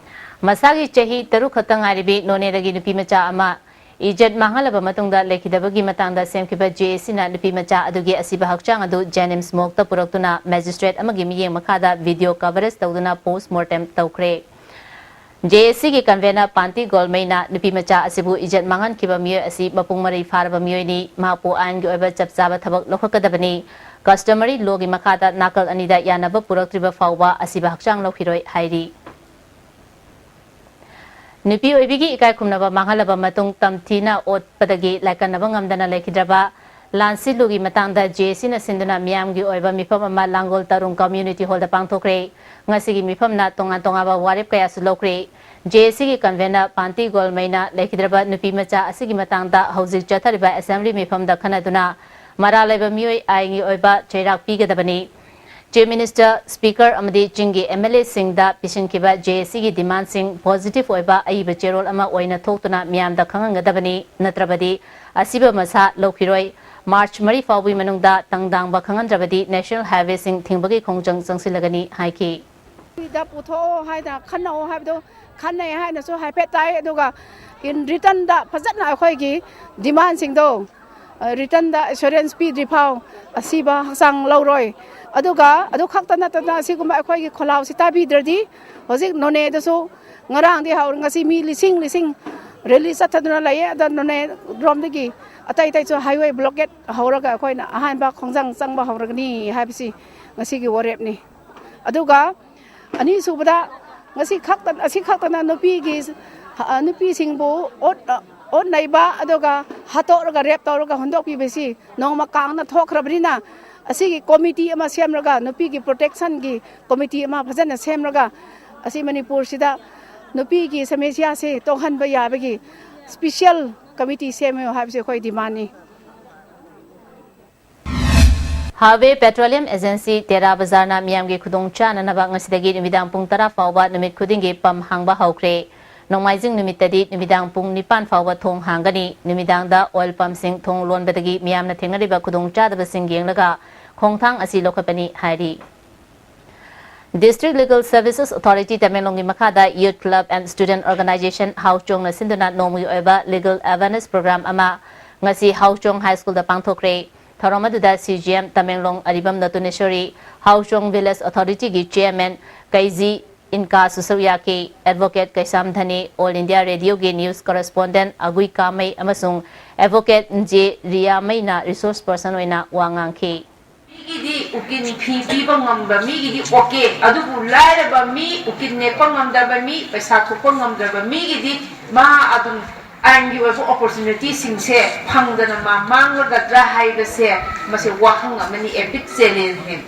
ꯃꯁꯥꯒꯤ ꯆꯍꯤ ꯇꯔꯨꯛ ꯈꯛꯇ ꯉꯥꯏꯔꯤꯕꯤ ꯅꯣꯅꯦꯗꯒꯤ ꯅꯨꯄꯤ ꯃꯆꯥ ꯑꯃ ꯏꯖꯠ ꯃꯥꯡꯍꯜꯂꯕ ꯃꯇꯨꯡꯗ ꯂꯩꯈꯤꯗꯕꯒꯤ ꯃꯇꯥꯡꯗ ꯁꯦꯝꯈꯤꯕ ꯖꯦ ꯑꯦ ꯁꯤꯅ ꯅꯨꯄꯤ ꯃꯆꯥ ꯑꯗꯨꯒꯤ ꯑꯁꯤꯕ ꯍꯛꯆꯥꯡ ꯑꯗꯨ ꯖꯦꯅꯤꯝꯁ ꯃꯣꯔꯒꯇ ꯄꯨꯔꯛꯇꯨꯅ ꯃꯦꯖꯤꯁꯇ꯭ꯔꯦꯠ ꯑꯃꯒꯤ ꯃꯤꯠꯌꯦꯡ ꯃꯈꯥꯗ ꯚꯤꯗꯤꯑꯣ ꯀꯚꯔꯦꯖ ꯇꯧꯗꯨꯅ ꯄꯣꯁꯃꯣꯔꯇꯦꯝ ꯇꯧꯈ꯭ꯔꯦ꯫ ꯖꯦ ꯑꯦ ꯁꯤꯒꯤ ꯀꯟꯚꯦꯅꯔ ꯄꯥꯟꯇꯤ ꯒꯣꯜꯃꯩꯅ ꯅꯨꯄꯤ ꯃꯆꯥ ꯑꯁꯤꯕꯨ ꯏꯖꯠ ꯃꯥꯡꯍꯟꯈꯤꯕ ꯃꯤꯑꯣꯏ ꯑꯁꯤ ꯃꯄꯨꯡ ꯃꯔꯩ ꯐꯥꯔꯕ ꯃꯤꯑꯣꯏꯅꯤ, ꯃꯍꯥꯛꯄꯨ ꯑꯥꯏꯟꯒꯤ ꯑꯣꯏꯕ ꯆꯞ ꯆꯥꯕ ꯊꯕꯛ ꯂꯧꯈꯠꯀꯗꯕꯅꯤ, ꯀꯁꯇꯃꯔꯤ ꯂꯣꯒꯤ ꯃꯈꯥꯗ ꯅꯥꯀꯜ ꯑꯅꯤꯗ ꯌꯥꯅꯕ ꯄꯨꯔꯛꯇ꯭ꯔꯤꯕ ꯐꯥꯎꯕ ꯑꯁꯤꯕ ꯍꯛꯆꯥꯡ ꯂꯧꯈꯤꯔꯣꯏ ꯍꯥꯏꯔꯤ꯫ ꯅꯨꯄꯤ ꯑꯣꯏꯕꯤꯒꯤ ꯏꯀꯥꯏ ꯈꯨꯝꯅꯕ ꯃꯥꯡꯍꯜꯂꯕ ꯃꯇꯨꯡ ꯇꯝꯊꯤꯅ ꯑꯣꯠꯄꯗꯒꯤ ꯂꯥꯏꯀꯠꯅꯕ ꯉꯝꯗꯅ ꯂꯩꯈꯤꯗ꯭ꯔꯕ ꯂꯥꯟꯁꯤꯜꯂꯨꯒꯤ ꯃꯇꯥꯡꯗ ꯖꯦ ꯑꯦ ꯁꯤꯅ ꯁꯤꯟꯗꯨꯅ ꯃꯤꯌꯥꯝꯒꯤ ꯑꯣꯏꯕ ꯃꯤꯐꯝ ꯑꯃ ꯂꯥꯡꯒꯣꯜ ꯇꯔꯨꯡ ꯀꯝꯃ꯭ꯌꯨꯅꯤꯇꯤ ꯍꯣꯜꯗ ꯄꯥꯡꯊꯣꯛꯈ꯭ꯔꯦ꯫ ꯉꯁꯤꯒꯤ ꯃꯤꯐꯝꯅ ꯇꯣꯉꯥꯟ ꯇꯣꯉꯥꯟꯕ ꯋꯥꯔꯦꯞ ꯀꯌꯥꯁꯨ ꯂꯧꯈ꯭ꯔꯦ꯫ ꯖꯦ ꯑꯦ ꯁꯤꯒꯤ ꯀꯟꯚꯦꯅꯔ ꯄꯥꯟꯇꯤ ꯒꯣꯜꯃꯩꯅ ꯂꯩꯈꯤꯗ꯭ꯔꯕ ꯅꯨꯄꯤ ꯃꯆꯥ ꯑꯁꯤꯒꯤ ꯃꯇꯥꯡꯗ ꯍꯧꯖꯤꯛ ꯆꯠꯊꯔꯤꯕ ꯑꯦꯁꯦꯝꯕ꯭ꯂꯤ ꯃꯤꯐꯝꯗ ꯈꯟꯅꯗꯨꯅ ꯃꯔꯥꯜ ꯂꯩꯕ ꯃꯤꯑꯣꯏ ꯑꯥꯏꯟꯒꯤ ꯑꯣꯏꯕ ꯆꯩꯔꯥꯛ ꯄꯤꯒꯗꯕꯅꯤ꯫ ꯆꯤꯐ ꯃꯤꯅꯤꯁꯇꯔ, ꯁ꯭ꯄꯤꯀꯔ ꯑꯃꯗꯤ ꯆꯤꯡꯒꯤ ꯑꯦꯝ ꯑꯦꯜ ꯑꯦꯁꯤꯡꯗ ꯄꯤꯁꯤꯟꯈꯤꯕ ꯖꯦ ꯑꯦ ꯁꯤꯒꯤ ꯗꯤꯃꯥꯟꯁꯤꯡ ꯄꯣꯖꯤꯇꯤꯚ ꯑꯣꯏꯕ ꯑꯏꯕ ꯆꯦꯔꯣꯜ ꯑꯃ ꯑꯣꯏꯅ ꯊꯣꯛꯇꯨꯅ ꯃꯤꯌꯥꯝꯗ ꯈꯪꯍꯟꯒꯗꯕꯅꯤ, ꯅꯠꯇ꯭ꯔꯕꯗꯤ ꯑꯁꯤꯕ ꯃꯁꯥ ꯂꯧꯈꯤꯔꯣꯏ꯫ ꯃꯥꯔꯆ ꯃꯔꯤ ꯐꯥꯎꯕꯒꯤ ꯃꯅꯨꯡꯗ ꯇꯪꯗꯥꯡꯕ ꯈꯪꯍꯟꯗ꯭ꯔꯕꯗꯤ ꯅꯦꯁꯅꯦꯜ ꯍꯥꯏꯋꯦꯁꯤꯡ ꯊꯤꯡꯕꯒꯤ ꯈꯣꯡꯖꯪ ꯆꯪꯁꯤꯜꯂꯒꯅꯤ ꯍꯥꯏꯈꯤ꯫ ꯁꯤꯗ ꯄꯨꯊꯣꯛꯑꯣ ꯍꯥꯏꯅ ꯈꯟꯅꯧ ꯍꯥꯏꯕꯗꯣ ꯈꯟꯅꯩ ꯍꯥꯏꯅꯁꯨ ꯍꯥꯏꯐꯦꯠ ꯇꯥꯏ꯫ ꯑꯗꯨꯒ in returnꯗ ꯐꯖꯅ ꯑꯩꯈꯣꯏꯒꯤ ꯗꯤꯃꯥꯟꯁꯤꯡꯗꯣ, ꯑ, returnꯗ ꯑꯦꯁꯨꯔꯦꯟꯁ ꯄꯤꯗ꯭ꯔꯤ ꯐꯥꯎ ꯑꯁꯤꯕ ꯍꯛꯆꯥꯡ ꯂꯧꯔꯣꯏ꯫ ꯑꯗꯨꯒ ꯑꯗꯨ ꯈꯛꯇ ꯅꯠꯇꯅ ꯑꯁꯤꯒꯨꯝꯕ ꯑꯩꯈꯣꯏꯒꯤ ꯈꯣꯜꯂꯥꯎꯁꯤ ꯇꯥꯕꯤꯗ꯭ꯔꯗꯤ ꯍꯧꯖꯤꯛ ꯅꯣꯅꯦꯗꯁꯨ ꯉꯔꯥꯡꯗꯤ ꯍꯧꯔ ꯉꯁꯤ ꯃꯤ ꯂꯤꯁꯤꯡ ꯂꯤꯁꯤꯡ ꯔꯦꯂꯤ ꯆꯠꯊꯗꯨꯅ ꯂꯩꯌꯦ꯫ ꯑꯗ ꯅꯣꯅꯦ ꯔꯣꯝꯗꯒꯤ ꯑꯇꯩ ꯑꯇꯩꯁꯨ ꯍꯥꯏꯋꯦ ꯕ꯭ꯂꯣꯀꯦꯠ ꯍꯧꯔꯒ ꯑꯩꯈꯣꯏꯅ ꯑꯍꯥꯟꯕ ꯈꯣꯡꯖꯪ ꯆꯪꯕ ꯍꯧꯔꯒꯅꯤ ꯍꯥꯏꯕꯁꯤ ꯉꯁꯤꯒꯤ ꯋꯥꯔꯦꯞꯅꯤ꯫ ꯑꯗꯨꯒ ꯑꯅꯤꯁꯨꯕꯗ ꯉꯁꯤ ꯈꯛꯇ, ꯑꯁꯤ ꯈꯛꯇꯅ ꯅꯨꯄꯤꯒꯤ, ꯑ, ꯅꯨꯄꯤꯁꯤꯡꯕꯨ ꯑꯣꯠ-, ꯑꯣꯠ ꯅꯩꯕ, ꯑꯗꯨꯒ ꯍꯥꯠꯇꯣꯛꯂꯒ ꯔꯦꯞ ꯇꯧꯔꯒ ꯍꯨꯟꯗꯣꯛꯄꯤꯕꯁꯤ ꯅꯣꯡꯃ ꯀꯥꯡꯅ ꯊꯣꯛꯈ꯭ꯔꯕꯅꯤꯅ, ꯑꯁꯤꯒꯤ ꯀꯣꯃꯤꯇꯤ ꯑꯃ ꯁꯦꯝꯂꯒ, ꯅꯨꯄꯤꯒꯤ ꯄ꯭ꯔꯣꯇꯦꯛꯁꯟꯒꯤ ꯀꯣꯃꯤꯇꯤ ꯑꯃ ꯐꯖꯅ ꯁꯦꯝꯂꯒ, ꯑꯁꯤ ꯃꯅꯤꯄꯨꯔꯁꯤꯗ ꯅꯨꯄꯤꯒꯤ ꯁꯃꯁ꯭ꯌꯥꯁꯦ ꯇꯣꯛꯍꯟꯕ ꯌꯥꯕꯒꯤ ꯁ꯭ꯄꯤꯁꯦꯜ ꯀꯃꯤꯇꯤ ꯁꯦꯝꯃꯨ ꯍꯥꯏꯕꯁꯦ ꯑꯩꯈꯣꯏ ꯗꯤꯃꯥꯟꯅꯤ꯫ ꯍꯥꯋꯦ ꯄꯦꯇ꯭ꯔꯣꯂꯤꯌꯝ ꯑꯦꯖꯦꯟꯁꯤ ꯇꯦꯔꯥ ꯕꯖꯥꯔꯅ ꯃꯤꯌꯥꯝꯒꯤ ꯈꯨꯗꯣꯡ ꯆꯥꯅꯅꯕ ꯉꯁꯤꯗꯒꯤ ꯅꯨꯃꯤꯗꯥꯡ ꯄꯨꯡ ꯇꯔꯥ ꯐꯥꯎꯕ ꯅꯨꯃꯤꯠ ꯈꯨꯗꯤꯡꯒꯤ ꯄꯝ ꯍꯥꯡꯕ ꯍꯧꯈ꯭ꯔꯦ꯫ ꯅꯣꯡꯃꯥꯏꯖꯤꯡ ꯅꯨꯃꯤꯠꯇꯗꯤ ꯅꯨꯃꯤꯗꯥꯡ ꯄꯨꯡ ꯅꯤꯄꯥꯟ ꯐꯥꯎꯕ ꯊꯣꯡ ꯍꯥꯡꯒꯅꯤ꯫ ꯅꯨꯃꯤꯗꯥꯡꯗ ꯑꯣꯏꯜ ꯄꯝꯁꯤꯡ ꯊꯣꯡ ꯂꯣꯟꯕꯗꯒꯤ ꯃꯤꯌꯥꯝꯅ ꯊꯦꯡꯅꯔꯤꯕ ꯈꯨꯗꯣꯡꯆꯥꯗꯕꯁꯤꯡ ꯌꯦꯡꯂꯒ ꯈꯣꯡꯊꯥꯡ ꯑꯁꯤ ꯂꯧꯈꯠꯄꯅꯤ ꯍꯥꯏꯔꯤ꯫ District Legal Services Authority ꯇꯃꯦꯡꯂꯣꯡꯒꯤ ꯃꯈꯥꯗ Youth Club and Student Organization ꯍꯥꯎꯆꯣꯡꯅ ꯁꯤꯟꯗꯨꯅ ꯅꯣꯡꯃꯒꯤ ꯑꯣꯏꯕ Legal Awareness Program ꯑꯃ ꯉꯁꯤ ꯍꯥꯎꯆꯣꯡ High Schoolꯗ ꯄꯥꯡꯊꯣꯛꯈ꯭ꯔꯦ꯫ ꯊꯧꯔꯝ ꯑꯗꯨꯗ C G M ꯇꯃꯦꯡꯂꯣꯡ ꯑꯔꯤꯕꯝ ꯅꯇꯨꯅꯦꯁꯣꯔꯤ, ꯍꯥꯎꯆꯣꯡ Village Authorityꯒꯤ Chairman ꯀꯩꯖꯤ ꯏꯟꯀꯥꯁꯨ ꯁꯔꯨꯛ ꯌꯥꯈꯤ꯫ Advocate ꯀꯩꯁꯥꯝ ꯙꯅꯤ, All India Radioꯒꯤ News Correspondent ꯑꯒꯨꯏ ꯀꯥꯃꯩ ꯑꯃꯁꯨꯡ Advocate ꯖꯦ ꯔꯤꯌꯥꯃꯩꯅ Resource Person ꯑꯣꯏꯅ ꯋꯥ ꯉꯥꯡꯈꯤ꯫ ꯃꯤꯒꯤꯗꯤ ꯎꯀꯤꯜ ꯐꯤ ꯄꯤꯕ ꯉꯝꯕ ꯃꯤꯒꯤꯗꯤ ꯑꯣꯀꯦ, ꯑꯗꯨꯕꯨ ꯂꯥꯏꯔꯕ ꯃꯤ, ꯎꯀꯤꯜ ꯅꯦꯛꯄ ꯉꯝꯗꯕ ꯃꯤ, ꯄꯩꯁꯥ ꯊꯣꯛꯄ ꯉꯝꯗꯕ ꯃꯤꯒꯤꯗꯤ ꯃꯥ ꯑꯗꯨꯝ ꯑꯥꯏꯟꯒꯤ ꯑꯣꯏꯕ ꯑꯣꯄꯣꯔꯆꯨꯅꯤꯇꯤꯁꯤꯡꯁꯦ ꯐꯪꯗꯅ ꯃꯥ ꯃꯥꯡꯂꯒꯗ꯭ꯔꯥ ꯍꯥꯏꯕꯁꯦ ꯃꯁꯤ ꯋꯥꯍꯪ ꯑꯃꯅꯤ, a big challengeꯅꯤ꯫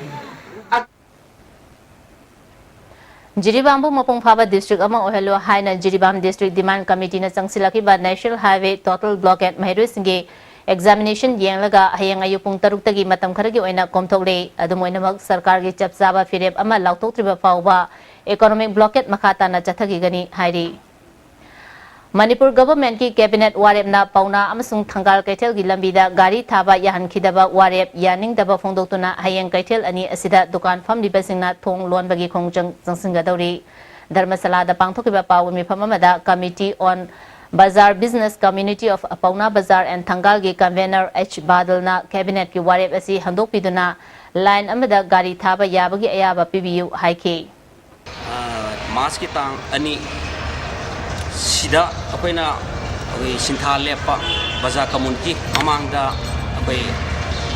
ꯖꯤꯔꯤꯕꯥꯝꯕꯨ ꯃꯄꯨꯡ ꯐꯥꯕ district ꯑꯃ ꯑꯣꯏꯍꯜꯂꯨ ꯍꯥꯏꯅ Jiribam District Demand Committeeꯅ ꯆꯪꯁꯤꯜꯂꯛꯈꯤꯕ National Highway total blockade ꯃꯍꯩꯔꯣꯏꯁꯤꯡꯒꯤ examination ꯌꯦꯡꯂꯒ ꯍꯌꯦꯡ ꯑꯌꯨꯛ ꯄꯨꯡ ꯇꯔꯨꯛꯇꯒꯤ ꯃꯇꯝ ꯈꯔꯒꯤ ꯑꯣꯏꯅ ꯀꯣꯝꯊꯣꯛꯂꯦ꯫ ꯑꯗꯨꯝ ꯑꯣꯏꯅꯃꯛ ꯁꯔꯀꯥꯔꯒꯤ ꯆꯞ ꯆꯥꯕ ꯐꯤꯔꯦꯞ ꯑꯃ ꯂꯥꯎꯊꯣꯛꯇ꯭ꯔꯤꯕ ꯐꯥꯎꯕ economic blockade ꯃꯈꯥ ꯇꯥꯅ ꯆꯠꯊꯈꯤꯒꯅꯤ ꯍꯥꯏꯔꯤ꯫ ꯃꯅꯤꯄꯨꯔ Governmentꯀꯤ Cabinet ꯋꯥꯔꯦꯞꯅ ꯄꯥꯎꯅꯥ ꯑꯃꯁꯨꯡ ꯊꯪꯒꯥꯜ ꯀꯩꯊꯦꯜꯒꯤ ꯂꯝꯕꯤꯗ ꯒꯥꯔꯤ ꯊꯥꯕ ꯌꯥꯍꯟꯈꯤꯗꯕ ꯋꯥꯔꯦꯞ ꯌꯥꯅꯤꯡꯗꯕ ꯐꯣꯡꯗꯣꯛꯇꯨꯅ ꯍꯌꯦꯡ ꯀꯩꯊꯦꯜ ꯑꯅꯤ ꯑꯁꯤꯗ ꯗꯨꯀꯥꯟ ꯐꯝꯂꯤꯕꯁꯤꯡꯅ ꯊꯣꯡ ꯂꯣꯟꯕꯒꯤ ꯈꯣꯡꯖꯪ ꯆꯪꯁꯤꯟꯒꯗꯧꯔꯤ꯫ ꯙꯔꯃꯁꯥꯂꯥꯗ ꯄꯥꯡꯊꯣꯛꯈꯤꯕ ꯄꯥꯎꯒꯤ ꯃꯤꯐꯝ ꯑꯃꯗ Committee on Bazaar Business Community of Paona Bazaar and ꯊꯪꯒꯥꯜꯒꯤ convener H ꯕꯥꯗꯜꯅ Cabinetꯀꯤ ꯋꯥꯔꯦꯞ ꯑꯁꯤ ꯍꯟꯗꯣꯛꯄꯤꯗꯨꯅ line ꯑꯃꯗ ꯒꯥꯔꯤ ꯊꯥꯕ ꯌꯥꯕꯒꯤ ꯑꯌꯥꯕ ꯄꯤꯕꯤꯌꯨ ꯍꯥꯏꯈꯤ꯫ ꯑ, Marchꯀꯤ ꯇꯥꯡ ꯑꯅꯤ ꯁꯤꯗ ꯑꯩꯈꯣꯏꯅ ꯑꯩꯈꯣꯏ ꯁꯤꯟꯊꯥ ꯂꯦꯞꯄ ꯕꯖꯥꯔ community ꯃꯃꯥꯡꯗ ꯑꯩꯈꯣꯏ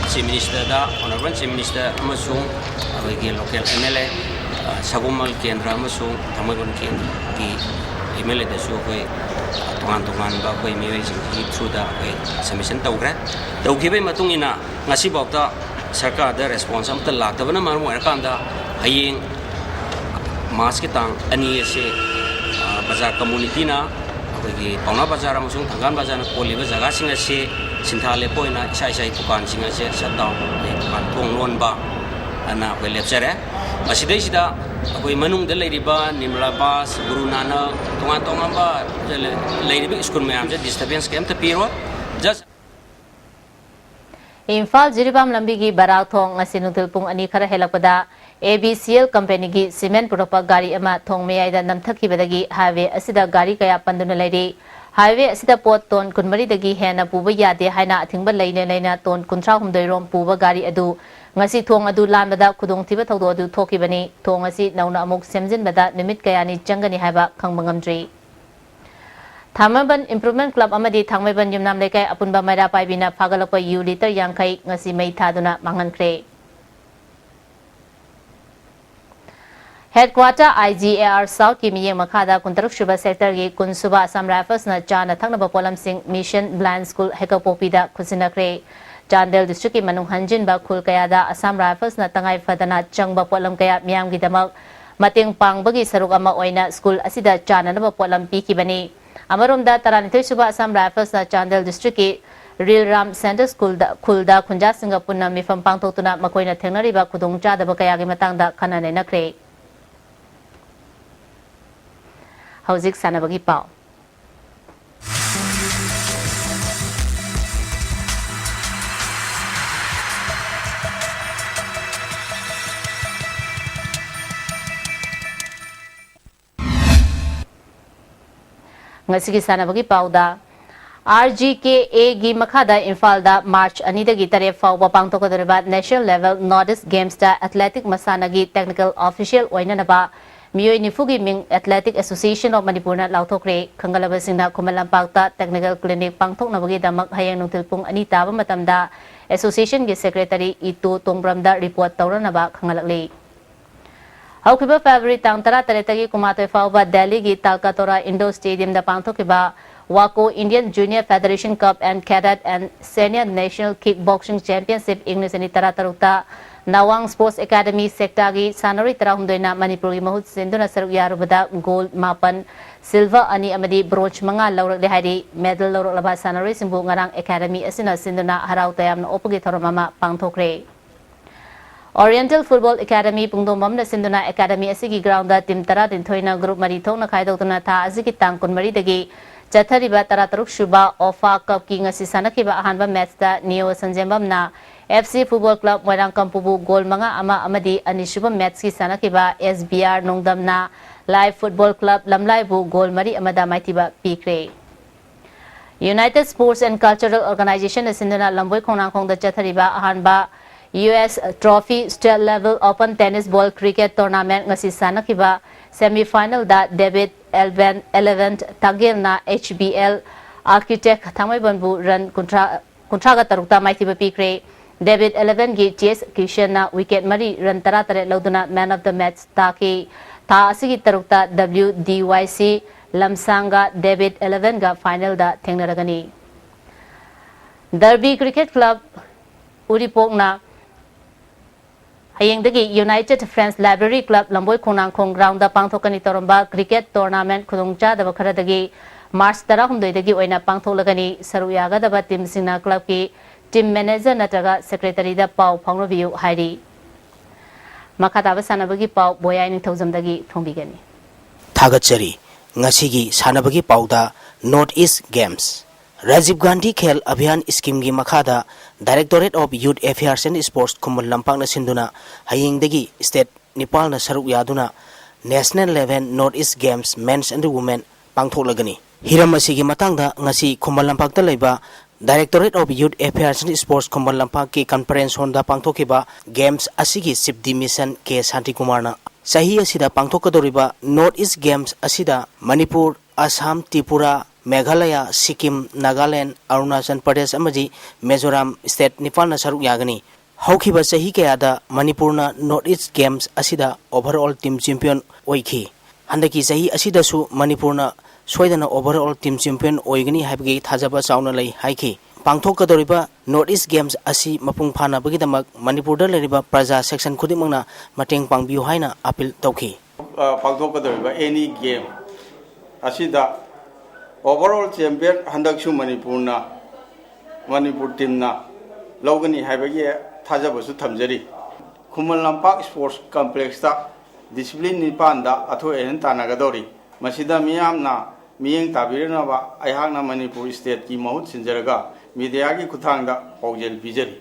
Chief Ministerꯗ, Honourable Chief Minister ꯑꯃꯁꯨꯡ ꯑꯩꯈꯣꯏꯒꯤ local M L A, ꯑ, ꯁꯒꯣꯜꯕꯟ ꯀꯦꯟꯗ꯭ꯔ ꯑꯃꯁꯨꯡ ꯊꯥꯡꯃꯩꯕꯟ ꯀꯦꯟꯗ꯭ꯔꯒꯤ M L Aꯗꯁꯨ ꯑꯩꯈꯣꯏ, ꯑ, ꯇꯣꯉꯥꯟ ꯇꯣꯉꯥꯟꯕ ꯑꯩꯈꯣꯏ ꯃꯤꯑꯣꯏꯁꯤꯡꯒꯤ throughꯗ ꯑꯩꯈꯣꯏ submission ꯇꯧꯈ꯭ꯔꯦ꯫ ꯇꯧꯈꯤꯕꯒꯤ ꯃꯇꯨꯡ ꯏꯟꯅ ꯉꯁꯤꯐꯥꯎꯗ ꯁꯔꯀꯥꯔꯗ response ꯑꯃꯠꯇ ꯂꯥꯛꯇꯕꯅ ꯃꯔꯝ ꯑꯣꯏꯔꯀꯥꯟꯗ ꯍꯌꯦꯡ Marchꯀꯤ ꯇꯥꯡ ꯑꯅꯤ ꯑꯁꯤ, ꯑ, ꯕꯖꯥꯔ communityꯅ ꯑꯩꯈꯣꯏꯒꯤ ꯄꯥꯎꯅꯥ ꯕꯖꯥꯔ ꯑꯃꯁꯨꯡ ꯊꯪꯒꯥꯜ ꯕꯖꯥꯔꯅ ꯀꯣꯜꯂꯤꯕ ꯖꯒꯥꯁꯤꯡ ꯑꯁꯤ ꯁꯤꯟꯊꯥ ꯂꯦꯞꯄ ꯑꯣꯏꯅ ꯏꯁꯥ ꯏꯁꯥꯒꯤ ꯗꯨꯀꯥꯟꯁꯤꯡ ꯑꯁꯦ shut down, ꯑꯩꯈꯣꯏ ꯗꯨꯀꯥꯟ ꯊꯣꯡ ꯂꯣꯟꯕ ꯑꯅ ꯑꯩꯈꯣꯏ ꯂꯦꯞꯆꯔꯦ꯫ ꯃꯁꯤꯗꯩꯁꯤꯗ ꯑꯩꯈꯣꯏ ꯃꯅꯨꯡꯗ ꯂꯩꯔꯤꯕ ꯅꯤꯔꯃꯂꯥ ꯕꯥꯁ, ꯒꯨꯔꯨ ꯅꯥꯅꯛ, ꯇꯣꯉꯥꯟ ꯇꯣꯉꯥꯟꯕ ꯂꯩꯔꯤꯕ school ꯃꯌꯥꯝꯁꯦ disturbance ꯀꯩꯝꯇ ꯄꯤꯔꯣꯏ꯫ Just ꯏꯝꯐꯥꯜ ꯖꯤꯔꯤꯕꯥꯝ ꯂꯝꯕꯤꯒꯤ ꯕꯔꯥꯛ ꯊꯣꯡ ꯉꯁꯤ ꯅꯨꯡꯊꯤꯜ ꯄꯨꯡ ꯑꯅꯤ ꯈꯔ ꯍꯦꯜꯂꯛꯄꯗ ꯑꯦ ꯕꯤ ꯁꯤ ꯑꯦꯜ ꯀꯝꯄꯦꯅꯤꯒꯤ ꯁꯤꯃꯦꯟ ꯄꯨꯔꯛꯄ ꯒꯥꯔꯤ ꯑꯃ ꯊꯣꯡ ꯃꯌꯥꯏꯗ ꯅꯝꯊꯈꯤꯕꯗꯒꯤ ꯍꯥꯏꯋꯦ ꯑꯁꯤꯗ ꯒꯥꯔꯤ ꯀꯌꯥ ꯄꯟꯗꯨꯅ ꯂꯩꯔꯤ꯫ ꯍꯥꯏꯋꯦ ꯑꯁꯤꯗ ꯄꯣꯠ ꯇꯣꯟ ꯀꯨꯟꯃꯔꯤꯗꯒꯤ ꯍꯦꯟꯅ ꯄꯨꯕ ꯌꯥꯗꯦ ꯍꯥꯏꯅ ꯑꯊꯤꯡꯕ ꯂꯩꯅ ꯂꯩꯅ ꯇꯣꯟ ꯀꯨꯟꯊ꯭ꯔꯥꯍꯨꯝꯗꯣꯏ ꯔꯣꯝ ꯄꯨꯕ ꯒꯥꯔꯤ ꯑꯗꯨ ꯉꯁꯤ ꯊꯣꯡ ꯑꯗꯨ ꯂꯥꯟꯕꯗ ꯈꯨꯗꯣꯡꯊꯤꯕ ꯊꯧꯗꯣꯛ ꯑꯗꯨ ꯊꯣꯛꯈꯤꯕꯅꯤ꯫ ꯊꯣꯡ ꯑꯁꯤ ꯅꯧꯅ ꯑꯃꯨꯛ ꯁꯦꯝꯖꯤꯟꯕꯗ ꯅꯨꯃꯤꯠ ꯀꯌꯥꯅꯤ ꯆꯪꯒꯅꯤ ꯍꯥꯏꯕ ꯈꯪꯕ ꯉꯝꯗ꯭ꯔꯤ꯫ ꯊꯥꯡꯃꯩꯕꯟ ꯏꯝꯄ꯭ꯔꯨꯚꯃꯦꯟ ꯀ꯭ꯂꯕ ꯑꯃꯗꯤ ꯊꯥꯡꯃꯩꯕꯟ ꯌꯨꯝꯅꯥꯝ ꯂꯩꯀꯥꯏ ꯑꯄꯨꯟꯕ ꯃꯩꯔꯥ ꯄꯥꯏꯕꯤꯅ ꯐꯥꯒꯠꯂꯛꯄ ꯌꯨ ꯂꯤꯇꯔ ꯌꯥꯡꯈꯩ ꯉꯁꯤ ꯃꯩ ꯊꯥꯗꯨꯅ ꯃꯥꯡꯍꯟꯈ꯭ꯔꯦ꯫ Headquarter I G A R ꯁꯥꯎꯠꯀꯤ ꯃꯤꯠꯌꯦꯡ ꯃꯈꯥꯗ ꯀꯨꯟꯇꯔꯨꯛ ꯁꯨꯕ ꯁꯦꯛꯇꯔꯒꯤ ꯀꯨꯟ ꯁꯨꯕ ꯑꯁꯥꯝ ꯔꯥꯏꯐꯜꯁꯅ ꯆꯥꯅ ꯊꯛꯅꯕ ꯄꯣꯠꯂꯝꯁꯤꯡ ꯃꯤꯁꯟ ꯕ꯭ꯂꯥꯏꯟ ꯁ꯭ꯀꯨꯜ ꯍꯦꯀꯣꯛꯄꯣꯛꯄꯤꯗ ꯈꯨꯠꯁꯤꯟꯅꯈ꯭ꯔꯦ꯫ ꯆꯥꯟꯗꯦꯜ ꯗꯤꯁꯇ꯭ꯔꯤꯛꯀꯤ ꯃꯅꯨꯡ ꯍꯟꯖꯤꯟꯕ ꯈꯨꯜ ꯀꯌꯥꯗ ꯑꯁꯥꯝ ꯔꯥꯏꯐꯜꯁꯅ ꯇꯉꯥꯏ ꯐꯗꯅ ꯆꯪꯕ ꯄꯣꯠꯂꯝ ꯀꯌꯥ ꯃꯤꯌꯥꯝꯒꯤꯗꯃꯛ ꯃꯇꯦꯡ ꯄꯥꯡꯕꯒꯤ ꯁꯔꯨꯛ ꯑꯃ ꯑꯣꯏꯅ ꯁ꯭ꯀꯨꯜ ꯑꯁꯤꯗ ꯆꯥꯅꯅꯕ ꯄꯣꯠꯂꯝ ꯄꯤꯈꯤꯕꯅꯤ꯫ ꯑꯃꯔꯣꯝꯗ, ꯇꯔꯥꯅꯤꯊꯣꯏ ꯁꯨꯕ ꯑꯁꯥꯝ ꯔꯥꯏꯐꯜꯁꯅ ꯆꯥꯟꯗꯦꯜ ꯗꯤꯁꯇ꯭ꯔꯤꯛꯀꯤ ꯔꯤꯜ ꯔꯥꯝ ꯁꯦꯟꯇꯔ ꯁ꯭ꯀꯨꯜꯗ, ꯈꯨꯜꯗ ꯈꯨꯟꯖꯥꯁꯤꯡꯒ ꯄꯨꯟꯅ ꯃꯤꯐꯝ ꯄꯥꯡꯊꯣꯛꯇꯨꯅ ꯃꯈꯣꯏꯅ ꯊꯦꯡꯅꯔꯤꯕ ꯈꯨꯗꯣꯡꯆꯥꯗꯕ ꯀꯌꯥꯒꯤ ꯃꯇꯥꯡꯗ ꯈꯟꯅ ꯅꯩꯅꯈ꯭ꯔꯦ꯫ ꯍꯧꯖꯤꯛ ꯁꯥꯟꯅꯕꯒꯤ ꯄꯥꯎ꯫ ꯉꯁꯤꯒꯤ ꯁꯥꯟꯅꯕꯒꯤ ꯄꯥꯎꯗ, ꯑꯥꯔ ꯖꯤ ꯀꯦ ꯑꯦꯒꯤ ꯃꯈꯥꯗ ꯏꯝꯐꯥꯜꯗ ꯃꯥꯔꯆ ꯑꯅꯤꯗꯒꯤ ꯇꯔꯦꯠ ꯐꯥꯎꯕ ꯄꯥꯡꯊꯣꯛꯀꯗꯧꯔꯤꯕ National Level North East Gamesꯇ athletic ꯃꯁꯥꯟꯅꯒꯤ technical official ꯑꯣꯏꯅꯅꯕ ꯃꯤꯑꯣꯏ ꯅꯤꯐꯨꯒꯤ ꯃꯤꯡ Athletic Association of ꯃꯅꯤꯄꯨꯔꯅ ꯂꯥꯎꯊꯣꯛꯈ꯭ꯔꯦ꯫ ꯈꯪꯒꯠꯂꯕꯁꯤꯡꯅ ꯈꯨꯃꯟ ꯂꯝꯄꯥꯛꯇ technical clinic ꯄꯥꯡꯊꯣꯛꯅꯕꯒꯤꯗꯃꯛ ꯍꯌꯦꯡ ꯅꯨꯡꯊꯤꯜ ꯄꯨꯡ ꯑꯅꯤ ꯇꯥꯕ ꯃꯇꯝꯗ associationꯒꯤ secretary ꯏꯇꯣ ꯇꯣꯡꯕ꯭ꯔꯝꯗ report ꯇꯧꯔꯅꯕ ꯈꯪꯍꯜꯂꯛꯂꯤ꯫ ꯍꯧꯈꯤꯕ February ꯇꯥꯡ ꯇꯔꯥꯇꯔꯦꯠꯇꯒꯤ ꯀꯨꯟꯃꯥꯊꯣꯏ ꯐꯥꯎꯕ ꯗꯦꯜꯂꯤꯒꯤ ꯇꯥꯜꯀꯥꯇꯣꯔꯥ Indoor Stadiumꯗ ꯄꯥꯡꯊꯣꯛꯈꯤꯕ WACO Indian Junior Federation Cup and Cadet and Senior National Kick Boxing Championship ꯏꯪ ꯂꯤꯁꯤꯡ ꯑꯅꯤ ꯇꯔꯥꯇꯔꯨꯛꯇ ꯅꯋꯥꯡ Sports Academy ꯁꯦꯛꯇꯥꯒꯤ ꯁꯥꯟꯅꯔꯣꯏ ꯇꯔꯥꯍꯨꯝꯗꯣꯏꯅ ꯃꯅꯤꯄꯨꯔꯒꯤ ꯃꯍꯨꯠ ꯁꯤꯟꯗꯨꯅ ꯁꯔꯨꯛ ꯌꯥꯔꯨꯕꯗ gold ꯃꯥꯄꯟ, silver ꯑꯅꯤ ꯑꯃꯗꯤ bronze ꯃꯉꯥ ꯂꯧꯔꯛꯂꯦ ꯍꯥꯏꯔꯤ꯫ Medal ꯂꯧꯔꯛꯂꯕ ꯁꯥꯟꯅꯔꯣꯏꯁꯤꯡꯕꯨ ꯉꯔꯥꯡ academy ꯑꯁꯤꯅ ꯁꯤꯟꯗꯨꯅ ꯍꯔꯥꯎ ꯇꯌꯥꯝꯅ ꯑꯣꯛꯄꯒꯤ ꯊꯧꯔꯝ ꯑꯃ ꯄꯥꯡꯊꯣꯛꯈ꯭ꯔꯦ꯫ Oriental Football Academy ꯄꯨꯡꯗꯣꯡꯕꯝꯅ ꯁꯤꯟꯗꯨꯅ academy ꯑꯁꯤꯒꯤ groundꯗ team ꯇꯔꯥꯅꯤꯊꯣꯏꯅ group ꯃꯔꯤ ꯊꯣꯛꯅ ꯈꯥꯏꯗꯣꯛꯇꯨꯅ ꯊꯥ ꯑꯁꯤꯒꯤ ꯇꯥꯡ ꯀꯨꯟꯃꯔꯤꯗꯒꯤ ꯆꯠꯊꯔꯤꯕ ꯇꯔꯥꯇꯔꯨꯛ ꯁꯨꯕ OFA Cupꯀꯤ ꯉꯁꯤ ꯁꯥꯟꯅꯈꯤꯕ ꯑꯍꯥꯟꯕ matchꯇ Neo ꯁꯟꯖꯦꯝꯕꯝꯅ ꯑꯦꯐ ꯁꯤ ꯐꯨꯠꯕꯣꯜ ꯀ꯭ꯂꯕ ꯃꯣꯏꯔꯥꯡꯀꯝꯄꯨꯕꯨ ꯒꯣꯜ ꯃꯉꯥ ꯑꯃ ꯑꯃꯗꯤ ꯑꯅꯤꯁꯨꯕ ꯃꯦꯠꯁꯀꯤ ꯁꯥꯟꯅꯈꯤꯕ ꯑꯦꯁ ꯕꯤ ꯑꯥꯔ ꯅꯣꯡꯗꯝꯅ ꯂꯥꯏꯐ ꯐꯨꯠꯕꯣꯜ ꯀ꯭ꯂꯕ ꯂꯝꯂꯥꯏꯕꯨ ꯒꯣꯜ ꯃꯔꯤ ꯑꯃꯗ ꯃꯥꯏꯊꯤꯕ ꯄꯤꯈ꯭ꯔꯦ꯫ United Sports and Cultural Organization ꯅ ꯁꯤꯟꯗꯨꯅ ꯂꯝꯕꯣꯏ ꯈꯣꯡꯅꯥꯡꯈꯣꯡꯗ ꯆꯠꯊꯔꯤꯕ ꯑꯍꯥꯟꯕ U S Trophy State Level Open Tennis Ball Cricket Tournament ꯉꯁꯤ ꯁꯥꯟꯅꯈꯤꯕ semi final ꯗ ꯗꯦꯕꯤꯠ ꯑꯦꯜꯕꯦꯟ, ꯑꯦꯂꯦꯚꯦꯟ ꯇꯥꯒꯦꯜꯅ ꯑꯦꯆ ꯕꯤ ꯑꯦꯜ ꯑꯥꯔꯀꯤꯇꯦꯛ ꯊꯥꯡꯃꯩꯕꯟꯕꯨ ꯔꯟ ꯀꯨꯟꯊ꯭ꯔꯥ, ꯀꯨꯟꯊ꯭ꯔꯥꯒ ꯇꯔꯨꯛꯇ ꯃꯥꯏꯊꯤꯕ ꯄꯤꯈ꯭ꯔꯦ꯫ ꯗꯦꯕꯤꯠ ꯑꯦꯂꯦꯚꯦꯟꯒꯤ ꯇꯤ ꯑꯦꯁ ꯀꯤꯁꯟꯅ ꯋꯤꯀꯦꯠ ꯃꯔꯤ, ꯔꯟ ꯇꯔꯥꯇꯔꯦꯠ ꯂꯧꯗꯨꯅ man of the match ꯇꯥꯈꯤ꯫ ꯊꯥ ꯑꯁꯤꯒꯤ ꯇꯔꯨꯛꯇ ꯗꯕ꯭ꯂꯤꯎ ꯗꯤ ꯋꯥꯏ ꯁꯤ ꯂꯝꯁꯥꯡꯒ ꯗꯦꯕꯤꯠ ꯑꯦꯂꯦꯚꯦꯟꯒ final ꯗ ꯊꯦꯡꯅꯔꯒꯅꯤ꯫ ꯗꯔꯕꯤ ꯀ꯭ꯔꯤꯀꯦꯠ ꯀ꯭ꯂꯕ ꯎꯔꯤꯄꯣꯛꯅ ꯍꯌꯦꯡꯗꯒꯤ United Friends Library Club ꯂꯝꯕꯣꯏ ꯈꯣꯡꯅꯥꯡꯈꯣꯡ ground ꯗ ꯄꯥꯡꯊꯣꯛꯀꯅꯤ ꯇꯧꯔꯝꯕ cricket tournament ꯈꯨꯗꯣꯡꯆꯥꯗꯕ ꯈꯔꯗꯒꯤ ꯃꯥꯔꯆ ꯇꯔꯥꯍꯨꯝꯗꯣꯏꯗꯒꯤ ꯑꯣꯏꯅ ꯄꯥꯡꯊꯣꯛꯂꯒꯅꯤ꯫ ꯁꯔꯨꯛ ꯌꯥꯒꯗꯕ ꯇꯤꯝꯁꯤꯡꯅ ꯀ꯭ꯂꯕꯀꯤ ꯇꯤꯝ ꯃꯦꯅꯦꯖꯔ ꯅꯠꯇ꯭ꯔꯒ ꯁꯦꯀ꯭ꯔꯦꯇꯔꯤꯗ ꯄꯥꯎ ꯐꯥꯎꯅꯕꯤꯌꯨ ꯍꯥꯏꯔꯤ꯫ ꯃꯈꯥ ꯇꯥꯕ ꯁꯥꯟꯅꯕꯒꯤ ꯄꯥꯎ ꯕꯣꯌꯥꯏ ꯅꯤꯡꯊꯧꯖꯝꯗꯒꯤ ꯐꯣꯡꯕꯤꯒꯅꯤ꯫ ꯊꯥꯒꯠꯆꯔꯤ꯫ ꯉꯁꯤꯒꯤ ꯁꯥꯟꯅꯕꯒꯤ ꯄꯥꯎꯗ North East Games꯫ Rajiv Gandhi Khel ꯑꯚꯤꯌꯥꯟ ꯁ꯭ꯀꯤꯝꯒꯤ ꯃꯈꯥꯗ Directorate of Youth Affairs and Sports ꯈꯨꯃꯟ ꯂꯝꯄꯥꯛꯅ ꯁꯤꯟꯗꯨꯅ ꯍꯌꯦꯡꯗꯒꯤ state ꯅꯤꯄꯥꯜꯅ ꯁꯔꯨꯛ ꯌꯥꯗꯨꯅ National Level North East Games Men's and Women ꯄꯥꯡꯊꯣꯛꯂꯒꯅꯤ꯫ ꯍꯤꯔꯝ ꯑꯁꯤꯒꯤ ꯃꯇꯥꯡꯗ ꯉꯁꯤ ꯈꯨꯃꯟ ꯂꯝꯄꯥꯛꯇ ꯂꯩꯕ Directorate of Youth Affairs and Sports Khuman ꯂꯝꯄꯥꯛꯀꯤ conference hall ꯗ ꯄꯥꯡꯊꯣꯛꯈꯤꯕ games ꯑꯁꯤꯒꯤ chief de mission ꯀꯦ ꯁꯥꯟꯇꯤꯀꯨꯃꯥꯔꯅ ꯆꯍꯤ ꯑꯁꯤꯗ ꯄꯥꯡꯊꯣꯛꯀꯗꯧꯔꯤꯕ North East Games ꯑꯁꯤꯗ ꯃꯅꯤꯄꯨꯔ, ꯑꯁꯥꯝ, ꯇ꯭ꯔꯤꯄꯨꯔꯥ, ꯃꯦꯘꯥꯂꯌꯥ, ꯁꯤꯛꯀꯤꯝ, ꯅꯥꯒꯥꯂꯦꯟ, ꯑꯔꯨꯅꯥꯆꯜ ꯄ꯭ꯔꯗꯦꯁ ꯑꯃꯗꯤ ꯃꯤꯖꯣꯔꯥꯝ state ꯅꯤꯄꯥꯜꯅ ꯁꯔꯨꯛ ꯌꯥꯒꯅꯤ꯫ ꯍꯧꯈꯤꯕ ꯆꯍꯤ ꯀꯌꯥꯗ ꯃꯅꯤꯄꯨꯔꯅ North East Games ꯑꯁꯤꯗ overall team champion ꯑꯣꯏꯈꯤ꯫ ꯍꯟꯗꯛꯀꯤ ꯆꯍꯤ ꯑꯁꯤꯗꯁꯨ ꯃꯅꯤꯄꯨꯔꯅ ꯁꯣꯏꯗꯅ overall team champion ꯑꯣꯏꯒꯅꯤ ꯍꯥꯏꯕꯒꯤ ꯊꯥꯖꯕ ꯆꯥꯎꯅ ꯂꯩ ꯍꯥꯏꯈꯤ꯫ ꯄꯥꯡꯊꯣꯛꯀꯗꯧꯔꯤꯕ North East Games ꯑꯁꯤ ꯃꯄꯨꯡ ꯐꯥꯅꯕꯒꯤꯗꯃꯛ ꯃꯅꯤꯄꯨꯔꯗ ꯂꯩꯔꯤꯕ ꯄ꯭ꯔꯖꯥ section ꯈꯨꯗꯤꯡꯃꯛꯅ ꯃꯇꯦꯡ ꯄꯥꯡꯕꯤꯌꯨ ꯍꯥꯏꯅ appeal ꯇꯧꯈꯤ꯫ ꯑ, ꯄꯥꯡꯊꯣꯛꯀꯗꯧꯔꯤꯕ any game ꯑꯁꯤꯗ overall champion ꯍꯟꯗꯛꯁꯨ ꯃꯅꯤꯄꯨꯔꯅ, ꯃꯅꯤꯄꯨꯔ teamꯅ ꯂꯧꯒꯅꯤ ꯍꯥꯏꯕꯒꯤ ꯊꯥꯖꯕꯁꯨ ꯊꯝꯖꯔꯤ꯫ ꯈꯨꯃꯟ ꯂꯝꯄꯥꯛ sports complexꯇ discipline ꯅꯤꯄꯥꯟꯗ ꯑꯊꯣꯏ ꯑꯍꯦꯟ ꯇꯥꯟꯅꯒꯗꯧꯔꯤ꯫ ꯃꯁꯤꯗ ꯃꯤꯌꯥꯝꯅ ꯃꯤꯠꯌꯦꯡ ꯇꯥꯕꯤꯔꯅꯕ ꯑꯩꯍꯥꯛꯅ ꯃꯅꯤꯄꯨꯔ stateꯀꯤ ꯃꯍꯨꯠ ꯁꯤꯟꯖꯔꯒ mediaꯒꯤ ꯈꯨꯠꯊꯥꯡꯗ ꯄꯥꯎꯖꯦꯜ ꯄꯤꯖꯔꯤ꯫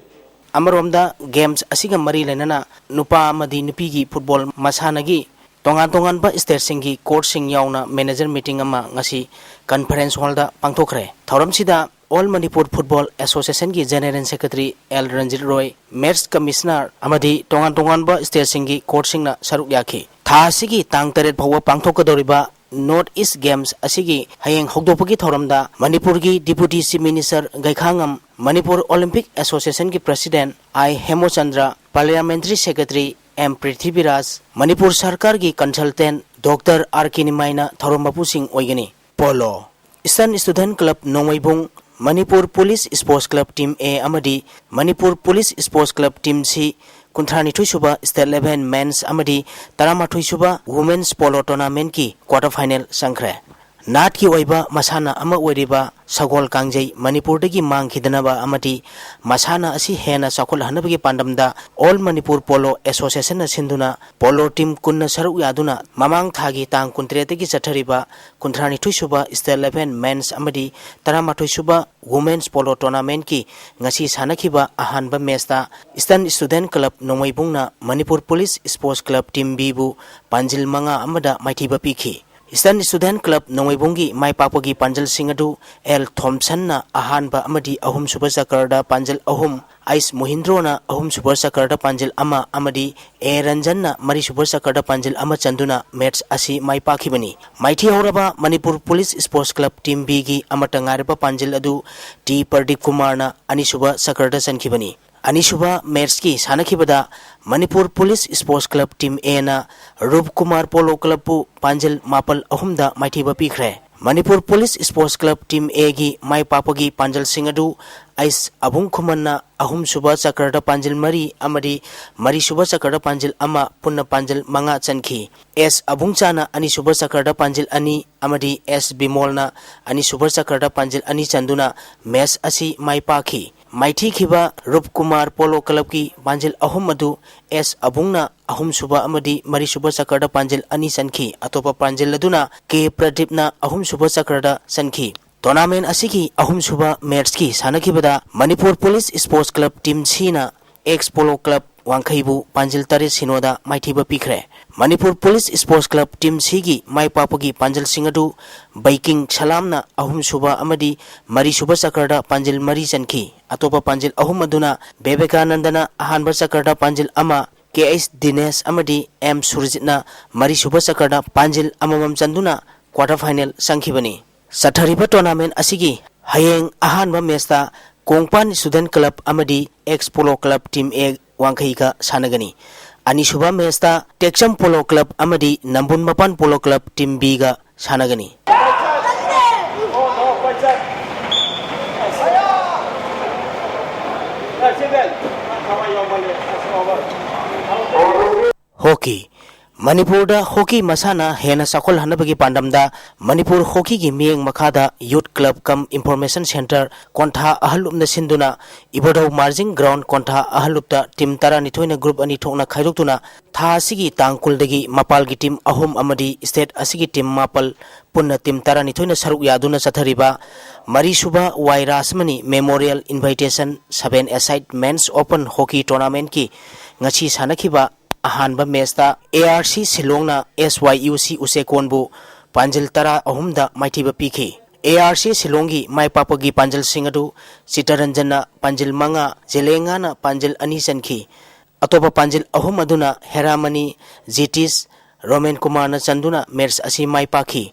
ꯑꯃꯔꯣꯝꯗ, ꯒꯦꯝꯁ ꯑꯁꯤꯒ ꯃꯔꯤ ꯂꯩꯅꯅ ꯅꯨꯄꯥ ꯑꯃꯗꯤ ꯅꯨꯄꯤꯒꯤ ꯐꯨꯠꯕꯣꯜ ꯃꯁꯥꯟꯅꯒꯤ ꯇꯣꯉꯥꯟ ꯇꯣꯉꯥꯟꯕ ꯁ꯭ꯇꯦꯠꯁꯤꯡꯒꯤ ꯀꯣꯔꯠꯁꯤꯡ ꯌꯥꯎꯅ ꯃꯦꯅꯦꯖꯔ ꯃꯤꯇꯤꯡ ꯑꯃ ꯉꯁꯤ ꯀꯟꯐꯔꯦꯟꯁ ꯍꯣꯜꯗ ꯄꯥꯡꯊꯣꯛꯈ꯭ꯔꯦ꯫ ꯊꯧꯔꯝꯁꯤꯗ ꯑꯣꯜ ꯃꯅꯤꯄꯨꯔ ꯐꯨꯠꯕꯣꯜ ꯑꯦꯁꯣꯁꯤꯌꯦꯁꯟꯒꯤ general secretary L Ranjit Roy, match commissioner ꯑꯃꯗꯤ ꯇꯣꯉꯥꯟ ꯇꯣꯉꯥꯟꯕ ꯁ꯭ꯇꯦꯠꯁꯤꯡꯒꯤ ꯀꯣꯔꯠꯁꯤꯡꯅ ꯁꯔꯨꯛ ꯌꯥꯈꯤ꯫ ꯊꯥ ꯑꯁꯤꯒꯤ ꯇꯥꯡ ꯇꯔꯦꯠ ꯐꯥꯎꯕ ꯄꯥꯡꯊꯣꯛꯀꯗꯧꯔꯤꯕ ꯅꯣꯔꯠ ꯏꯁ ꯒꯦꯝꯁ ꯑꯁꯤꯒꯤ ꯍꯌꯦꯡ ꯍꯧꯗꯣꯛꯄꯒꯤ ꯊꯧꯔꯝꯗ ꯃꯅꯤꯄꯨꯔꯒꯤ deputy chief minister Gaikhangam, Manipur Olympic ꯑꯦꯁꯣꯁꯤꯌꯦꯁꯟꯒꯤ president I Hemochandra, parliamentary secretary M Prithviraj, Manipur ꯁꯔꯀꯥꯔꯒꯤ ꯀꯟꯁꯜꯇꯦꯟꯠ ꯗꯣꯛꯇꯔ ꯑꯥꯔ ꯀꯦ ꯅꯤꯃꯥꯏꯅ ꯊꯧꯔꯝ ꯃꯄꯨꯁꯤꯡ ꯑꯣꯏꯒꯅꯤ꯫ Polo. Eastern student club Nongmeibung, Manipur police sports club team A ꯑꯃꯗꯤ Manipur police sports club team C, ꯀꯨꯟꯊ꯭ꯔꯥꯅꯤꯊꯣꯏ ꯁꯨꯕ ꯁ꯭ꯇꯦꯠ ꯂꯦꯚꯦꯜ ꯃꯦꯟꯁ ꯑꯃꯗꯤ ꯇꯔꯥꯃꯥꯊꯣꯏ ꯁꯨꯕ ꯋꯨꯃꯦꯟꯁ ꯄꯣꯂꯣ ꯇꯣꯔꯅꯥꯃꯦꯟꯠꯀꯤ ꯀ꯭ꯋꯥꯇꯔ ꯐꯥꯏꯅꯦꯜ ꯆꯪꯈ꯭ꯔꯦ꯫ ꯅꯥꯠꯀꯤ ꯑꯣꯏꯕ ꯃꯁꯥꯟꯅ ꯑꯃ ꯑꯣꯏꯔꯤꯕ ꯁꯒꯣꯜ ꯀꯥꯡꯖꯩ ꯃꯅꯤꯄꯨꯔꯗꯒꯤ ꯃꯥꯡꯈꯤꯗꯅꯕ ꯑꯃꯗꯤ ꯃꯁꯥꯟꯅ ꯑꯁꯤ ꯍꯦꯟꯅ ꯆꯥꯎꯈꯠꯍꯟꯅꯕꯒꯤ ꯄꯥꯟꯗꯝꯗ ꯑꯣꯜ ꯃꯅꯤꯄꯨꯔ ꯄꯣꯂꯣ ꯑꯦꯁꯣꯁꯤꯌꯦꯁꯟꯅ ꯁꯤꯟꯗꯨꯅ ꯄꯣꯂꯣ ꯇꯤꯝ ꯀꯨꯟꯅ ꯁꯔꯨꯛ ꯌꯥꯗꯨꯅ ꯃꯃꯥꯡ ꯊꯥꯒꯤ ꯇꯥꯡ ꯀꯨꯟꯇꯔꯦꯠꯇꯒꯤ ꯆꯠꯊꯔꯤꯕ ꯀꯨꯟꯊ꯭ꯔꯥꯅꯤꯊꯣꯏ ꯁꯨꯕ ꯁ꯭ꯇꯦꯠ ꯂꯦꯚꯦꯜ ꯃꯦꯟꯁ ꯑꯃꯗꯤ ꯇꯔꯥꯃꯥꯊꯣꯏ ꯁꯨꯕ ꯋꯨꯃꯦꯟꯁ ꯄꯣꯂꯣ ꯇꯣꯔꯅꯥꯃꯦꯟꯠꯀꯤ ꯉꯁꯤ ꯁꯥꯟꯅꯈꯤꯕ ꯑꯍꯥꯟꯕ ꯃꯦꯠꯁꯇ ꯏꯁꯇꯔꯟ ꯁ꯭ꯇꯨꯗꯦꯟꯠ ꯀ꯭ꯂꯕ ꯅꯣꯡꯃꯩꯕꯨꯡꯅ Manipur police sports club team ꯕꯤꯕꯨ ꯄꯥꯟꯖꯤꯜ ꯃꯉꯥ ꯑꯃꯗ ꯃꯥꯏꯊꯤꯕ ꯄꯤꯈꯤ꯫ ꯏꯁꯇꯔꯟ ꯁ꯭ꯇꯨꯗꯦꯟꯠ ꯀ꯭ꯂꯕ ꯅꯣꯡꯃꯩꯕꯨꯡꯒꯤ ꯃꯥꯏ ꯄꯥꯛꯄꯒꯤ ꯄꯥꯟꯖꯜꯁꯤꯡ ꯑꯗꯨ ꯑꯦꯜ ꯊꯣꯝꯁꯟꯅ ꯑꯍꯥꯟꯕ ꯑꯃꯗꯤ ꯑꯍꯨꯝꯁꯨꯕ ꯆꯀ꯭ꯔꯗ ꯄꯥꯟꯖꯜ ꯑꯍꯨꯝ, ꯑꯩꯁ ꯃꯣꯍꯤꯟꯗ꯭ꯔꯣꯅ ꯑꯍꯨꯝꯁꯨꯕ ꯆꯀ꯭ꯔꯗ ꯄꯥꯟꯖꯜ ꯑꯃ ꯑꯃꯗꯤ ꯑꯦ ꯔꯟꯖꯟꯅ ꯃꯔꯤꯁꯨꯕ ꯆꯀ꯭ꯔꯗ ꯄꯥꯟꯖꯜ ꯑꯃ ꯆꯟꯗꯨꯅ ꯃꯦꯠꯁ ꯑꯁꯤ ꯃꯥꯏ ꯄꯥꯛꯈꯤꯕꯅꯤ꯫ ꯃꯥꯏꯊꯤꯍꯧꯔꯕ Manipur police sports club team ꯕꯤꯒꯤ ꯑꯃꯠꯇ ꯉꯥꯏꯔꯕ ꯄꯥꯟꯖꯜ ꯑꯗꯨ ꯇꯤ ꯄ꯭ꯔꯗꯤꯞ ꯀꯨꯃꯥꯔꯅ ꯑꯅꯤꯁꯨꯕ ꯆꯀ꯭ꯔꯗ ꯆꯟꯈꯤꯕꯅꯤ꯫ ꯑꯅꯤꯁꯨꯕ ꯃꯦꯠꯁꯀꯤ ꯁꯥꯟꯅꯈꯤꯕꯗ Manipur police sports club team ꯑꯦꯅ ꯔꯨꯞ ꯀꯨꯃꯥꯔ ꯄꯣꯂꯣ ꯀ꯭ꯂꯕꯄꯨ ꯄꯥꯟꯖꯜ ꯃꯥꯄꯜ ꯑꯍꯨꯝꯗ ꯃꯥꯏꯊꯤꯕ ꯄꯤꯈ꯭ꯔꯦ꯫ Manipur police sports club team ꯑꯦꯒꯤ ꯃꯥꯏ ꯄꯥꯛꯄꯒꯤ ꯄꯥꯟꯖꯜꯁꯤꯡ ꯑꯗꯨ ꯑꯩꯁ ꯑꯕꯨꯡ ꯈꯨꯃꯟꯅ ꯑꯍꯨꯝꯁꯨꯕ ꯆꯀ꯭ꯔꯗ ꯄꯥꯟꯖꯜ ꯃꯔꯤ ꯑꯃꯗꯤ ꯃꯔꯤꯁꯨꯕ ꯆꯀ꯭ꯔꯗ ꯄꯥꯟꯖꯜ ꯑꯃ, ꯄꯨꯟꯅ ꯄꯥꯟꯖꯜ ꯃꯉꯥ ꯆꯟꯈꯤ꯫ ꯑꯦꯁ ꯑꯕꯨꯡꯆꯥꯅ ꯑꯅꯤꯁꯨꯕ ꯆꯀ꯭ꯔꯗ ꯄꯥꯟꯖꯜ ꯑꯅꯤ ꯑꯃꯗꯤ ꯑꯦꯁ ꯕꯤꯃꯣꯜꯅ ꯑꯅꯤꯁꯨꯕ ꯆꯀ꯭ꯔꯗ ꯄꯥꯟꯖꯜ ꯑꯅꯤ ꯆꯟꯗꯨꯅ ꯃꯦꯠꯁ ꯑꯁꯤ ꯃꯥꯏ ꯄꯥꯛꯈꯤ꯫ ꯃꯥꯏꯊꯤꯈꯤꯕ ꯔꯨꯞ ꯀꯨꯃꯥꯔ ꯄꯣꯂꯣ ꯀ꯭ꯂꯕꯀꯤ ꯄꯥꯟꯖꯜ ꯑꯍꯨꯝ ꯑꯗꯨ ꯑꯦꯁ ꯑꯕꯨꯡꯅ ꯑꯍꯨꯝꯁꯨꯕ ꯑꯃꯗꯤ ꯃꯔꯤꯁꯨꯕ ꯆꯀ꯭ꯔꯗ ꯄꯥꯟꯖꯜ ꯑꯅꯤ ꯆꯟꯈꯤ꯫ ꯑꯇꯣꯞꯄ ꯄꯥꯟꯖꯜ ꯑꯗꯨꯅ ꯀꯦ ꯄ꯭ꯔꯗꯤꯞꯅ ꯑꯍꯨꯝꯁꯨꯕ ꯆꯀ꯭ꯔꯗ ꯆꯟꯈꯤ꯫ Tournament ꯑꯁꯤꯒꯤ ꯑꯍꯨꯝꯁꯨꯕ ꯃꯦꯠꯁꯀꯤ ꯁꯥꯟꯅꯈꯤꯕꯗ Manipur police sports club team ꯁꯤꯅ ꯑꯦꯛꯁ ꯄꯣꯂꯣ ꯀ꯭ꯂꯕ ꯋꯥꯡꯈꯩꯕꯨ ꯄꯥꯟꯖꯤꯜ ꯇꯔꯦꯠ ꯁꯤꯅꯣꯗ ꯃꯥꯏꯊꯤꯕ ꯄꯤꯈ꯭ꯔꯦ꯫ Manipur police sports club team ꯁꯤꯒꯤ ꯃꯥꯏ ꯄꯥꯛꯄꯒꯤ ꯄꯥꯟꯖꯤꯜꯁꯤꯡ ꯑꯗꯨ ꯕꯩꯀꯤꯡ ꯁꯂꯥꯝꯅ ꯑꯍꯨꯝꯁꯨꯕ ꯑꯃꯗꯤ ꯃꯔꯤꯁꯨꯕ ꯆꯀ꯭ꯔꯗ ꯄꯥꯟꯖꯤꯜ ꯃꯔꯤ ꯆꯟꯈꯤ꯫ ꯑꯇꯣꯞꯄ ꯄꯥꯟꯖꯤꯜ ꯑꯍꯨꯝ ꯑꯗꯨꯅ ꯕꯦꯕꯦꯀꯥꯅꯟꯗꯅ ꯑꯍꯥꯟꯕ ꯆꯀ꯭ꯔꯗ ꯄꯥꯟꯖꯤꯜ ꯑꯃ, ꯀꯦ ꯑꯩꯆ ꯗꯤꯅꯦꯁ ꯑꯃꯗꯤ ꯑꯦꯝ ꯁꯨꯔꯖꯤꯠꯅ ꯃꯔꯤꯁꯨꯕ ꯆꯀ꯭ꯔꯗ ꯄꯥꯟꯖꯤꯜ ꯑꯃꯃꯝ ꯆꯟꯗꯨꯅ ꯀ꯭ꯋꯥꯇꯔ ꯐꯥꯏꯅꯦꯜ ꯆꯪꯈꯤꯕꯅꯤ꯫ ꯆꯠꯊꯔꯤꯕ ꯇꯣꯔꯅꯥꯃꯦꯟ ꯑꯁꯤꯒꯤ ꯍꯌꯦꯡ ꯑꯍꯥꯟꯕ ꯃꯦꯆꯇ ꯀꯣꯡꯄꯥꯟ ꯁ꯭ꯇꯨꯗꯦꯟ ꯀ꯭ꯂꯕ ꯑꯃꯗꯤ ꯑꯦꯛꯁ ꯄꯣꯂꯣ ꯀ꯭ꯂꯕ ꯇꯤꯝ ꯑꯦ ꯋꯥꯡꯈꯩꯒ ꯁꯥꯟꯅꯒꯅꯤ꯫ ꯑꯅꯤꯁꯨꯕ ꯃꯦꯆꯇ ꯇꯦꯛꯆꯝ ꯄꯣꯂꯣ ꯀ꯭ꯂꯕ ꯑꯃꯗꯤ ꯅꯝꯕꯨꯜ ꯃꯄꯥꯟ ꯄꯣꯂꯣ ꯀ꯭ꯂꯕ ꯇꯤꯝ ꯕꯤꯒ ꯁꯥꯟꯅꯒꯅꯤ꯫ ꯍꯣꯀꯤ꯫ ꯃꯅꯤꯄꯨꯔꯗ ꯍꯣꯀꯤ ꯃꯁꯥꯟꯅ ꯍꯦꯟꯅ ꯆꯥꯎꯈꯠꯍꯟꯅꯕꯒꯤ ꯄꯥꯟꯗꯝꯗ ꯃꯅꯤꯄꯨꯔ ꯍꯣꯀꯤꯒꯤ ꯃꯤꯠꯌꯦꯡ ꯃꯈꯥꯗ ꯌꯨꯠ ꯀ꯭ꯂꯕ ꯀꯝ ꯏꯟꯐꯣꯔꯃꯦꯁꯟ ꯁꯦꯟꯇꯔ ꯀꯣꯟꯊꯥ ꯑꯍꯜꯂꯨꯞꯅ ꯁꯤꯟꯗꯨꯅ ꯏꯕꯣꯙꯧ ꯃꯥꯔꯖꯤꯡ ꯒ꯭ꯔꯥꯎꯟ ꯀꯣꯟꯊꯥ ꯑꯍꯜꯂꯨꯞꯇ ꯇꯤꯝ ꯇꯔꯥꯅꯤꯊꯣꯏꯅ ꯒ꯭ꯔꯨꯞ ꯑꯅꯤ ꯊꯣꯛꯅ ꯈꯥꯏꯗꯣꯛꯇꯨꯅ ꯊꯥ ꯑꯁꯤꯒꯤ ꯇꯥꯡ ꯀꯨꯟꯗꯒꯤ ꯃꯄꯥꯜꯒꯤ ꯇꯤꯝ ꯑꯍꯨꯝ ꯑꯃꯗꯤ ꯁ꯭ꯇꯦꯠ ꯑꯁꯤꯒꯤ ꯇꯤꯝ ꯃꯥꯄꯜ ꯄꯨꯟꯅ ꯇꯤꯝ ꯇꯔꯥꯅꯤꯊꯣꯏꯅ ꯁꯔꯨꯛ ꯌꯥꯗꯨꯅ ꯆꯠꯊꯔꯤꯕ ꯃꯔꯤꯁꯨꯕ ꯋꯥꯏ ꯔꯥꯁꯃꯅꯤ ꯃꯦꯃꯣꯔꯤꯌꯦꯜ ꯏꯟꯚꯥꯏꯇꯦꯁꯟ ꯁꯚꯦꯟ ꯑꯦ ꯁꯥꯏꯠ ꯃꯦꯟꯁ ꯑꯣꯄꯟ ꯍꯣꯀꯤ ꯇꯣꯔꯅꯥꯃꯦꯟꯠꯀꯤ ꯉꯁꯤ ꯁꯥꯟꯅꯈꯤꯕ ꯑꯍꯥꯟꯕ ꯃꯦꯆꯇ A R C ꯁꯤꯂꯣꯡꯅ S Y U ꯁꯤ ꯎꯆꯦꯀꯣꯟꯕꯨ ꯄꯥꯟꯖꯤꯜ ꯇꯔꯥ ꯑꯍꯨꯝꯗ ꯃꯥꯏꯊꯤꯕ ꯄꯤꯈꯤ꯫ ꯑꯦ ꯑꯥꯔ ꯁꯤ ꯁꯤꯂꯣꯡꯒꯤ ꯃꯥꯏ ꯄꯥꯛꯄꯒꯤ ꯄꯥꯟꯖꯤꯜꯁꯤꯡ ꯑꯗꯨ ꯆꯤꯇꯔꯟꯖꯟꯅ ꯄꯥꯟꯖꯤꯜ ꯃꯉꯥ, ꯖꯦꯂꯦꯡꯉꯥꯅ ꯄꯥꯟꯖꯤꯜ ꯑꯅꯤ ꯆꯟꯈꯤ꯫ ꯑꯇꯣꯞꯄ ꯄꯥꯟꯖꯤꯜ ꯑꯍꯨꯝ ꯑꯗꯨꯅ ꯍꯦꯔꯥꯃꯅꯤ, ꯖꯤꯇꯤꯁ, ꯔꯣꯃꯦꯟ ꯀꯨꯃꯥꯔꯅ ꯆꯟꯗꯨꯅ ꯃꯦꯆ ꯑꯁꯤ ꯃꯥꯏ ꯄꯥꯛꯈꯤ꯫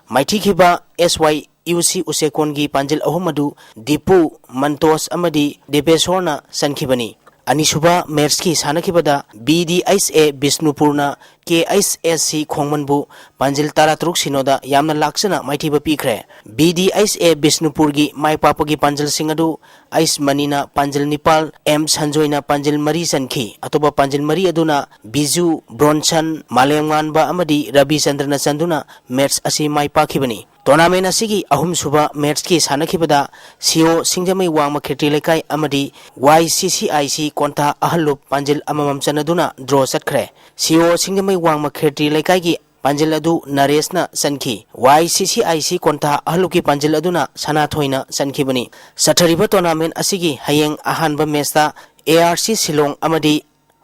ꯃꯥꯏꯊꯤꯈꯤꯕ ꯑꯦꯁ ꯋꯥꯏ ꯌꯨ ꯁꯤ ꯎꯆꯦꯀꯣꯟꯒꯤ ꯄꯥꯟꯖꯤꯜ ꯑꯍꯨꯝ ꯑꯗꯨ ꯗꯤꯄꯨ, ꯃꯟꯇꯣꯁ ꯑꯃꯗꯤ ꯗꯤꯄꯦꯁꯣꯔꯅ ꯆꯟꯈꯤꯕꯅꯤ꯫ ꯑꯅꯤꯁꯨꯕ ꯃꯦꯆꯀꯤ ꯁꯥꯟꯅꯈꯤꯕꯗ ꯕꯤ ꯗꯤ ꯑꯩꯆ ꯑꯦ ꯕꯤꯁꯅꯨꯄꯨꯔꯅ ꯀꯦ ꯑꯩꯆ ꯑꯦꯁ ꯁꯤ ꯈꯣꯡꯃꯟꯕꯨ ꯄꯥꯟꯖꯤꯜ ꯇꯔꯥꯇꯔꯨꯛ ꯁꯤꯅꯣꯗ ꯌꯥꯝꯅ ꯂꯥꯛꯆꯅ ꯃꯥꯏꯊꯤꯕ ꯄꯤꯈ꯭ꯔꯦ꯫ ꯕꯤ ꯗꯤ ꯑꯩꯆ ꯑꯦ ꯕꯤꯁꯅꯨꯄꯨꯔꯒꯤ ꯃꯥꯏ ꯄꯥꯛꯄꯒꯤ ꯄꯥꯟꯖꯤꯜꯁꯤꯡ ꯑꯗꯨ ꯑꯩꯁ ꯃꯅꯤꯅ ꯄꯥꯟꯖꯤꯜ ꯅꯤꯄꯥꯜ, ꯑꯦꯝ ꯁꯟꯖꯣꯏꯅ ꯄꯥꯟꯖꯤꯜ ꯃꯔꯤ ꯆꯟꯈꯤ꯫ ꯑꯇꯣꯞꯄ ꯄꯥꯟꯖꯤꯜ ꯃꯔꯤ ꯑꯗꯨꯅ ꯕꯤꯖꯨ, ꯕ꯭ꯔꯣꯟꯁꯟ, ꯃꯥꯂꯦꯝꯉꯥꯟꯕ ꯑꯃꯗꯤ ꯔꯕꯤꯆꯟꯗ꯭ꯔꯅ ꯆꯟꯗꯨꯅ ꯃꯦꯆ ꯑꯁꯤ ꯃꯥꯏ ꯄꯥꯛꯈꯤꯕꯅꯤ꯫ ꯇꯣꯔꯅꯥꯃꯦꯟ ꯑꯁꯤꯒꯤ ꯑꯍꯨꯝꯁꯨꯕ ꯃꯦꯆꯀꯤ ꯁꯥꯟꯅꯈꯤꯕꯗ ꯁꯤ ꯑꯣ ꯁꯤꯡꯖꯃꯩ ꯋꯥꯡꯃ ꯈꯦꯇ꯭ꯔꯤ ꯂꯩꯀꯥꯏ ꯑꯃꯗꯤ ꯋꯥꯏ ꯁꯤ ꯁꯤ ꯑꯥꯏ ꯁꯤ ꯀꯣꯟꯊꯥ ꯑꯍꯜꯂꯨꯞ ꯄꯥꯟꯖꯤꯜ ꯑꯃꯃꯝ ꯆꯟꯅꯗꯨꯅ ꯗ꯭ꯔꯣ ꯆꯠꯈ꯭ꯔꯦ꯫ ꯁꯤ ꯑꯣ ꯁꯤꯡꯖꯃꯩ ꯋꯥꯡꯃ ꯈꯦꯇ꯭ꯔꯤ ꯂꯩꯀꯥꯏꯒꯤ ꯄꯥꯟꯖꯤꯜ ꯑꯗꯨ ꯅꯔꯦꯁꯅ ꯆꯟꯈꯤ꯫ ꯋꯥꯏ ꯁꯤ ꯁꯤ ꯑꯥꯏ ꯁꯤ ꯀꯣꯟꯊꯥ ꯑꯍꯜꯂꯨꯞꯀꯤ ꯄꯥꯟꯖꯤꯜ ꯑꯗꯨꯅ ꯁꯅꯥꯊꯣꯏꯅ ꯆꯟꯈꯤꯕꯅꯤ꯫ ꯆꯠꯊꯔꯤꯕ tournament ꯑꯁꯤꯒꯤ ꯍꯌꯦꯡ ꯑꯍꯥꯟꯕ matchꯇ ꯑꯦ ꯑꯥꯔ ꯁꯤ ꯁꯤꯂꯣꯡ ꯑꯃꯗꯤ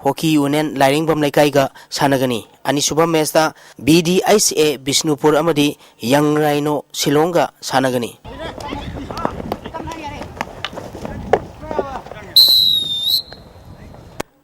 ꯍꯣꯀꯤ ꯌꯨꯅꯤꯌꯟ ꯂꯥꯏꯔꯦꯡꯕꯝ ꯂꯩꯀꯥꯏꯒ ꯁꯥꯟꯅꯒꯅꯤ꯫ ꯑꯅꯤꯁꯨꯕ matchꯇ ꯕꯤ ꯗꯤ ꯑꯩꯆ ꯑꯦ ꯕꯤꯁꯅꯨꯄꯨꯔ ꯑꯃꯗꯤ ꯌꯪ ꯔꯥꯏꯅꯣ ꯁꯤꯂꯣꯡꯒ ꯁꯥꯟꯅꯒꯅꯤ꯫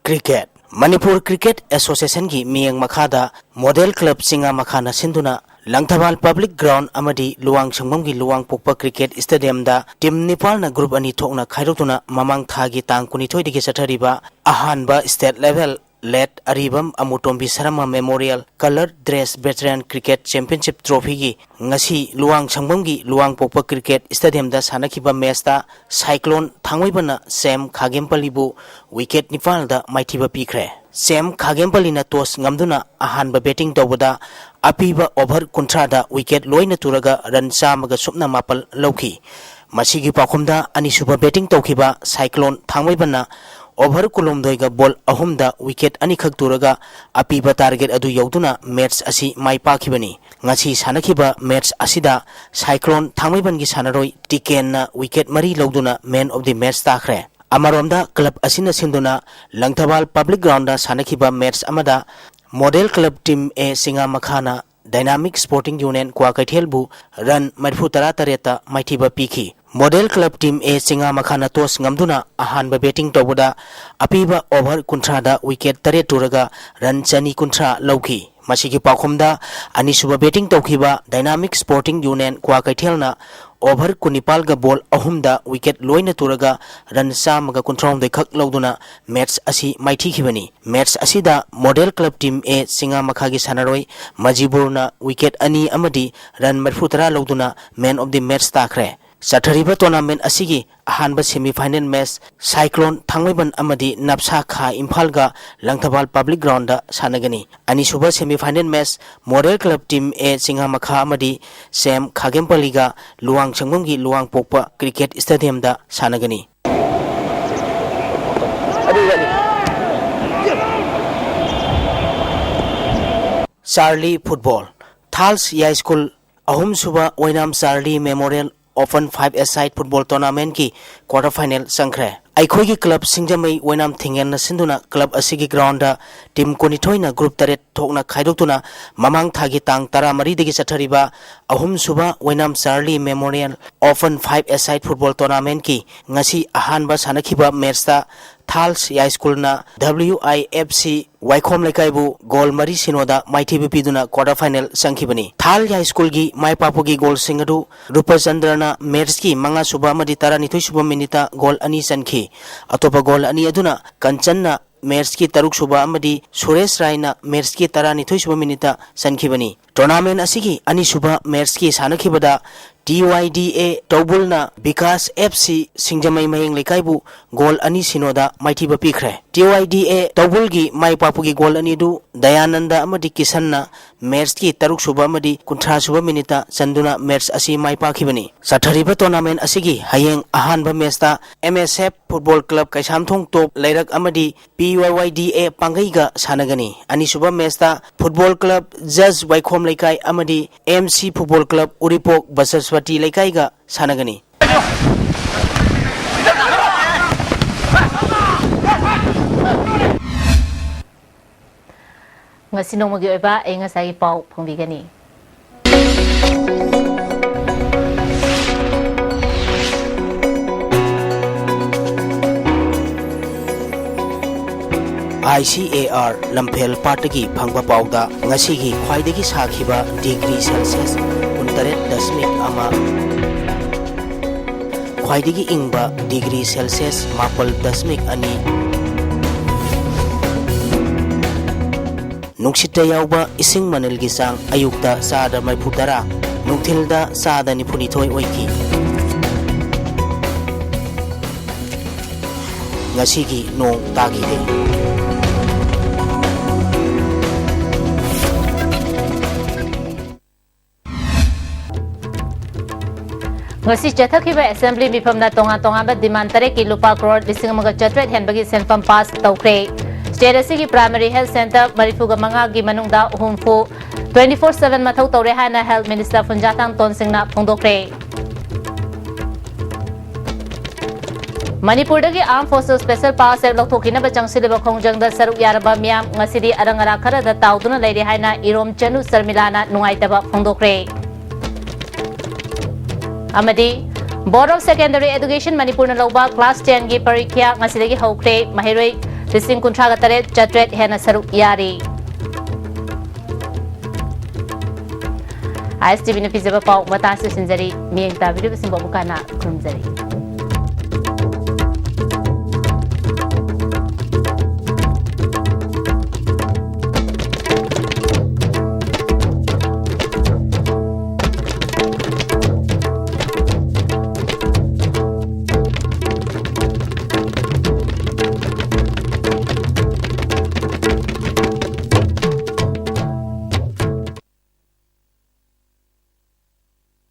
Cricket꯫ ꯃꯅꯤꯄꯨꯔ Cricket Associationꯒꯤ ꯃꯤꯠꯌꯦꯡ ꯃꯈꯥꯗ Model Club ꯆꯤꯉꯥꯃꯈꯥꯅ ꯁꯤꯟꯗꯨꯅ ꯂꯪꯊꯕꯥꯜ Public Ground ꯑꯃꯗꯤ ꯂꯨꯋꯥꯡꯁꯪꯕꯝꯒꯤ ꯂꯨꯋꯥꯡꯄꯣꯛꯄ Cricket Stadiumꯗ team ꯅꯤꯄꯥꯜꯅ group ꯑꯅꯤ ꯊꯣꯛꯅ ꯈꯥꯏꯗꯣꯛꯇꯨꯅ ꯃꯃꯥꯡ ꯊꯥꯒꯤ ꯇꯥꯡ ꯀꯨꯟꯅꯤꯊꯣꯏꯗꯒꯤ ꯆꯠꯊꯔꯤꯕ ꯑꯍꯥꯟꯕ state level Late ꯑꯔꯤꯕꯝ ꯑꯃꯨꯇꯣꯝꯕꯤ Sharma Memorial Coloured Dress Veteran Cricket Championship Trophyꯒꯤ ꯉꯁꯤ ꯂꯨꯋꯥꯡꯁꯪꯕꯝꯒꯤ ꯂꯨꯋꯥꯡꯄꯣꯛꯄ Cricket Stadiumꯗ ꯁꯥꯟꯅꯈꯤꯕ matchꯇ Cyclone ꯊꯥꯡꯃꯩꯕꯟꯅ ꯁꯦꯝ ꯈꯥꯒꯦꯝꯄꯜꯂꯤꯕꯨ wicket ꯅꯤꯄꯥꯜꯗ ꯃꯥꯏꯊꯤꯕ ꯄꯤꯈ꯭ꯔꯦ꯫ ꯁꯦꯝ ꯈꯥꯒꯦꯝꯄꯜꯂꯤꯅ toss ꯉꯝꯗꯨꯅ ꯑꯍꯥꯟꯕ batting ꯇꯧꯕꯗ ꯑꯄꯤꯕ over ꯀꯨꯟꯊ꯭ꯔꯥꯗ wicket ꯂꯣꯏꯅ ꯇꯨꯔꯒ run ꯆꯥꯝꯃꯒ ꯁꯨꯞꯅ ꯃꯥꯄꯜ ꯂꯧꯈꯤ꯫ ꯃꯁꯤꯒꯤ ꯄꯥꯎꯈꯨꯝꯗ ꯑꯅꯤꯁꯨꯕ batting ꯇꯧꯈꯤꯕ Cyclone ꯊꯥꯡꯃꯩꯕꯟꯅ over ꯀꯨꯟꯍꯨꯝꯗꯣꯏꯒ ball ꯑꯍꯨꯝꯗ wicket ꯑꯅꯤꯈꯛ ꯇꯨꯔꯒ ꯑꯄꯤꯕ target ꯑꯗꯨ ꯌꯧꯗꯨꯅ match ꯑꯁꯤ ꯃꯥꯏ ꯄꯥꯛꯈꯤꯕꯅꯤ꯫ ꯉꯁꯤ ꯁꯥꯟꯅꯈꯤꯕ match ꯑꯁꯤꯗ Cyclone ꯊꯥꯡꯃꯩꯕꯟꯒꯤ ꯁꯥꯟꯅꯔꯣꯏ ꯇꯤꯀꯦꯟꯅ wicket ꯃꯔꯤ ꯂꯧꯗꯨꯅ man of the match ꯇꯥꯈ꯭ꯔꯦ꯫ ꯑꯃꯔꯣꯝꯗ club ꯑꯁꯤꯅ ꯁꯤꯟꯗꯨꯅ ꯂꯪꯊꯕꯥꯜ Public Groundꯗ ꯁꯥꯟꯅꯈꯤꯕ match ꯑꯃꯗ Model Club Team A ꯆꯤꯉꯥꯃꯈꯥꯅ Dynamic Sporting Union ꯀ꯭ꯋꯥꯀꯩꯊꯦꯜꯕꯨ run ꯃꯔꯤꯐꯨ ꯇꯔꯥ ꯇꯔꯦꯠꯇ ꯃꯥꯏꯊꯤꯕ ꯄꯤꯈꯤ꯫ Model Club Team A ꯆꯤꯉꯥꯃꯈꯥꯅ toss ꯉꯝꯗꯨꯅ ꯑꯍꯥꯟꯕ batting ꯇꯧꯕꯗ ꯑꯄꯤꯕ over ꯀꯨꯟꯊ꯭ꯔꯥꯗ wicket ꯇꯔꯦꯠ ꯇꯨꯔꯒ run ꯆꯅꯤ ꯀꯨꯟꯊ꯭ꯔꯥ ꯂꯧꯈꯤ꯫ ꯃꯁꯤꯒꯤ ꯄꯥꯎꯈꯨꯝꯗ ꯑꯅꯤꯁꯨꯕ batting ꯇꯧꯈꯤꯕ Dynamic Sporting Union ꯀ꯭ꯋꯥꯀꯩꯊꯦꯜꯅ over ꯀꯨꯟꯅꯤꯄꯥꯜꯒ ball ꯑꯍꯨꯝꯗ wicket ꯂꯣꯏꯅ ꯇꯨꯔꯒ run ꯆꯥꯝꯃꯒ ꯀꯨꯟꯊ꯭ꯔꯥꯍꯨꯝꯗꯣꯏ ꯈꯛ ꯂꯧꯗꯨꯅ match ꯑꯁꯤ ꯃꯥꯏꯊꯤꯈꯤꯕꯅꯤ꯫ Match ꯑꯁꯤꯗ Model Club Team A ꯆꯤꯉꯥꯃꯈꯥꯒꯤ ꯁꯥꯟꯅꯔꯣꯏ ꯃꯖꯤꯕꯨꯔꯅ wicket ꯑꯅꯤ ꯑꯃꯗꯤ run ꯃꯔꯤꯐꯨ ꯇꯔꯥ ꯂꯧꯗꯨꯅ man of the match ꯇꯥꯈ꯭ꯔꯦ꯫ ꯆꯠꯊꯔꯤꯕ tournament ꯑꯁꯤꯒꯤ ꯑꯍꯥꯟꯕ semi final match Cyclone ꯊꯥꯡꯃꯩꯕꯟ ꯑꯃꯗꯤ ꯅꯞꯁꯥ ꯈꯥ ꯏꯝꯐꯥꯜꯒ ꯂꯪꯊꯕꯥꯜ Public Groundꯗ ꯁꯥꯟꯅꯒꯅꯤ꯫ ꯑꯅꯤꯁꯨꯕ semi final match Model Club Team A ꯆꯤꯉꯥꯃꯈꯥ ꯑꯃꯗꯤ ꯁꯦꯝ ꯈꯥꯒꯦꯝꯄꯜꯂꯤꯒ ꯂꯨꯋꯥꯡꯁꯪꯕꯝꯒꯤ ꯂꯨꯋꯥꯡꯄꯣꯛꯄ Cricket Stadiumꯗ ꯁꯥꯟꯅꯒꯅꯤ꯫ Charlie football. ꯊꯥꯜꯁ ꯌꯥꯏ ꯁ꯭ꯀꯨꯜ ꯑꯍꯨꯝꯁꯨꯕ ꯑꯣꯏꯅꯥꯝ ꯆꯥꯔꯂꯤ ꯃꯦꯃꯣꯔꯤꯌꯦꯜ ꯑꯣꯄꯟ ꯐꯥꯏꯚ ꯑꯦ ꯁꯥꯏꯠ ꯐꯨꯠꯕꯣꯜ ꯇꯣꯔꯅꯥꯃꯦꯟꯠꯀꯤ ꯀ꯭ꯋꯥꯔꯇꯔ ꯐꯥꯏꯅꯦꯜ ꯆꯪꯈ꯭ꯔꯦ꯫ ꯑꯩꯈꯣꯏꯒꯤ ꯀ꯭ꯂꯕ ꯁꯤꯡꯖꯃꯩ ꯑꯣꯏꯅꯥꯝ ꯊꯤꯡꯒꯦꯟꯅ ꯁꯤꯟꯗꯨꯅ ꯀ꯭ꯂꯕ ꯑꯁꯤꯒꯤ ꯒ꯭ꯔꯥꯎꯟꯗ ꯇꯤꯝ ꯀꯨꯟꯅꯤꯊꯣꯏꯅ ꯒ꯭ꯔꯨꯞ ꯇꯔꯦꯠ ꯊꯣꯛꯅ ꯈꯥꯏꯗꯣꯛꯇꯨꯅ ꯃꯃꯥꯡ ꯊꯥꯒꯤ ꯇꯥꯡ ꯇꯔꯥꯃꯔꯤꯗꯒꯤ ꯆꯠꯊꯔꯤꯕ ꯑꯍꯨꯝꯁꯨꯕ ꯑꯣꯏꯅꯥꯝ ꯆꯥꯔꯂꯤ ꯃꯦꯃꯣꯔꯤꯌꯦꯜ ꯑꯣꯄꯟ ꯐꯥꯏꯚ ꯑꯦ ꯁꯥꯏꯠ ꯐꯨꯠꯕꯣꯜ ꯇꯣꯔꯅꯥꯃꯦꯟꯠꯀꯤ ꯉꯁꯤ ꯑꯍꯥꯟꯕ ꯁꯥꯟꯅꯈꯤꯕ ꯃꯦꯠꯁꯇ ꯊꯥꯜꯁ ꯌꯥꯏ ꯁ꯭ꯀꯨꯜꯅ ꯗꯕ꯭ꯂꯤꯌꯨ ꯑꯥꯏ ꯑꯦꯐ ꯁꯤ ꯋꯥꯏꯈꯣꯝ ꯂꯩꯀꯥꯏꯕꯨ ꯒꯣꯜ ꯃꯔꯤ ꯁꯤꯅꯣꯗ ꯃꯥꯏꯊꯤꯕ ꯄꯤꯗꯨꯅ ꯀ꯭ꯋꯥꯔꯇꯔ ꯐꯥꯏꯅꯦꯜ ꯆꯪꯈꯤꯕꯅꯤ꯫ ꯊꯥꯜ ꯌꯥꯏ ꯁ꯭ꯀꯨꯜꯒꯤ ꯃꯥꯏ ꯄꯥꯛꯄꯒꯤ ꯒꯣꯜꯁꯤꯡ ꯑꯗꯨ ꯔꯨꯄꯆꯟꯗ꯭ꯔꯅ ꯃꯦꯠꯁꯀꯤ ꯃꯉꯥꯁꯨꯕ ꯑꯃꯗꯤ ꯇꯔꯥꯅꯤꯊꯣꯏꯁꯨꯕ ꯃꯤꯅꯤꯠꯇ ꯒꯣꯜ ꯑꯅꯤ ꯆꯟꯈꯤ꯫ ꯑꯇꯣꯞꯄ ꯒꯣꯜ ꯑꯅꯤ ꯑꯗꯨꯅ ꯀꯟꯆꯟꯅ ꯃꯦꯠꯁꯀꯤ ꯇꯔꯨꯛꯁꯨꯕ ꯑꯃꯗꯤ ꯁꯨꯔꯦꯁ ꯔꯥꯏꯅ ꯃꯦꯠꯁꯀꯤ ꯇꯔꯥꯅꯤꯊꯣꯏꯁꯨꯕ ꯃꯤꯅꯤꯠꯇ ꯆꯟꯈꯤꯕꯅꯤ꯫ ꯇꯣꯔꯅꯥꯃꯦꯟꯠ ꯑꯁꯤꯒꯤ ꯑꯅꯤꯁꯨꯕ ꯃꯦꯠꯁꯀꯤ ꯁꯥꯟꯅꯈꯤꯕꯗ ꯇꯤ ꯋꯥꯏ ꯗꯤ ꯑꯦ ꯇꯧꯕꯨꯜꯅ ꯕꯤꯀꯥꯁ ꯑꯦꯐ ꯁꯤ ꯁꯤꯡꯖꯃꯩ ꯃꯌꯦꯡ ꯂꯩꯀꯥꯏꯕꯨ ꯒꯣꯜ ꯑꯅꯤ ꯁꯤꯅꯣꯗ ꯃꯥꯏꯊꯤꯕ ꯄꯤꯈ꯭ꯔꯦ꯫ ꯇꯤ ꯋꯥꯏ ꯗꯤ ꯑꯦ ꯇꯧꯕꯨꯜꯒꯤ ꯃꯥꯏ ꯄꯥꯛꯄꯒꯤ ꯒꯣꯜ ꯑꯅꯤ ꯑꯗꯨ ꯗꯌꯥꯅꯟꯗ ꯑꯃꯗꯤ ꯀꯤꯁꯟꯅ ꯃꯦꯠꯁꯀꯤ ꯇꯔꯨꯛꯁꯨꯕ ꯑꯃꯗꯤ ꯀꯨꯟꯊ꯭ꯔꯥꯁꯨꯕ ꯃꯤꯅꯤꯠꯇ ꯆꯟꯗꯨꯅ ꯃꯦꯠꯁ ꯑꯁꯤ ꯃꯥꯏ ꯄꯥꯛꯈꯤꯕꯅꯤ꯫ ꯆꯠꯊꯔꯤꯕ ꯇꯣꯔꯅꯥꯃꯦꯟꯠ ꯑꯁꯤꯒꯤ ꯍꯌꯦꯡ ꯑꯍꯥꯟꯕ ꯃꯦꯠꯁꯇ ꯑꯦꯝ ꯑꯦꯁ ꯑꯦꯐ ꯐꯨꯠꯕꯣꯜ ꯀ꯭ꯂꯕ ꯀꯩꯁꯥꯝꯊꯣꯡ ꯇꯣꯞ ꯂꯩꯔꯛ ꯑꯃꯗꯤ ꯄꯤ ꯋꯥꯏ ꯋꯥꯏ ꯗꯤ ꯑꯦ ꯄꯥꯡꯒꯩꯒ ꯁꯥꯟꯅꯒꯅꯤ꯫ ꯑꯅꯤꯁꯨꯕ ꯃꯦꯠꯁꯇ ꯐꯨꯠꯕꯣꯜ ꯀ꯭ꯂꯕ ꯖꯁ ꯋꯥꯏꯈꯣꯝ ꯂꯩꯀꯥꯏ ꯑꯃꯗꯤ ꯑꯦꯝ ꯁꯤ ꯐꯨꯠꯕꯣꯜ ꯀ꯭ꯂꯕ ꯎꯔꯤꯄꯣꯛ ꯕꯁꯁꯄꯇꯤ ꯂꯩꯀꯥꯏꯒ ꯁꯥꯟꯅꯒꯅꯤ꯫ ꯉꯁꯤ ꯅꯣꯡꯃꯒꯤ ꯑꯣꯏꯕ ꯑꯏꯪ ꯑꯁꯥꯒꯤ ꯄꯥꯎ ꯐꯣꯡꯕꯤꯒꯅꯤ꯫ ꯑꯥꯏ ꯁꯤ ꯑꯦ ꯑꯥꯔ ꯂꯝꯐꯦꯜ ꯄꯥꯠꯇꯒꯤ ꯐꯪꯕ ꯄꯥꯎꯗ ꯉꯁꯤꯒꯤ ꯈ꯭ꯋꯥꯏꯗꯒꯤ ꯁꯥꯈꯤꯕ ꯗꯤꯒ꯭ꯔꯤ ꯁꯦꯜꯁꯤꯌꯁ ꯀꯨꯟꯇꯔꯦꯠ ꯗꯁꯃꯤꯛ ꯑꯃ, ꯈ꯭ꯋꯥꯏꯗꯒꯤ ꯏꯪꯕ ꯗꯤꯒ꯭ꯔꯤ ꯁꯦꯜꯁꯤꯌꯁ ꯃꯥꯄꯜ ꯗꯁꯃꯤꯛ ꯑꯅꯤ, ꯅꯨꯡꯁꯤꯠꯇ ꯌꯥꯎꯕ ꯏꯁꯤꯡ ꯃꯅꯤꯜꯒꯤ ꯆꯥꯡ ꯑꯌꯨꯛꯇ ꯆꯥꯗ ꯃꯔꯤꯐꯨ ꯇꯔꯥ, ꯅꯨꯡꯊꯤꯜꯗ ꯆꯥꯗ ꯅꯤꯐꯨꯅꯤꯊꯣꯏ ꯑꯣꯏꯈꯤ꯫ ꯉꯁꯤꯒꯤ ꯅꯣꯡ ꯇꯥꯈꯤꯗꯦ꯫ ꯉꯁꯤ ꯆꯠꯊꯈꯤꯕ ꯑꯦꯁꯦꯝꯕ꯭ꯂꯤ ꯃꯤꯐꯝꯗ ꯇꯣꯉꯥꯟ ꯇꯣꯉꯥꯟꯕ ꯗꯤꯃꯥꯟ ꯇꯔꯦꯠꯀꯤ ꯂꯨꯄꯥ ꯀ꯭ꯔꯣꯔ ꯂꯤꯁꯤꯡ ꯑꯃꯒ ꯆꯥꯇ꯭ꯔꯦꯠ ꯍꯦꯟꯕꯒꯤ ꯁꯦꯟꯐꯝ ꯄꯥꯁ ꯇꯧꯈ꯭ꯔꯦ꯫ State ꯑꯁꯤꯒꯤ primary health centre ꯃꯔꯤꯐꯨꯒ ꯃꯉꯥꯒꯤ ꯃꯅꯨꯡꯗ ꯍꯨꯝꯐꯨ twenty four seven ꯃꯊꯧ ꯇꯧꯔꯦ ꯍꯥꯏꯅ Health Minister ꯐꯨꯟꯖꯥꯊꯥꯡ ꯇꯣꯟꯁꯤꯡꯅ ꯐꯣꯡꯗꯣꯛꯈ꯭ꯔꯦ꯫ ꯃꯅꯤꯄꯨꯔꯗꯒꯤ Armed Forces Special Powers Act ꯂꯧꯊꯣꯛꯈꯤꯅꯕ ꯆꯪꯁꯤꯜꯂꯤꯕ ꯈꯣꯡꯖꯪꯗ ꯁꯔꯨꯛ ꯌꯥꯔꯕ ꯃꯤꯌꯥꯝ ꯉꯁꯤꯗꯤ ꯑꯔꯪ ꯑꯔꯥꯛ ꯈꯔꯗ ꯇꯥꯎꯗꯨꯅ ꯂꯩꯔꯦ ꯍꯥꯏꯅ ꯏꯔꯣꯝ ꯆꯅꯨ ꯁꯔꯃꯤꯂꯥꯅ ꯅꯨꯡꯉꯥꯏꯇꯕ ꯐꯣꯡꯗꯣꯛꯈ꯭ꯔꯦ꯫ ꯑꯃꯗꯤ Board of Secondary Education ꯃꯅꯤꯄꯨꯔꯅ ꯂꯧꯕ class ten ꯒꯤ ꯄꯔꯤꯈ꯭ꯌꯥ ꯉꯁꯤꯗꯒꯤ ꯍꯧꯈ꯭ꯔꯦ꯫ ꯃꯍꯩꯔꯣꯏ ꯂꯤꯁꯤꯡ ꯀꯨꯟꯊ꯭ꯔꯥꯒ ꯇꯔꯦꯠ ꯆꯥꯇ꯭ꯔꯦꯠ ꯍꯦꯟꯅ ꯁꯔꯨꯛ ꯌꯥꯔꯤ꯫ ISTVꯅ ꯄꯤꯖꯕ ꯄꯥꯎ ꯃꯇꯥꯡ ꯑꯁꯤꯗ ꯂꯣꯏꯁꯤꯟꯖꯔꯤ꯫ ꯃꯤꯠꯌꯦꯡ ꯇꯥꯕꯤꯔꯤꯕꯁꯤꯡꯕꯨ ꯑꯃꯨꯛ ꯍꯟꯅ ꯈꯨꯔꯨꯝꯖꯔꯤ꯫